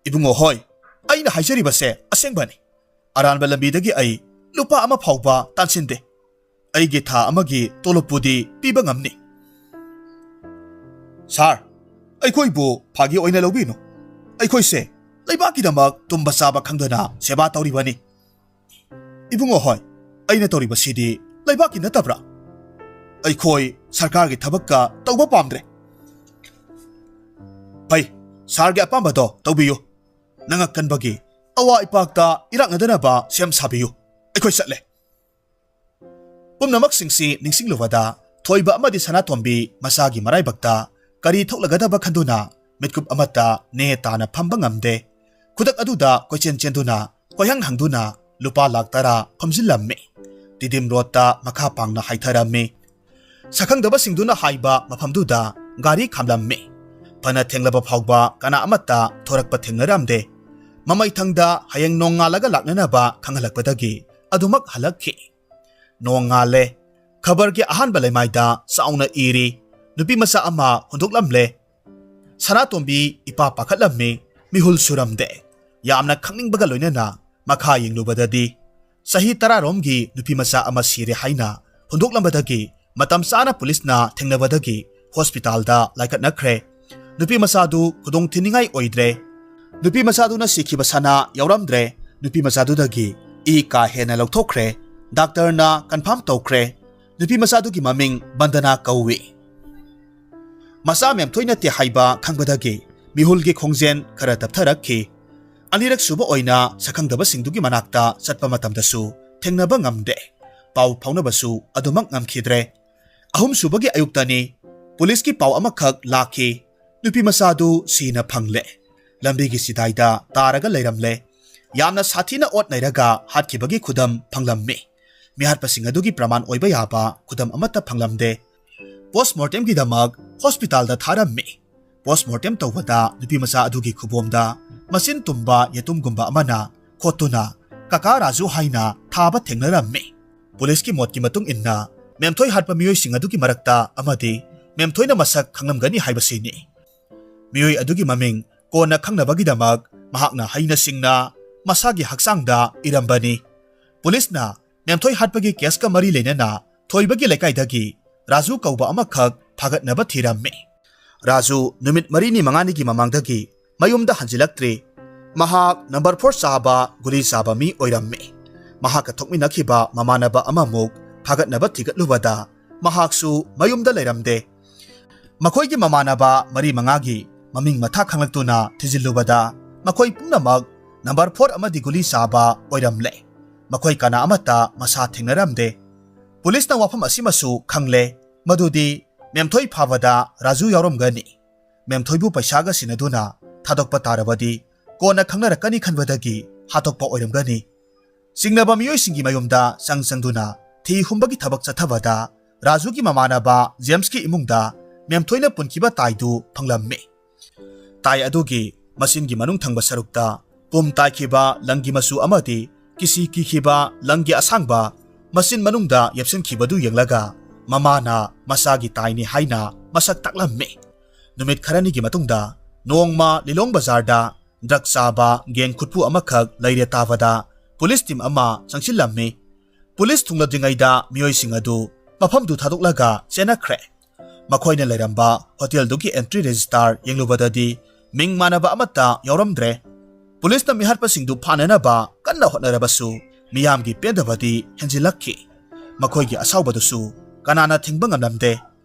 "ꯏꯕꯨꯡꯉꯣ ꯍꯣꯏ, ꯑꯩꯅ ꯍꯥꯏꯖꯔꯤꯕꯁꯦ ꯑꯁꯦꯡꯕꯅꯤ꯫ ꯑꯔꯥꯟꯕ ꯂꯝꯕꯤꯗꯒꯤ ꯑꯩ ꯂꯨꯄꯥ ꯑꯃ ꯐꯥꯎꯕ ꯇꯥꯟꯁꯤꯟꯗꯦ꯫ ꯑꯩꯒꯤ ꯊꯥ ꯑꯃꯒꯤ ꯇꯣꯂꯣꯞꯄꯨꯗꯤ ꯄꯤꯕ ꯉꯝꯅꯤ꯫" "ꯁꯥꯔ, ꯑꯩꯈꯣꯏꯕꯨ ꯐꯥꯒꯤ ꯑꯣꯏꯅ ꯂꯧꯕꯤꯅꯨ꯫ ꯑꯩꯈꯣꯏꯁꯦ ꯂꯩꯕꯥꯛꯀꯤꯗꯃꯛ ꯇꯨꯝꯕ ꯆꯥꯕ ꯈꯪꯗꯅ ꯁꯦꯕꯥ ꯇꯧꯔꯤꯕꯅꯤ꯫" "ꯏꯕꯨꯡꯉꯣ ꯍꯣꯏ, ꯑꯩꯅ ꯇꯧꯔꯤꯕꯁꯤꯗꯤ ꯂꯩꯕꯥꯛꯀꯤ ꯅꯠꯇꯕ꯭ꯔꯥ? ꯑꯩꯈꯣꯏ ꯁꯔꯀꯥꯔꯒꯤ ꯊꯕꯛꯀ ꯇꯧꯕ ꯄꯥꯝꯗ꯭ꯔꯦ꯫" "ꯐꯩ, ꯁꯥꯔꯒꯤ ꯑꯄꯥꯝꯕꯗꯣ ꯇꯧꯕꯤꯌꯨ꯫ ꯅꯉꯛ ꯀꯟꯕꯒꯤ ꯑꯋꯥ ꯏꯄꯥꯛꯇ ꯏꯔꯥꯛꯅꯗꯅꯕ ꯁꯦꯝ ꯁꯥꯕꯤꯌꯨ꯫ ꯑꯩꯈꯣꯏ ꯆꯠꯂꯦ꯫" ꯄꯨꯝꯅꯃꯛꯁꯤꯡꯁꯤ ꯅꯤꯡꯁꯤꯡꯂꯨꯕꯗ ꯊꯣꯏꯕ ꯑꯃꯗꯤ ꯁꯅꯥꯇꯣꯝꯕꯤ ꯃꯁꯥꯒꯤ ꯃꯔꯥꯏꯕꯛꯇ ꯀꯔꯤ ꯊꯣꯛꯂꯒꯗꯕ ꯈꯟꯗꯨꯅ ꯃꯤꯠꯀꯨꯞ ꯑꯃꯠꯇ ꯅꯦ ꯇꯥꯅ ꯐꯝꯕ ꯉꯝꯗꯦ꯫ ꯈꯨꯗꯛ ꯑꯗꯨꯗ ꯀꯣꯏꯆꯦꯟ ꯆꯦꯟꯗꯨꯅ, ꯀꯣꯏꯍꯪ ꯍꯪꯗꯨꯅ ꯂꯨꯄꯥ ꯂꯥꯈ ꯇꯔꯥ ꯈꯣꯝꯖꯤꯜꯂꯝꯃꯤ꯫ ꯇꯤꯗꯤꯝ ꯔꯣꯗꯇ ꯃꯈꯥ ꯄꯥꯡꯅ ꯍꯥꯏꯊꯔꯝꯃꯤ꯫ ꯁꯛꯈꯪꯗꯕꯁꯤꯡꯗꯨꯅ ꯍꯥꯏꯕ ꯃꯐꯝꯗꯨꯗ ꯒꯥꯔꯤ ꯈꯥꯝꯂꯝꯃꯤ꯫ ꯐꯅ ꯊꯦꯡꯂꯕ ꯐꯥꯎꯕ ꯀꯅꯥ ꯑꯃꯠꯇ ꯊꯣꯔꯛꯄ ꯊꯦꯡꯅꯔꯝꯗꯦ꯫ ꯃꯃꯩꯊꯪꯗ ꯍꯌꯦꯡ ꯅꯣꯡꯉꯥꯜꯂꯒ ꯂꯥꯛꯅꯅꯕ ꯈꯪꯍꯜꯂꯛꯄꯗꯒꯤ ꯑꯗꯨꯃꯛ ꯍꯜꯂꯛꯈꯤ꯫ ꯅꯣꯡꯉꯥꯜꯂꯦ꯫ ꯈꯕꯔꯒꯤ ꯑꯍꯥꯟꯕ ꯂꯩꯃꯥꯏꯗ ꯆꯥꯎꯅ ꯏꯔꯤ, "ꯅꯨꯄꯤ ꯃꯆꯥ ꯑꯃ ꯍꯨꯟꯗꯣꯛꯂꯝꯂꯦ꯫" ꯁꯅꯥꯇꯣꯝꯕꯤ ꯏꯄꯥ ꯄꯥꯈꯠꯂꯝꯃꯤ, ꯃꯤꯍꯨꯜ ꯁꯨꯔꯝꯗꯦ꯫ ꯌꯥꯝꯅ ꯈꯪꯅꯤꯡꯕꯒ ꯂꯣꯏꯅꯅ ꯃꯈꯥ ꯌꯦꯡꯂꯨꯕꯗꯗꯤ, ꯆꯍꯤ ꯇꯔꯥꯔꯣꯝꯒꯤ ꯅꯨꯄꯤ ꯃꯆꯥ ꯑꯃ ꯁꯤꯔꯦ ꯍꯥꯏꯅ ꯍꯨꯟꯗꯣꯛꯂꯝꯕꯗꯒꯤ ꯃꯇꯝ ꯆꯥꯅ ꯄꯨꯂꯤꯁꯅ ꯊꯦꯡꯅꯕꯗꯒꯤ ꯍꯣꯁꯄꯤꯇꯥꯜꯗ ꯂꯥꯏꯀꯠꯅꯈ꯭ꯔꯦ꯫ ꯅꯨꯄꯤ ꯃꯆꯥꯗꯨ ꯈꯨꯗꯣꯡ ꯊꯤꯅꯤꯡꯉꯥꯏ ꯑꯣꯏꯗ꯭ꯔꯦ꯫ ꯅꯨꯄꯤ ꯃꯆꯥꯗꯨꯅ ꯁꯤꯈꯤꯕ ꯁꯅꯥ ꯌꯥꯎꯔꯝꯗ꯭ꯔꯦ꯫ ꯅꯨꯄꯤ ꯃꯆꯥꯗꯨꯗꯒꯤ ꯏ ꯀꯥ ꯍꯦꯟꯅ ꯂꯧꯊꯣꯛꯈ꯭ꯔꯦ꯫ ꯗꯥꯛꯇꯔꯅ ꯀꯟꯐꯥꯔꯝ ꯇꯧꯈ꯭ꯔꯦ꯫ ꯅꯨꯄꯤ ꯃꯆꯥꯗꯨꯒꯤ ꯃꯃꯤꯡ ꯕꯟꯗꯅꯥ ꯀꯧꯏ꯫ ꯃꯆꯥ ꯃꯦꯝꯊꯣꯏ ꯅꯠꯇꯦ ꯍꯥꯏꯕ ꯈꯪꯕꯗꯒꯤ ꯃꯤꯍꯨꯜꯒꯤ ꯈꯣꯡꯖꯦꯜ ꯈꯔ ꯇꯞꯊꯔꯛꯈꯤ꯫ ꯑꯅꯤꯔꯛ ꯁꯨꯕ ꯑꯣꯏꯅ ꯁꯛꯈꯪꯗꯕꯁꯤꯡꯗꯨꯒꯤ ꯃꯅꯥꯛꯇ ꯆꯠꯄ ꯃꯇꯝꯗꯁꯨ ꯊꯦꯡꯅꯕ ꯉꯝꯗꯦ꯫ ꯄꯥꯎ ꯐꯥꯎꯅꯕꯁꯨ ꯑꯗꯨꯃꯛ ꯉꯝꯈꯤꯗ꯭ꯔꯦ꯫ ꯑꯍꯨꯝꯁꯨꯕꯒꯤ ꯑꯌꯨꯛꯇꯅꯤ꯫ ꯄꯨꯂꯤꯁꯀꯤ ꯄꯥꯎ ꯑꯃꯈꯛ ꯂꯥꯛꯈꯤ꯫ ꯅꯨꯄꯤ ꯃꯆꯥꯗꯨ ꯁꯤꯅ ꯐꯪꯂꯦ꯫ ꯂꯝꯕꯤꯒꯤ ꯆꯤꯗꯥꯏꯗ ꯇꯥꯔꯒ ꯂꯩꯔꯝꯂꯦ꯫ ꯌꯥꯝꯅ ꯁꯥꯊꯤꯅ ꯑꯣꯠ ꯅꯩꯔꯒ ꯍꯥꯠꯈꯤꯕꯒꯤ ꯈꯨꯗꯝ ꯐꯪꯂꯝꯃꯤ꯫ ꯃꯤꯍꯥꯠꯄꯁꯤꯡ ꯑꯗꯨꯒꯤ ꯄ꯭ꯔꯃꯥꯟ ꯑꯣꯏꯕ ꯌꯥꯕ ꯈꯨꯗꯝ ꯑꯃꯠꯇ ꯐꯪꯂꯝꯗꯦ꯫ Postmortemꯒꯤꯗꯃꯛ ꯍꯣꯁꯄꯤꯇꯥꯜꯗ ꯊꯥꯔꯝꯃꯤ꯫ Postmortem ꯇꯧꯕꯗ ꯅꯨꯄꯤꯃꯆꯥ ꯑꯗꯨꯒꯤ ꯈꯨꯕꯣꯝꯗ ꯃꯆꯤꯟ ꯇꯨꯝꯕ ꯌꯦꯇꯨꯝꯒꯨꯝꯕ ꯑꯃꯅ ꯈꯣꯠꯇꯨꯅ "ꯀꯀꯥ ꯔꯥꯖꯨ" ꯍꯥꯏꯅ ꯊꯥꯕ ꯊꯦꯡꯅꯔꯝꯃꯤ꯫ ꯄꯨꯂꯤꯁꯀꯤ ꯃꯣꯠꯀꯤ ꯃꯇꯨꯡ ꯏꯟꯅ, ꯃꯦꯝꯊꯣꯏ ꯍꯥꯠꯄ ꯃꯤꯑꯣꯏꯁꯤꯡ ꯑꯗꯨꯒꯤ ꯃꯔꯛꯇ ꯑꯃꯗꯤ ꯃꯦꯝꯊꯣꯏꯅ ꯃꯁꯛ ꯈꯪꯂꯝꯒꯅꯤ ꯍꯥꯏꯕꯁꯤꯅꯤ꯫ ꯃꯤꯑꯣꯏ ꯑꯗꯨꯒꯤ ꯃꯃꯤꯡ ꯀꯣꯟꯅ ꯈꯪꯅꯕꯒꯤꯗꯃꯛ ꯃꯍꯥꯛꯅ ꯍꯩꯅ ꯁꯤꯡꯅ ꯃꯁꯥꯒꯤ ꯍꯛꯆꯥꯡꯗ ꯏꯔꯝꯕꯅꯤ꯫ ꯄꯨꯂꯤꯁꯅ ꯃꯦꯝꯊꯣꯏ ꯍꯥꯠꯄꯒꯤ ꯀꯦꯁꯀ ꯃꯔꯤ ꯂꯩꯅꯅ ꯊꯣꯏꯕꯒꯤ ꯂꯩꯀꯥꯏꯗꯒꯤ ꯔꯥꯖꯨ ꯀꯧꯕ ꯑꯃꯈꯛ ꯐꯥꯒꯠꯅꯕ ꯊꯤꯔꯝꯃꯤ꯫ ꯔꯥꯖꯨ ꯅꯨꯃꯤꯠ ꯃꯔꯤꯅꯤ ꯃꯉꯥꯅꯤꯒꯤ ꯃꯃꯥꯡꯗꯒꯤ ꯃꯌꯨꯝꯗ ꯍꯟꯖꯤꯜꯂꯛꯇ꯭ꯔꯤ꯫ ꯃꯍꯥꯛ number four ꯆꯥꯕ ꯒꯨꯂꯤ ꯆꯥꯕ ꯃꯤ ꯑꯣꯏꯔꯝꯃꯤ꯫ ꯃꯍꯥꯛꯀ ꯊꯣꯛꯃꯤꯟꯅꯈꯤꯕ ꯃꯃꯥꯟꯅꯕ ꯑꯃꯃꯨꯛ ꯐꯥꯒꯠꯅꯕ ꯊꯤꯒꯠꯂꯨꯕꯗ ꯃꯍꯥꯛꯁꯨ ꯃꯌꯨꯝꯗ ꯂꯩꯔꯝꯗꯦ꯫ ꯃꯈꯣꯏꯒꯤ ꯃꯃꯥꯟꯅꯕ ꯃꯔꯤ ꯃꯉꯥꯒꯤ ꯃꯃꯤꯡ ꯃꯊꯥ ꯈꯪꯂꯛꯇꯨꯅ ꯊꯤꯖꯤꯜꯂꯨꯕꯗ ꯃꯈꯣꯏ ꯄꯨꯝꯅꯃꯛ number four ꯑꯃꯗꯤ ꯒꯨꯂꯤ ꯆꯥꯕ ꯑꯣꯏꯔꯝꯂꯦ꯫ ꯃꯈꯣꯏ ꯀꯅꯥ ꯑꯃꯠꯇ ꯃꯁꯥ ꯊꯦꯡꯅꯔꯝꯗꯦ꯫ ꯄꯨꯂꯤꯁꯅ ꯋꯥꯐꯝ ꯑꯁꯤꯃꯁꯨ ꯈꯪꯂꯦ, ꯃꯗꯨꯗꯤ ꯃꯦꯝꯊꯣꯏ ꯐꯥꯕꯗ ꯔꯥꯖꯨ ꯌꯥꯎꯔꯝꯒꯅꯤ꯫ ꯃꯦꯝꯊꯣꯏꯕꯨ ꯄꯩꯁꯥꯒ ꯁꯤꯟꯅꯗꯨꯅ ꯊꯥꯗꯣꯛꯄ ꯇꯥꯔꯕꯗꯤ ꯀꯣꯟꯅ ꯈꯪꯅꯔꯛꯀꯅꯤ ꯈꯟꯕꯗꯒꯤ ꯍꯥꯠꯇꯣꯛꯄ ꯑꯣꯏꯔꯝꯒꯅꯤ꯫ ꯆꯤꯡꯅꯕ ꯃꯤꯑꯣꯏꯁꯤꯡꯒꯤ ꯃꯌꯨꯝꯗ ꯆꯪ ꯆꯪꯗꯨꯅ ꯊꯤ ꯍꯨꯝꯕꯒꯤ ꯊꯕꯛ ꯆꯠꯊꯕꯗ ꯔꯥꯖꯨꯒꯤ ꯃꯃꯥꯟꯅꯕ ꯖꯦꯝꯁꯀꯤ ꯏꯃꯨꯡꯗ ꯃꯦꯝꯊꯣꯏꯅ ꯄꯨꯟꯈꯤꯕ ꯇꯥꯏꯗꯨ ꯐꯪꯂꯝꯃꯤ꯫ ꯇꯥꯏ ꯑꯗꯨꯒꯤ ꯃꯆꯤꯟꯒꯤ ꯃꯅꯨꯡ ꯊꯪꯕ ꯁꯔꯨꯛꯇ ꯄꯨꯝ ꯇꯥꯏꯈꯤꯕ ꯂꯪꯒꯤ ꯃꯆꯨ ꯑꯃꯗꯤ ꯀꯤꯁꯤ ꯀꯤꯈꯤꯕ ꯂꯪꯒꯤ ꯑꯁꯥꯡꯕ ꯃꯆꯤꯟ ꯃꯅꯨꯡꯗ ꯌꯦꯞꯁꯤꯟꯈꯤꯕꯗꯨ ꯌꯦꯡꯂꯒ ꯃꯃꯥꯅ ꯃꯆꯥꯒꯤ ꯇꯥꯏꯅꯤ ꯍꯥꯏꯅ ꯃꯁꯛ ꯇꯥꯛꯂꯝꯃꯤ꯫ ꯅꯨꯃꯤꯠ ꯈꯔꯅꯤꯒꯤ ꯃꯇꯨꯡꯗ ꯅꯣꯡꯃ ꯂꯤꯂꯣꯡ ꯕꯖꯥꯔꯗ drug ꯆꯥꯕ gang ꯈꯨꯠꯄꯨ ꯑꯃꯈꯛ ꯂꯩꯔꯦ ꯇꯥꯕꯗ ꯄꯨꯂꯤꯁ team ꯑꯃ ꯆꯪꯁꯤꯜꯂꯝꯃꯤ꯫ ꯄꯨꯂꯤꯁ ꯊꯨꯡꯂꯗ꯭ꯔꯤꯉꯩꯗ ꯃꯤꯑꯣꯏꯁꯤꯡ ꯑꯗꯨ ꯃꯐꯝꯗꯨ ꯊꯥꯗꯣꯛꯂꯒ ꯆꯦꯟꯅꯈ꯭ꯔꯦ꯫ ꯃꯈꯣꯏꯅ ꯂꯩꯔꯝꯕ ꯍꯣꯇꯦꯜꯗꯨꯒꯤ entry register ꯌꯦꯡꯂꯨꯕꯗꯗꯤ ꯃꯤꯡ ꯃꯥꯟꯅꯕ ꯑꯃꯠꯇ ꯌꯥꯎꯔꯝꯗ꯭ꯔꯦ꯫ ꯄꯨꯂꯤꯁꯅ ꯃꯤꯍꯥꯠꯄꯁꯤꯡꯗꯨ ꯐꯥꯅꯅꯕ ꯀꯟꯅ ꯍꯣꯠꯅꯔꯕꯁꯨ ꯃꯤꯌꯥꯝꯒꯤ ꯄꯦꯟꯗꯕꯗꯤ ꯍꯦꯟꯖꯤꯜꯂꯛꯈꯤ꯫ ꯃꯈꯣꯏꯒꯤ ꯑꯁꯥꯎꯕꯗꯨꯁꯨ ꯀꯅꯥꯅ ꯊꯤꯡꯕ ꯉꯝꯂꯝꯗꯦ꯫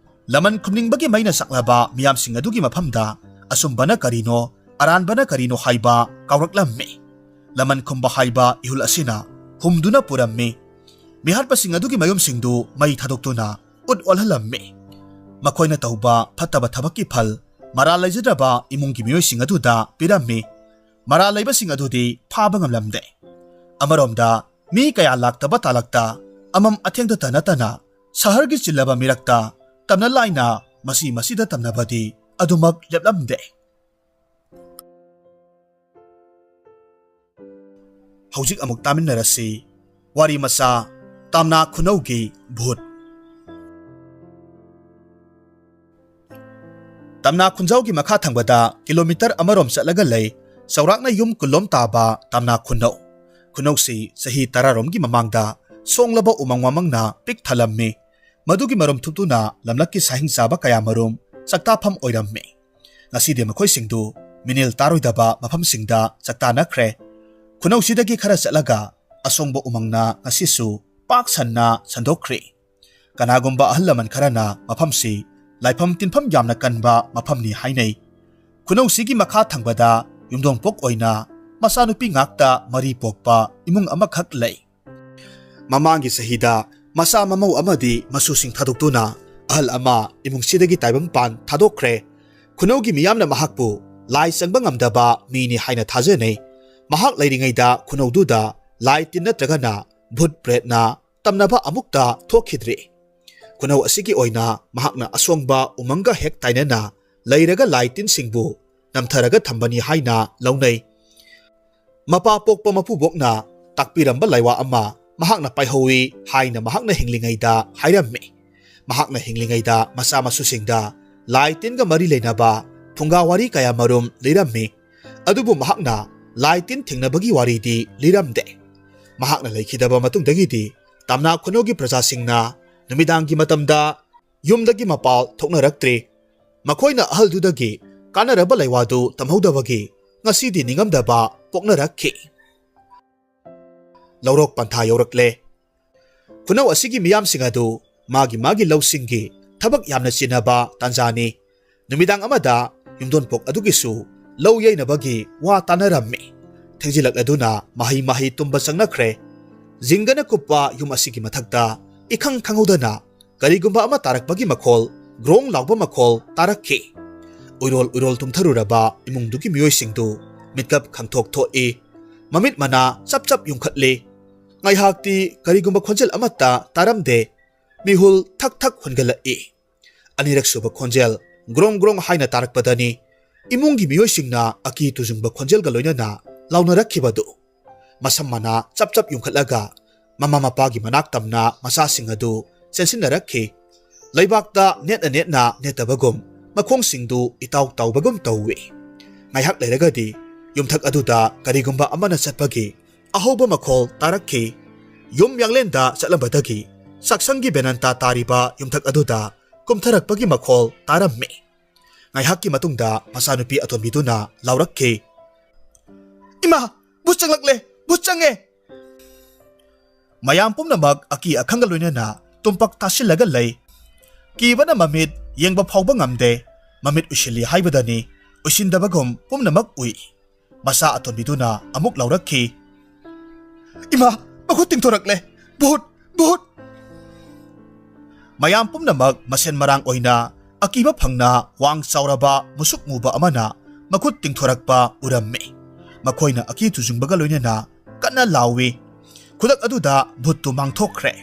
ꯂꯃꯟ ꯈꯨꯝꯅꯤꯡꯕꯒꯤ ꯃꯩꯅ ꯆꯥꯛꯂꯕ ꯃꯤꯌꯥꯝꯁꯤꯡ ꯑꯗꯨꯒꯤ ꯃꯐꯝꯗ ꯑꯆꯨꯝꯕꯅ ꯀꯔꯤꯅꯣ, ꯑꯔꯥꯟꯕꯅ ꯀꯔꯤꯅꯣ ꯍꯥꯏꯕ ꯀꯥꯎꯔꯛꯂꯝꯃꯤ꯫ ꯂꯃꯟ ꯈꯨꯝꯕ ꯍꯥꯏꯕ ꯏꯍꯨꯜ ꯑꯁꯤꯅ ꯍꯨꯝꯗꯨꯅ ꯄꯨꯔꯝꯃꯤ꯫ ꯃꯤꯍꯥꯠꯄꯁꯤꯡ ꯑꯗꯨꯒꯤ ꯃꯌꯨꯝꯁꯤꯡꯗꯨ ꯃꯩ ꯊꯥꯗꯣꯛꯇꯨꯅ ꯎꯠ ꯑꯣꯜꯍꯜꯂꯝꯃꯤ꯫ ꯃꯈꯣꯏꯅ ꯇꯧꯕ ꯐꯠꯇꯕ ꯊꯕꯛꯀꯤ ꯐꯜ ꯃꯔꯥꯜ ꯂꯩꯖꯗ꯭ꯔꯕ ꯏꯃꯨꯡꯒꯤ ꯃꯤꯑꯣꯏꯁꯤꯡ ꯑꯗꯨꯗ ꯄꯤꯔꯝꯃꯤ꯫ ꯃꯔꯥꯜ ꯂꯩꯕꯁꯤꯡ ꯑꯗꯨꯗꯤ ꯐꯥꯕ ꯉꯝꯂꯝꯗꯦ꯫ ꯑꯃꯔꯣꯝꯗ ꯃꯤ ꯀꯌꯥ ꯂꯥꯛꯇꯕ ꯇꯥꯂꯛꯇ ꯑꯃꯝ ꯑꯊꯦꯡꯗꯇ ꯅꯠꯇꯅ ꯁꯍꯔꯒꯤ ꯆꯤꯜꯂꯕ ꯃꯤꯔꯛꯇ ꯇꯝꯅ ꯂꯥꯏꯅ ꯃꯁꯤ ꯃꯁꯤꯗ ꯇꯝꯅꯕꯗꯤ ꯑꯗꯨꯃꯛ ꯂꯦꯞꯂꯝꯗꯦ꯫ ꯍꯧꯖꯤꯛ ꯑꯃꯨꯛ ꯇꯥꯃꯤꯟꯅꯔꯁꯤ ꯋꯥꯔꯤ ꯃꯆꯥ, ꯇꯥꯝꯅꯥ ꯈꯨꯅꯧꯒꯤ ꯚꯨꯠ꯫ ꯇꯝꯅꯥ ꯈꯨꯟꯖꯥꯎꯒꯤ ꯃꯈꯥ ꯊꯪꯕꯗ ꯀꯤꯂꯣꯃꯤꯇꯔ ꯑꯃꯔꯣꯝ ꯆꯠꯂꯒ ꯂꯩ ꯆꯥꯎꯔꯥꯛꯅ ꯌꯨꯝ ꯀꯨꯟꯂꯣꯝ ꯇꯥꯕ ꯇꯝꯅꯥ ꯈꯨꯟꯅꯧ꯫ ꯈꯨꯟꯅꯧꯁꯤ ꯆꯍꯤ ꯇꯔꯥꯔꯣꯝꯒꯤ ꯃꯃꯥꯡꯗ ꯁꯣꯡꯂꯕ ꯎꯃꯪ ꯋꯥꯃꯪꯅ ꯄꯤꯛ ꯊꯜꯂꯝꯃꯤ꯫ ꯃꯗꯨꯒꯤ ꯃꯔꯨꯝ ꯊꯨꯞꯇꯨꯅ ꯂꯝꯂꯛꯀꯤ ꯁꯥꯍꯤꯡ ꯆꯥꯕ ꯀꯌꯥꯃꯔꯨꯝ ꯆꯥꯛꯇꯥꯐꯝ ꯑꯣꯏꯔꯝꯃꯤ꯫ ꯉꯁꯤꯗꯤ ꯃꯈꯣꯏꯁꯤꯡꯗꯨ ꯃꯤꯅꯤꯜ ꯇꯥꯔꯣꯏꯗꯕ ꯃꯐꯝꯁꯤꯡꯗ ꯆꯥꯛꯇꯥꯅꯈ꯭ꯔꯦ꯫ ꯈꯨꯅꯧꯁꯤꯗꯒꯤ ꯈꯔ ꯆꯠꯂꯒ ꯑꯁꯣꯡꯕ ꯎꯃꯪꯅ ꯉꯁꯤꯁꯨ ꯄꯥꯛ ꯁꯟꯅ ꯁꯟꯗꯣꯛꯈ꯭ꯔꯤ꯫ ꯀꯅꯥꯒꯨꯝꯕ ꯑꯍꯜ ꯂꯃꯟ ꯈꯔꯅ ꯃꯐꯝꯁꯤ ꯂꯥꯏꯐꯝ ꯇꯤꯟꯐꯝ ꯌꯥꯝꯅ ꯀꯟꯕ ꯃꯐꯝꯅꯤ ꯍꯥꯏꯅꯩ꯫ ꯈꯨꯅꯧꯁꯤꯒꯤ ꯃꯈꯥ ꯊꯪꯕꯗ ꯌꯨꯝꯊꯣꯡꯄꯣꯛ ꯑꯣꯏꯅ ꯃꯆꯥꯅꯨꯄꯤ ꯉꯥꯛꯇ ꯃꯔꯤ ꯄꯣꯛꯄ ꯏꯃꯨꯡ ꯑꯃꯈꯛ ꯂꯩ꯫ ꯃꯃꯥꯡꯒꯤ ꯆꯍꯤꯗ ꯃꯆꯥ ꯃꯃꯧ ꯑꯃꯗꯤ ꯃꯁꯨꯁꯤꯡ ꯊꯥꯗꯣꯛꯇꯨꯅ ꯑꯍꯜ ꯑꯃ ꯏꯃꯨꯡꯁꯤꯗꯒꯤ ꯇꯥꯏꯕꯪꯄꯥꯟ ꯊꯥꯗꯣꯛꯈ꯭ꯔꯦ꯫ ꯈꯨꯅꯧꯒꯤ ꯃꯤꯌꯥꯝꯅ ꯃꯍꯥꯛꯄꯨ ꯂꯥꯏ ꯆꯪꯕ ꯉꯝꯗꯕ ꯃꯤꯅꯤ ꯍꯥꯏꯅ ꯊꯥꯖꯅꯩ꯫ ꯃꯍꯥꯛ ꯂꯩꯔꯤꯉꯩꯗ ꯈꯨꯅꯧꯗꯨꯗ ꯂꯥꯏ ꯇꯤꯟ ꯅꯠꯇ꯭ꯔꯒꯅ ꯚꯨꯠ ꯄ꯭ꯔꯦꯠꯅ ꯇꯝꯅꯕ ꯑꯃꯨꯛꯇ ꯊꯣꯛꯈꯤꯗ꯭ꯔꯤ꯫ ꯈꯨꯅꯧ ꯑꯁꯤꯒꯤ ꯑꯣꯏꯅ ꯃꯍꯥꯛꯅ ꯑꯁꯣꯡꯕ ꯎꯃꯪꯒ ꯍꯦꯛ ꯇꯥꯏꯅꯅ ꯂꯩꯔꯒ ꯂꯥꯏ ꯇꯤꯟꯁꯤꯡꯕꯨ ꯅꯝꯊꯔꯒ ꯊꯝꯕꯅꯤ ꯍꯥꯏꯅ ꯂꯧꯅꯩ꯫ ꯃꯄꯥ ꯄꯣꯛꯄ ꯃꯄꯨꯕꯣꯛꯅ ꯇꯥꯛꯄꯤꯔꯝꯕ ꯂꯥꯏꯋꯥ ꯑꯃ ꯃꯍꯥꯛꯅ ꯄꯥꯏꯍꯧꯏ ꯍꯥꯏꯅ ꯃꯍꯥꯛꯅ ꯍꯤꯡꯂꯤꯉꯩꯗ ꯍꯥꯏꯔꯝꯃꯤ꯫ ꯃꯍꯥꯛꯅ ꯍꯤꯡꯂꯤꯉꯩꯗ ꯃꯆꯥ ꯃꯁꯨꯁꯤꯡꯗ ꯂꯥꯏ ꯇꯤꯟꯒ ꯃꯔꯤ ꯂꯩꯅꯕ ꯐꯨꯡꯒꯥ ꯋꯥꯔꯤ ꯀꯌꯥ ꯃꯔꯨꯝ ꯂꯤꯔꯝꯃꯤ꯫ ꯑꯗꯨꯕꯨ ꯃꯍꯥꯛꯅ ꯂꯥꯏ ꯇꯤꯟ ꯊꯦꯡꯅꯕꯒꯤ ꯋꯥꯔꯤꯗꯤ ꯂꯤꯔꯝꯗꯦ꯫ ꯃꯍꯥꯛꯅ ꯂꯩꯈꯤꯗꯕ ꯃꯇꯨꯡꯗꯒꯤꯗꯤ ꯇꯝꯅꯥ ꯈꯨꯅꯧꯒꯤ ꯄ꯭ꯔꯖꯥꯁꯤꯡꯅ ꯅꯨꯃꯤꯗꯥꯡꯒꯤ ꯃꯇꯝꯗ ꯌꯨꯝꯗꯒꯤ ꯃꯄꯥꯜ ꯊꯣꯛꯅꯔꯛꯇ꯭ꯔꯤ꯫ ꯃꯈꯣꯏꯅ ꯑꯍꯜꯗꯨꯗꯒꯤ ꯀꯥꯟꯅꯔꯕ ꯂꯩꯋꯥꯗꯨ ꯇꯝꯍꯧꯗꯕꯒꯤ ꯉꯁꯤꯗꯤ ꯅꯤꯡꯉꯝꯗꯕ ꯄꯣꯛꯅꯔꯛꯈꯤ꯫ ꯂꯧꯔꯣꯛ ꯄꯟꯊꯥ ꯌꯧꯔꯛꯂꯦ꯫ ꯈꯨꯅꯧ ꯑꯁꯤꯒꯤ ꯃꯤꯌꯥꯝꯁꯤꯡ ꯑꯗꯨ ꯃꯥꯒꯤ ꯃꯥꯒꯤ ꯂꯧꯁꯤꯡꯒꯤ ꯊꯕꯛ ꯌꯥꯝꯅ ꯆꯤꯟꯅꯕ ꯇꯥꯟꯖꯥꯅꯤ꯫ ꯅꯨꯃꯤꯗꯥꯡ ꯑꯃꯗ ꯌꯨꯝꯗꯣꯟꯄꯣꯛ ꯑꯗꯨꯒꯤꯁꯨ ꯂꯧ ꯌꯩꯅꯕꯒꯤ ꯋꯥ ꯇꯥꯟꯅꯔꯝꯃꯤ꯫ ꯊꯦꯡꯖꯤꯜꯂꯛꯂꯗꯨꯅ ꯃꯍꯩ ꯃꯍꯩ ꯇꯨꯝꯕ ꯆꯪꯅꯈ꯭ꯔꯦ꯫ ꯖꯤꯡꯒꯅ ꯀꯨꯞꯄ ꯌꯨꯝ ꯑꯁꯤꯒꯤ ꯃꯊꯛꯇ ꯏꯈꯪ ꯈꯪꯍꯧꯗꯅ ꯀꯔꯤꯒꯨꯝꯕ ꯑꯃ ꯇꯥꯔꯛꯄꯒꯤ ꯃꯈꯣꯜ, ꯒ꯭ꯔꯣꯡ ꯂꯥꯎꯕ ꯃꯈꯣꯜ ꯇꯥꯔꯛꯈꯤ꯫ ꯎꯏꯔꯣꯜ ꯎꯏꯔꯣꯜ ꯇꯨꯝꯊꯔꯨꯔꯕ ꯏꯃꯨꯡꯗꯨꯒꯤ ꯃꯤꯑꯣꯏꯁꯤꯡꯗꯨ ꯃꯤꯠꯀꯞ ꯈꯪꯊꯣꯛ ꯊꯣꯛꯏ꯫ ꯃꯃꯤꯠ ꯃꯅꯥ ꯆꯞ ꯆꯞ ꯌꯨꯡꯈꯠꯂꯤ꯫ ꯉꯥꯏꯍꯥꯛꯇꯤ ꯀꯔꯤꯒꯨꯝꯕ ꯈꯣꯟꯖꯦꯜ ꯑꯃꯠꯇ ꯇꯥꯔꯝꯗꯦ꯫ ꯃꯤꯍꯨꯜ ꯊꯛ ꯊꯛ ꯍꯨꯟꯒꯠꯂꯛꯏ꯫ ꯑꯅꯤꯔꯛ ꯁꯨꯕ ꯈꯣꯟꯖꯦꯜ ꯒ꯭ꯔꯣꯡ ꯒ꯭ꯔꯣꯡ ꯍꯥꯏꯅ ꯇꯥꯔꯛꯄꯗꯅꯤ ꯏꯃꯨꯡꯒꯤ ꯃꯤꯑꯣꯏꯁꯤꯡꯅ ꯑꯀꯤ ꯇꯨꯖꯨꯡꯕ ꯈꯣꯟꯖꯦꯜꯒ ꯂꯣꯏꯅꯅ ꯂꯥꯎꯅꯔꯛꯈꯤꯕꯗꯨ꯫ ꯃꯁꯝ ꯃꯅꯥ ꯆꯞ ꯆꯞ ꯌꯨꯡꯈꯠꯂꯒ ꯃꯃꯥ ꯃꯄꯥꯒꯤ ꯃꯅꯥꯛ ꯇꯝꯅ ꯃꯆꯥꯁꯤꯡ ꯑꯗꯨ ꯆꯦꯟꯁꯤꯟꯅꯔꯛꯈꯤ꯫ ꯂꯩꯕꯥꯛꯇ ꯅꯦꯠꯅ ꯅꯦꯠꯅ ꯅꯦꯠꯇꯕꯒꯨꯝ, ꯃꯈꯣꯡꯁꯤꯡꯗꯨ ꯏꯇꯥꯎ ꯇꯥꯎꯕꯒꯨꯝ ꯇꯧꯏ꯫ ꯉꯥꯏꯍꯥꯛ ꯂꯩꯔꯒꯗꯤ ꯌꯨꯝꯊꯛ ꯑꯗꯨꯗ ꯀꯔꯤꯒꯨꯝꯕ ꯑꯃꯅ ꯆꯠꯄꯒꯤ ꯑꯍꯧꯕ ꯃꯈꯣꯜ ꯇꯥꯔꯛꯈꯤ꯫ ꯌꯨꯝ ꯌꯥꯡꯂꯦꯟꯗ ꯆꯠꯂꯝꯕꯗꯒꯤ ꯆꯥꯛꯁꯪꯒꯤ ꯕꯦꯅꯟꯇꯥ ꯇꯥꯔꯤꯕ ꯌꯨꯝꯊꯛ ꯑꯗꯨꯗ ꯀꯨꯝꯊꯔꯛꯄꯒꯤ ꯃꯈꯣꯜ ꯇꯥꯔꯝꯃꯤ꯫ ꯉꯥꯏꯍꯥꯛꯀꯤ ꯃꯇꯨꯡꯗ ꯃꯆꯥꯅꯨꯄꯤ ꯑꯇꯣꯝꯕꯤꯗꯨꯅ ꯂꯥꯎꯔꯛꯈꯤ, "ꯏꯃꯥ, ꯚꯨꯠ ꯆꯪꯂꯛꯂꯦ! ꯚꯨꯠ ꯆꯪꯉꯦ!" ꯃꯌꯥꯝ ꯄꯨꯝꯅꯃꯛ ꯑꯀꯤ ꯑꯈꯪꯒ ꯂꯣꯏꯅꯅ ꯇꯨꯝꯄꯥꯛ ꯇꯥꯁꯤꯜꯂꯒ ꯂꯩ꯫ ꯀꯤꯕꯅ ꯃꯃꯤꯠ ꯌꯦꯡꯕ ꯐꯥꯎꯕ ꯉꯝꯗꯦ꯫ ꯃꯃꯤꯠ ꯎꯏꯁꯤꯜꯂꯤ ꯍꯥꯏꯕꯗꯅꯤ, ꯎꯏꯁꯤꯟꯗꯕꯒꯨꯝ ꯄꯨꯝꯅꯃꯛ ꯎꯏ꯫ ꯃꯆꯥ ꯑꯇꯣꯟꯕꯤꯗꯨꯅ ꯑꯃꯨꯛ ꯂꯥꯎꯔꯛꯈꯤ, "ꯏꯃꯥ, ꯃꯈꯨꯠ ꯇꯤꯡꯊꯣꯔꯛꯂꯦ! ꯚꯨꯠ! ꯚꯨꯠ!" ꯃꯌꯥꯝ ꯄꯨꯝꯅꯃꯛ ꯃꯁꯦꯟ ꯃꯔꯥꯡ ꯑꯣꯏꯅ ꯑꯀꯤꯕ ꯐꯪꯅ ꯋꯥꯡ ꯆꯥꯎꯔꯕ ꯃꯨꯁꯨꯛ ꯃꯨꯕ ꯑꯃꯅ ꯃꯈꯨꯠ ꯇꯤꯡꯊꯣꯔꯛꯄ ꯎꯔꯝꯃꯤ꯫ ꯃꯈꯣꯏꯅ ꯑꯀꯤ ꯇꯨꯖꯨꯡꯕꯒ ꯂꯣꯏꯅꯅ ꯀꯟꯅ ꯂꯥꯎꯏ꯫ ꯈꯨꯗꯛ ꯑꯗꯨꯗ ꯚꯨꯠꯇꯨ ꯃꯥꯡꯊꯣꯛꯈ꯭ꯔꯦ꯫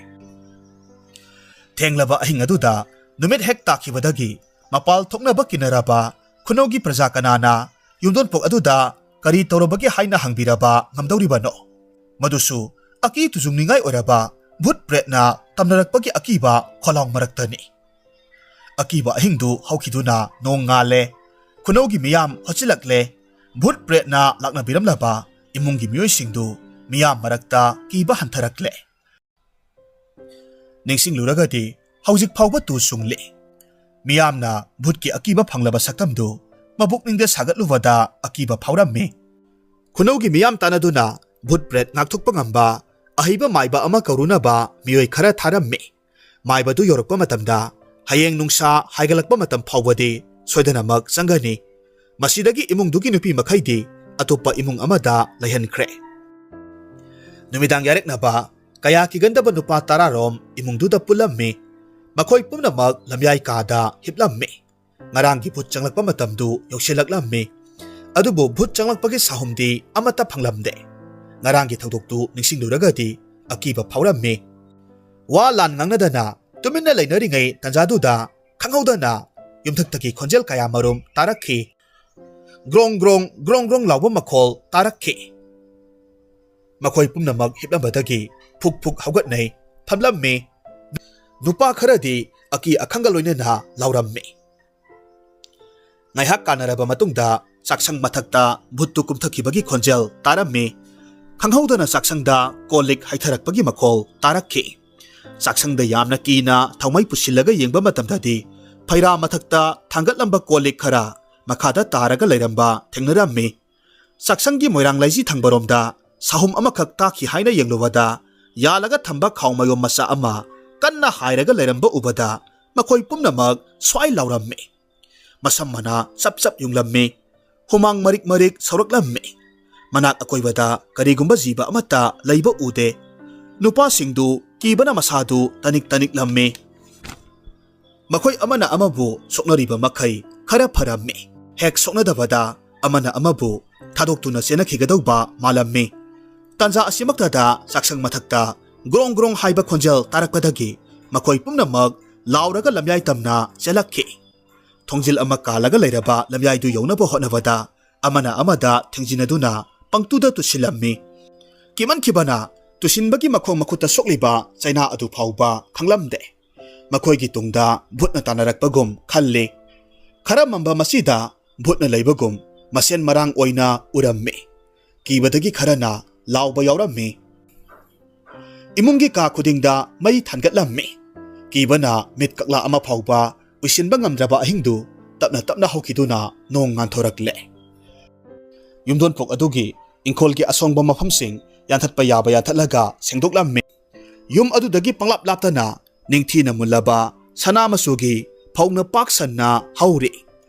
ꯊꯦꯡꯂꯕ ꯑꯍꯤꯡ ꯑꯗꯨꯗ ꯅꯨꯃꯤꯠ ꯍꯦꯛ ꯇꯥꯈꯤꯕꯗꯒꯤ ꯃꯄꯥꯜ ꯊꯣꯛꯅꯕ ꯀꯤꯅꯔꯕ ꯈꯨꯅꯧꯒꯤ ꯄ꯭ꯔꯖꯥ ꯀꯅꯥꯅ ꯌꯨꯝꯗꯣꯟꯄꯣꯛ ꯑꯗꯨꯗ ꯀꯔꯤ ꯇꯧꯔꯕꯒꯦ ꯍꯥꯏꯅ ꯍꯪꯕꯤꯔꯕ ꯉꯝꯗꯧꯔꯤꯕꯅꯣ? ꯃꯗꯨꯁꯨ ꯑꯀꯤ ꯇꯨꯖꯨꯡꯅꯤꯡꯉꯥꯏ ꯑꯣꯏꯔꯕ ꯚꯨꯠ ꯄ꯭ꯔꯦꯠꯅ ꯇꯝꯅꯔꯛꯄꯒꯤ ꯑꯀꯤꯕ ꯈꯣꯜꯂꯥꯎ ꯃꯔꯛꯇꯅꯤ꯫ ꯑꯀꯤꯕ ꯑꯍꯤꯡꯗꯨ ꯍꯧꯈꯤꯗꯨꯅ ꯅꯣꯡ ꯉꯥꯜꯂꯦ꯫ ꯈꯨꯅꯧꯒꯤ ꯃꯤꯌꯥꯝ ꯍꯣꯠꯆꯤꯜꯂꯛꯂꯦ꯫ ꯚꯨꯠ ꯄ꯭ꯔꯦꯠꯅ ꯂꯥꯛꯅꯕꯤꯔꯝꯂꯕ ꯏꯃꯨꯡꯒꯤ ꯃꯤꯑꯣꯏꯁꯤꯡꯗꯨ ꯃꯤꯌꯥꯝ ꯃꯔꯛꯇ ꯀꯤꯕ ꯍꯟꯊꯔꯛꯂꯦ꯫ ꯅꯤꯡꯁꯤꯡꯂꯨꯔꯒꯗꯤ ꯍꯧꯖꯤꯛ ꯐꯥꯎꯕ ꯇꯨ ꯆꯨꯡꯂꯤ꯫ ꯃꯤꯌꯥꯝꯅ ꯚꯨꯠꯀꯤ ꯑꯀꯤꯕ ꯐꯪꯂꯕ ꯁꯛꯇꯝꯗꯨ ꯃꯕꯨꯛꯅꯤꯡꯗ ꯁꯥꯒꯠꯂꯨꯕꯗ ꯑꯀꯤꯕ ꯐꯥꯎꯔꯝꯃꯤ꯫ ꯈꯨꯅꯧꯒꯤ ꯃꯤꯌꯥꯝ ꯇꯥꯟꯅꯗꯨꯅ ꯚꯨꯠ ꯄ꯭ꯔꯦꯠ ꯉꯥꯛꯊꯣꯛꯄ ꯉꯝꯕ ꯑꯍꯩꯕ ꯃꯥꯏꯕ ꯑꯃ ꯀꯧꯔꯨꯅꯕ ꯃꯤꯑꯣꯏ ꯈꯔ ꯊꯥꯔꯝꯃꯤ꯫ ꯃꯥꯏꯕꯗꯨ ꯌꯧꯔꯛꯄ ꯃꯇꯝꯗ ꯍꯌꯦꯡ ꯅꯨꯡꯁꯥ ꯍꯥꯏꯒꯠꯂꯛꯄ ꯃꯇꯝ ꯐꯥꯎꯕꯗꯤ ꯁꯣꯏꯗꯅꯃꯛ ꯆꯪꯒꯅꯤ꯫ ꯃꯁꯤꯗꯒꯤ ꯏꯃꯨꯡꯗꯨꯒꯤ ꯅꯨꯄꯤ ꯃꯈꯩꯗꯤ ꯑꯇꯣꯞꯄ ꯏꯃꯨꯡ ꯑꯃꯗ ꯂꯩꯍꯟꯈ꯭ꯔꯦ꯫ ꯅꯨꯃꯤꯗꯥꯡ ꯌꯥꯔꯦꯛꯅꯕ ꯀꯌꯥ ꯀꯤꯒꯟꯗꯕ ꯅꯨꯄꯥ ꯇꯔꯥꯔꯣꯝ ꯏꯃꯨꯡꯗꯨꯗ ꯄꯨꯜꯂꯝꯃꯤ꯫ ꯃꯈꯣꯏ ꯄꯨꯝꯅꯃꯛ ꯂꯝꯌꯥꯏ ꯀꯥꯗ ꯍꯤꯞꯂꯝꯃꯤ꯫ ꯉꯔꯥꯡꯒꯤ ꯚꯨꯠ ꯆꯪꯂꯛꯄ ꯃꯇꯝꯗꯨ ꯌꯧꯁꯤꯜꯂꯛꯂꯝꯃꯤ꯫ ꯑꯗꯨꯕꯨ ꯚꯨꯠ ꯆꯪꯂꯛꯄꯒꯤ ꯁꯥꯍꯨꯝꯗꯤ ꯑꯃꯠꯇ ꯐꯪꯂꯝꯗꯦ꯫ ꯉꯔꯥꯡꯒꯤ ꯊꯧꯗꯣꯛꯇꯨ ꯅꯤꯡꯁꯤꯡꯂꯨꯔꯒꯗꯤ ꯑꯀꯤꯕ ꯐꯥꯎꯔꯝꯃꯤ꯫ ꯋꯥ ꯂꯥꯟ ꯉꯥꯡꯅꯗꯅ ꯇꯨꯃꯤꯟꯅ ꯂꯩꯅꯔꯤꯉꯩ ꯇꯥꯟꯖꯥꯗꯨꯗ ꯈꯪꯍꯧꯗꯅ ꯌꯨꯝꯊꯛꯇꯒꯤ ꯈꯣꯟꯖꯦꯜ ꯀꯌꯥꯃꯔꯨꯝ ꯇꯥꯔꯛꯈꯤ꯫ ꯒ꯭ꯔꯣꯡ ꯒ꯭ꯔꯣꯡ, ꯒ꯭ꯔꯣꯡ ꯒ꯭ꯔꯣꯡ ꯂꯥꯎꯕ ꯃꯈꯣꯜ ꯇꯥꯔꯛꯈꯤ꯫ ꯃꯈꯣꯏ ꯄꯨꯝꯅꯃꯛ ꯍꯤꯞꯂꯝꯕꯗꯒꯤ ꯐꯨꯛ ꯐꯨꯛ ꯍꯧꯒꯠꯅꯩ, ꯐꯝꯂꯝꯃꯤ꯫ ꯅꯨꯄꯥ ꯈꯔꯗꯤ ꯑꯀꯤ ꯑꯈꯪꯒ ꯂꯣꯏꯅꯅ ꯂꯥꯎꯔꯝꯃꯤ꯫ ꯉꯥꯏꯍꯥꯛ ꯀꯥꯟꯅꯔꯕ ꯃꯇꯨꯡꯗ ꯆꯥꯛꯁꯪ ꯃꯊꯛꯇ ꯚꯨꯠꯇꯨ ꯀꯨꯝꯊꯈꯤꯕꯒꯤ ꯈꯣꯟꯖꯦꯜ ꯇꯥꯔꯝꯃꯤ꯫ ꯈꯪꯍꯧꯗꯅ ꯆꯥꯛꯁꯪꯗ ꯀꯣꯜ ꯂꯤꯛ ꯍꯩꯊꯔꯛꯄꯒꯤ ꯃꯈꯣꯜ ꯇꯥꯔꯛꯈꯤ꯫ ꯆꯥꯛꯁꯪꯗ ꯌꯥꯝꯅ ꯀꯤꯅ ꯊꯥꯎꯃꯩ ꯄꯨꯁꯤꯜꯂꯒ ꯌꯦꯡꯕ ꯃꯇꯝꯗꯗꯤ ꯐꯩꯔꯥ ꯃꯊꯛꯇ ꯊꯥꯡꯒꯠꯂꯝꯕ ꯀꯣꯜ ꯂꯤꯛ ꯈꯔ ꯃꯈꯥꯗ ꯇꯥꯔꯒ ꯂꯩꯔꯝꯕ ꯊꯦꯡꯅꯔꯝꯃꯤ꯫ ꯆꯥꯛꯁꯪꯒꯤ ꯃꯣꯏꯔꯥꯡ ꯂꯩꯁꯤ ꯊꯪꯕꯔꯣꯝꯗ ꯁꯥꯍꯨꯝ ꯑꯃꯈꯛ ꯇꯥꯈꯤ ꯍꯥꯏꯅ ꯌꯦꯡꯂꯨꯕꯗ, ꯌꯥꯜꯂꯒ ꯊꯝꯕ ꯈꯥꯎ ꯃꯌꯣꯝ ꯃꯆꯥ ꯑꯃ ꯀꯟꯅ ꯍꯥꯏꯔꯒ ꯂꯩꯔꯝꯕ ꯎꯕꯗ, ꯃꯈꯣꯏ ꯄꯨꯝꯅꯃꯛ ꯁ꯭ꯋꯥꯏ ꯂꯥꯎꯔꯝꯃꯤ꯫ ꯃꯁꯝ ꯃꯅꯥ ꯆꯞ ꯆꯞ ꯌꯨꯡꯂꯝꯃꯤ꯫ ꯍꯨꯃꯥꯡ ꯃꯔꯤꯛ ꯃꯔꯤꯛ ꯁꯧꯔꯛꯂꯝꯃꯤ꯫ ꯃꯅꯥꯛ ꯑꯀꯣꯏꯕꯗ ꯀꯔꯤꯒꯨꯝꯕ ꯖꯤꯕ ꯑꯃꯠꯇ ꯂꯩꯕ ꯎꯗꯦ꯫ ꯅꯨꯄꯥꯁꯤꯡꯗꯨ ꯀꯤꯕꯅ ꯃꯁꯥꯗꯨ ꯇꯅꯤꯛ ꯇꯅꯤꯛꯂꯝꯃꯤ꯫ ꯃꯈꯣꯏ ꯑꯃꯅ ꯑꯃꯕꯨ ꯁꯣꯛꯅꯔꯤꯕ ꯃꯈꯩ ꯈꯔ ꯐꯔꯝꯃꯤ꯫ ꯍꯦꯛ ꯁꯣꯛꯅꯗꯕꯗ ꯑꯃꯅ ꯑꯃꯕꯨ ꯊꯥꯗꯣꯛꯇꯨꯅ ꯆꯦꯟꯅꯈꯤꯒꯗꯧꯕ ꯃꯥꯜꯂꯝꯃꯤ꯫ ꯇꯥꯟꯖꯥ ꯑꯁꯤꯃꯛꯇꯗ ꯆꯥꯛꯁꯪ ꯃꯊꯛꯇ ꯒ꯭ꯔꯣꯡ ꯒ꯭ꯔꯣꯡ ꯍꯥꯏꯕ ꯈꯣꯟꯖꯦꯜ ꯇꯥꯔꯛꯄꯗꯒꯤ ꯃꯈꯣꯏ ꯄꯨꯝꯅꯃꯛ ꯂꯥꯎꯔꯒ ꯂꯝꯌꯥꯏ ꯇꯝꯅ ꯆꯦꯜꯂꯛꯈꯤ꯫ ꯊꯣꯡꯖꯤꯜ ꯑꯃ ꯀꯥꯜꯂꯒ ꯂꯩꯔꯕ ꯂꯝꯌꯥꯏꯗꯨ ꯌꯧꯅꯕ ꯍꯣꯠꯅꯕꯗ ꯑꯃꯅ ꯑꯃꯗ ꯊꯦꯡꯖꯤꯟꯅꯗꯨꯅ ꯄꯪꯇꯨꯗ ꯇꯨꯁꯤꯜꯂꯝꯃꯤ꯫ ꯀꯤꯃꯟꯈꯤꯕꯅ ꯇꯨꯁꯤꯟꯕꯒꯤ ꯃꯈꯣꯡ ꯃꯈꯨꯠꯇ ꯁꯣꯛꯂꯤꯕ ꯆꯩꯅꯥ ꯑꯗꯨ ꯐꯥꯎꯕ ꯈꯪꯂꯝꯗꯦ꯫ ꯃꯈꯣꯏꯒꯤ ꯇꯨꯡꯗ ꯚꯨꯠꯅ ꯇꯥꯟꯅꯔꯛꯄꯒꯨꯝ ꯈꯜꯂꯤ꯫ ꯈꯔ ꯃꯝꯕ ꯃꯁꯤꯗ ꯚꯨꯠꯅ ꯂꯩꯕꯒꯨꯝ ꯃꯁꯦꯟ ꯃꯔꯥꯡ ꯑꯣꯏꯅ ꯎꯔꯝꯃꯤ꯫ ꯀꯤꯕꯗꯒꯤ ꯈꯔꯅ ꯂꯥꯎꯕ ꯌꯥꯎꯔꯝꯃꯤ꯫ ꯏꯃꯨꯡꯒꯤ ꯀꯥ ꯈꯨꯗꯤꯡꯗ ꯃꯩ ꯊꯥꯟꯒꯠꯂꯝꯃꯤ꯫ ꯀꯤꯕꯅ ꯃꯤꯠ ꯀꯛꯂꯥ ꯑꯃ ꯐꯥꯎꯕ ꯎꯏꯁꯤꯟꯕ ꯉꯝꯗ꯭ꯔꯕ ꯑꯍꯤꯡꯗꯨ ꯇꯞꯅ ꯇꯞꯅ ꯍꯧꯈꯤꯗꯨꯅ ꯅꯣꯡ ꯉꯥꯟꯊꯣꯔꯛꯂꯦ꯫ ꯌꯨꯝꯊꯣꯡ ꯄꯣꯛ ꯑꯗꯨꯒꯤ ꯏꯪꯈꯣꯜꯒꯤ ꯑꯁꯣꯡꯕ ꯃꯐꯝꯁꯤꯡ ꯌꯥꯟꯊꯠꯄ ꯌꯥꯕ ꯌꯥꯟꯊꯠꯂꯒ ꯁꯦꯡꯗꯣꯛꯂꯝꯃꯤ꯫ ꯌꯨꯝ ꯑꯗꯨꯗꯒꯤ ꯄꯪꯂꯥꯞ ꯂꯥꯞꯇꯅ ꯅꯤꯡꯊꯤꯅ ꯃꯨꯜꯂꯕ ꯁꯅꯥ ꯃꯆꯨꯒꯤ ꯐꯧꯅ ꯄꯥꯛ ꯁꯟꯅ ꯍꯧꯔꯤ꯫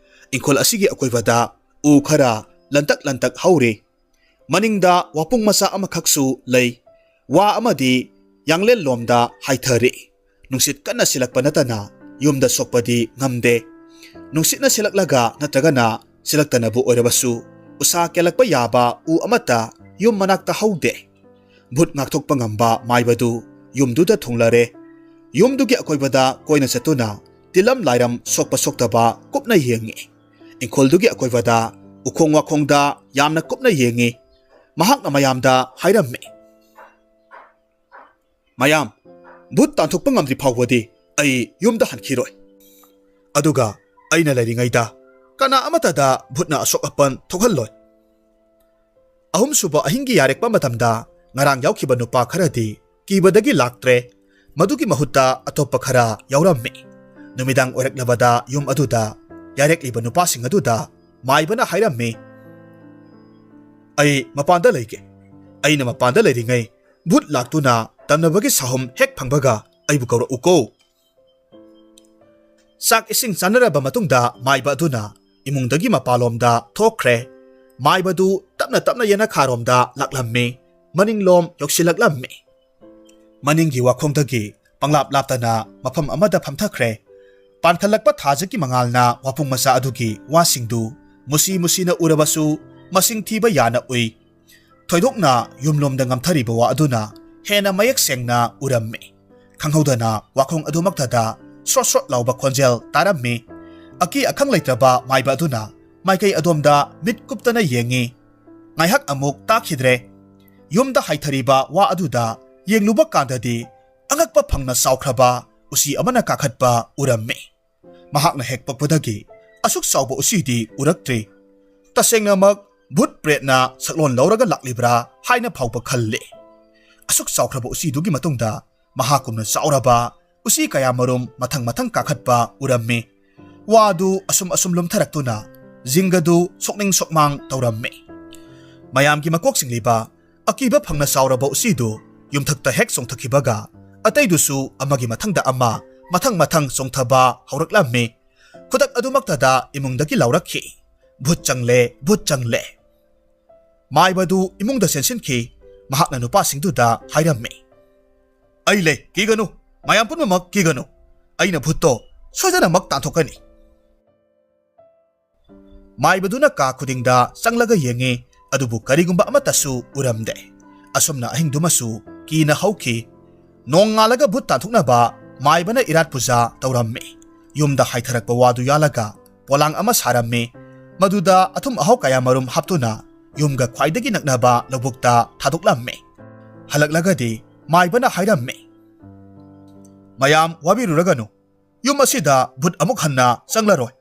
ꯏꯪꯈꯣꯜ ꯑꯁꯤꯒꯤ ꯑꯀꯣꯏꯕꯗ ꯎ ꯈꯔ ꯂꯟꯇꯛ ꯂꯟꯇꯛ ꯍꯧꯔꯤ꯫ ꯃꯅꯤꯡꯗ ꯋꯥꯄꯨꯡ ꯃꯆꯥ ꯑꯃꯈꯛꯁꯨ ꯂꯩ꯫ ꯋꯥ ꯑꯃꯗꯤ ꯌꯥꯡꯂꯦꯟ ꯂꯣꯝꯗ ꯍꯥꯏꯊꯔꯤ꯫ ꯅꯨꯡꯁꯤꯠ ꯀꯟꯅ ꯁꯤꯜꯂꯛꯄ ꯅꯠꯇꯅ ꯌꯨꯝꯗ ꯁꯣꯛꯄꯗꯤ ꯉꯝꯗꯦ꯫ ꯅꯨꯡꯁꯤꯠꯅ ꯁꯤꯜꯂꯛꯂꯒ ꯅꯠꯇ꯭ꯔꯒꯅ ꯁꯤꯜꯂꯛꯇꯅꯕꯨ ꯑꯣꯏꯔꯕꯁꯨ ꯎꯁꯥ ꯀꯦꯜꯂꯛꯄ ꯌꯥꯕ ꯎ ꯑꯃꯠꯇ ꯌꯨꯝ ꯃꯅꯥꯛꯇ ꯍꯧꯗꯦ꯫ ꯚꯨꯠ ꯉꯥꯛꯊꯣꯛꯄ ꯉꯝꯕ ꯃꯥꯏꯕꯗꯨ ꯌꯨꯝꯗꯨꯗ ꯊꯨꯡꯂꯔꯦ꯫ ꯌꯨꯝꯗꯨꯒꯤ ꯑꯀꯣꯏꯕꯗ ꯀꯣꯏꯅ ꯆꯠꯇꯨꯅ ꯇꯤꯜꯂꯝ ꯂꯥꯏꯔꯝ ꯁꯣꯛꯄ ꯁꯣꯛꯇꯕ ꯀꯨꯞꯅ ꯌꯦꯡꯉꯤ꯫ ꯏꯪꯈꯣꯜꯗꯨꯒꯤ ꯑꯀꯣꯏꯕꯗ ꯎꯈꯣꯡ ꯋꯥꯈꯣꯡꯗ ꯌꯥꯝꯅ ꯀꯨꯞꯅ ꯌꯦꯡꯉꯤ꯫ ꯃꯍꯥꯛꯅ ꯃꯌꯥꯝꯗ ꯍꯥꯏꯔꯝꯃꯤ, "ꯃꯌꯥꯝ, ꯚꯨꯠ ꯇꯥꯟꯊꯣꯛꯄ ꯉꯝꯗ꯭ꯔꯤ ꯐꯥꯎꯕꯗꯤ ꯑꯩ ꯌꯨꯝꯗ ꯍꯟꯈꯤꯔꯣꯏ꯫ ꯑꯗꯨꯒ ꯑꯩꯅ ꯂꯩꯔꯤꯉꯩꯗ ꯀꯅꯥ ꯑꯃꯠꯇꯗ ꯚꯨꯠꯅ ꯑꯁꯣꯛ ꯑꯄꯟ ꯊꯣꯛꯍꯜꯂꯣꯏ꯫" ꯑꯍꯨꯝꯁꯨꯕ ꯑꯍꯤꯡꯒꯤ ꯌꯥꯔꯦꯛꯄ ꯃꯇꯝꯗ ꯉꯔꯥꯡ ꯌꯥꯎꯈꯤꯕ ꯅꯨꯄꯥ ꯈꯔꯗꯤ ꯀꯤꯕꯗꯒꯤ ꯂꯥꯛꯇ꯭ꯔꯦ꯫ ꯃꯗꯨꯒꯤ ꯃꯍꯨꯠꯇ ꯑꯇꯣꯞꯄ ꯈꯔ ꯌꯥꯎꯔꯝꯃꯤ꯫ ꯅꯨꯃꯤꯗꯥꯡ ꯑꯣꯏꯔꯛꯂꯕꯗ ꯌꯨꯝ ꯑꯗꯨꯗ ꯌꯥꯔꯦꯛꯂꯤꯕ ꯅꯨꯄꯥꯁꯤꯡ ꯑꯗꯨꯗ ꯃꯥꯏꯕꯅ ꯍꯥꯏꯔꯝꯃꯤ, "ꯑꯩ ꯃꯄꯥꯟꯗ ꯂꯩꯒꯦ꯫ ꯑꯩꯅ ꯃꯄꯥꯟꯗ ꯂꯩꯔꯤꯉꯩ ꯚꯨꯠ ꯂꯥꯛꯇꯨꯅ ꯇꯝꯅꯕꯒꯤ ꯁꯥꯍꯨꯝ ꯍꯦꯛ ꯐꯪꯕꯒ ꯑꯩꯕꯨ ꯀꯧꯔꯛꯎꯀꯣ꯫" ꯆꯥꯛ ꯏꯁꯤꯡ ꯆꯥꯅꯔꯕ ꯃꯇꯨꯡꯗ ꯃꯥꯏꯕ ꯑꯗꯨꯅ ꯏꯃꯨꯡꯗꯒꯤ ꯃꯄꯥꯟꯂꯣꯝꯗ ꯊꯣꯛꯈ꯭ꯔꯦ꯫ ꯃꯥꯏꯕꯗꯨ ꯇꯞꯅ ꯇꯞꯅ ꯌꯦꯅꯈꯥꯔꯣꯝꯗ ꯂꯥꯛꯂꯝꯃꯤ꯫ ꯃꯅꯤꯡꯂꯣꯝ ꯌꯧꯁꯤꯜꯂꯛꯂꯝꯃꯤ꯫ ꯃꯅꯤꯡꯒꯤ ꯋꯥꯈꯣꯡꯗꯒꯤ ꯄꯪꯂꯥꯞ ꯂꯥꯞꯇꯅ ꯃꯐꯝ ꯑꯃꯗ ꯐꯝꯊꯈ꯭ꯔꯦ꯫ ꯄꯥꯟꯈꯠꯂꯛꯄ ꯊꯥꯖꯒꯤ ꯃꯉꯥꯜꯅ ꯋꯥꯄꯨꯡ ꯃꯆꯥ ꯑꯗꯨꯒꯤ ꯋꯥꯁꯤꯡꯗꯨ ꯃꯨꯁꯤ ꯃꯨꯁꯤꯅ ꯎꯔꯕꯁꯨ ꯃꯁꯤꯡ ꯊꯤꯕ ꯌꯥꯅ ꯎꯏ꯫ ꯊꯣꯏꯗꯣꯛꯅ ꯌꯨꯝꯂꯣꯝꯗ ꯉꯝꯊꯔꯤꯕ ꯋꯥ ꯑꯗꯨꯅ ꯍꯦꯟꯅ ꯃꯌꯦꯛ ꯁꯦꯡꯅ ꯎꯔꯝꯃꯤ꯫ ꯈꯪꯍꯧꯗꯅ ꯋꯥꯈꯣꯡ ꯑꯗꯨꯃꯛꯇꯗ ꯁ꯭ꯔꯣꯠ ꯁ꯭ꯔꯣꯠ ꯂꯥꯎꯕ ꯈꯣꯟꯖꯦꯜ ꯇꯥꯔꯝꯃꯤ꯫ ꯑꯀꯤ ꯑꯈꯪ ꯂꯩꯇ꯭ꯔꯕ ꯃꯥꯏꯕ ꯑꯗꯨꯅ ꯃꯥꯏꯀꯩ ꯑꯗꯣꯝꯗ ꯃꯤꯠ ꯀꯨꯞꯇꯅ ꯌꯦꯡꯉꯤ꯫ ꯉꯥꯏꯍꯥꯛ ꯑꯃꯨꯛ ꯇꯥꯈꯤꯗ꯭ꯔꯦ꯫ ꯌꯨꯝꯗ ꯍꯥꯏꯊꯔꯤꯕ ꯋꯥ ꯑꯗꯨꯗ ꯌꯦꯡꯂꯨꯕ ꯀꯥꯟꯗꯗꯤ ꯑꯉꯛꯄ ꯐꯪꯅ ꯆꯥꯎꯈ꯭ꯔꯕ ꯎꯆꯤ ꯑꯃꯅ ꯀꯥꯈꯠꯄ ꯎꯔꯝꯃꯤ꯫ ꯃꯍꯥꯛꯅ ꯍꯦꯛ ꯄꯣꯛꯄꯗꯒꯤ ꯑꯁꯨꯛ ꯆꯥꯎꯕ ꯎꯆꯤꯗꯤ ꯎꯔꯛꯇ꯭ꯔꯤ꯫ ꯇꯁꯦꯡꯅꯃꯛ ꯚꯨꯠ ꯄ꯭ꯔꯦꯠꯅ ꯁꯛꯂꯣꯟ ꯂꯧꯔꯒ ꯂꯥꯛꯂꯤꯕ꯭ꯔꯥ ꯍꯥꯏꯅ ꯐꯥꯎꯕ ꯈꯜꯂꯤ꯫ ꯑꯁꯨꯛ ꯆꯥꯎꯈ꯭ꯔꯕ ꯎꯆꯤꯗꯨꯒꯤ ꯃꯇꯨꯡꯗ ꯃꯍꯥꯛꯀꯨꯝꯅ ꯆꯥꯎꯔꯕ ꯎꯆꯤ ꯀꯌꯥ ꯃꯔꯨꯝ ꯃꯊꯪ ꯃꯊꯪ ꯀꯥꯈꯠꯄ ꯎꯔꯝꯃꯤ꯫ ꯋꯥꯗꯨ ꯑꯁꯨꯝ ꯑꯁꯨꯝ ꯂꯨꯝꯊꯔꯛꯇꯨꯅ ꯖꯤꯡꯒꯗꯨ ꯁꯣꯛꯅꯤꯡ ꯁꯣꯛꯃꯥꯡ ꯇꯧꯔꯝꯃꯤ꯫ ꯃꯌꯥꯝꯒꯤ ꯃꯀꯣꯛ ꯆꯤꯡꯂꯤꯕ ꯑꯀꯤꯕ ꯐꯪꯅ ꯆꯥꯎꯔꯕ ꯎꯆꯤꯗꯨ ꯌꯨꯝꯊꯛꯇ ꯍꯦꯛ ꯆꯣꯡꯊꯈꯤꯕꯒ ꯑꯇꯩꯗꯨꯁꯨ ꯑꯃꯒꯤ ꯃꯊꯪꯗ ꯑꯃ ꯃꯊꯪ ꯃꯊꯪ ꯆꯣꯡꯊꯕ ꯍꯧꯔꯛꯂꯝꯃꯤ꯫ ꯈꯨꯗꯛ ꯑꯗꯨꯃꯛꯇꯗ ꯏꯃꯨꯡꯗꯒꯤ ꯂꯥꯎꯔꯛꯈꯤ, "ꯚꯨꯠ ꯆꯪꯂꯦ, ꯚꯨꯠ ꯆꯪꯂꯦ!" ꯃꯥꯏꯕꯗꯨ ꯏꯃꯨꯡꯗ ꯆꯦꯟꯁꯤꯟꯈꯤ꯫ ꯃꯍꯥꯛꯅ ꯅꯨꯄꯥꯁꯤꯡꯗꯨꯗ ꯍꯥꯏꯔꯝꯃꯤ, "ꯑꯩ ꯂꯩ, ꯀꯤꯒꯅꯨ, ꯃꯌꯥꯝ ꯄꯨꯝꯅꯃꯛ ꯀꯤꯒꯅꯨ꯫ ꯑꯩꯅ ꯚꯨꯠꯇꯣ ꯁꯣꯏꯗꯅꯃꯛ ꯇꯥꯟꯊꯣꯛꯀꯅꯤ꯫" ꯃꯥꯏꯕꯗꯨꯅ ꯀꯥ ꯈꯨꯗꯤꯡꯗ ꯆꯪꯂꯒ ꯌꯦꯡꯉꯤ, ꯑꯗꯨꯕꯨ ꯀꯔꯤꯒꯨꯝꯕ ꯑꯃꯠꯇꯁꯨ ꯎꯔꯝꯗꯦ꯫ ꯑꯁꯨꯝꯅ ꯑꯍꯤꯡꯗꯨꯃꯁꯨ ꯀꯤꯅ ꯍꯧꯈꯤ꯫ ꯅꯣꯡꯉꯥꯜꯂꯒ ꯚꯨꯠ ꯇꯥꯟꯊꯣꯛꯅꯕ ꯃꯥꯏꯕꯅ ꯏꯔꯥꯠ ꯄꯨꯖꯥ ꯇꯧꯔꯝꯃꯤ꯫ ꯌꯨꯝꯗ ꯍꯥꯏꯊꯔꯛꯄ ꯋꯥꯗꯨ ꯌꯥꯜꯂꯒ ꯄꯣꯂꯥꯡ ꯑꯃ ꯁꯥꯔꯝꯃꯤ꯫ ꯃꯗꯨꯗ ꯑꯊꯨꯝ ꯑꯍꯥꯎ ꯀꯌꯥ ꯃꯔꯨꯝ ꯍꯥꯞꯇꯨꯅ ꯌꯨꯝꯒ ꯈ꯭ꯋꯥꯏꯗꯒꯤ ꯅꯛꯅꯕ ꯂꯧꯕꯨꯛꯇ ꯊꯥꯗꯣꯛꯂꯝꯃꯤ꯫ ꯍꯜꯂꯛꯂꯒꯗꯤ ꯃꯥꯏꯕꯅ ꯍꯥꯏꯔꯝꯃꯤ, "ꯃꯌꯥꯝ ꯋꯥꯕꯤꯔꯨꯔꯒꯅꯨ꯫ ꯌꯨꯝ ꯑꯁꯤꯗ ꯚꯨꯠ ꯑꯃꯨꯛ ꯍꯟꯅ ꯆꯪꯂꯔꯣꯏ꯫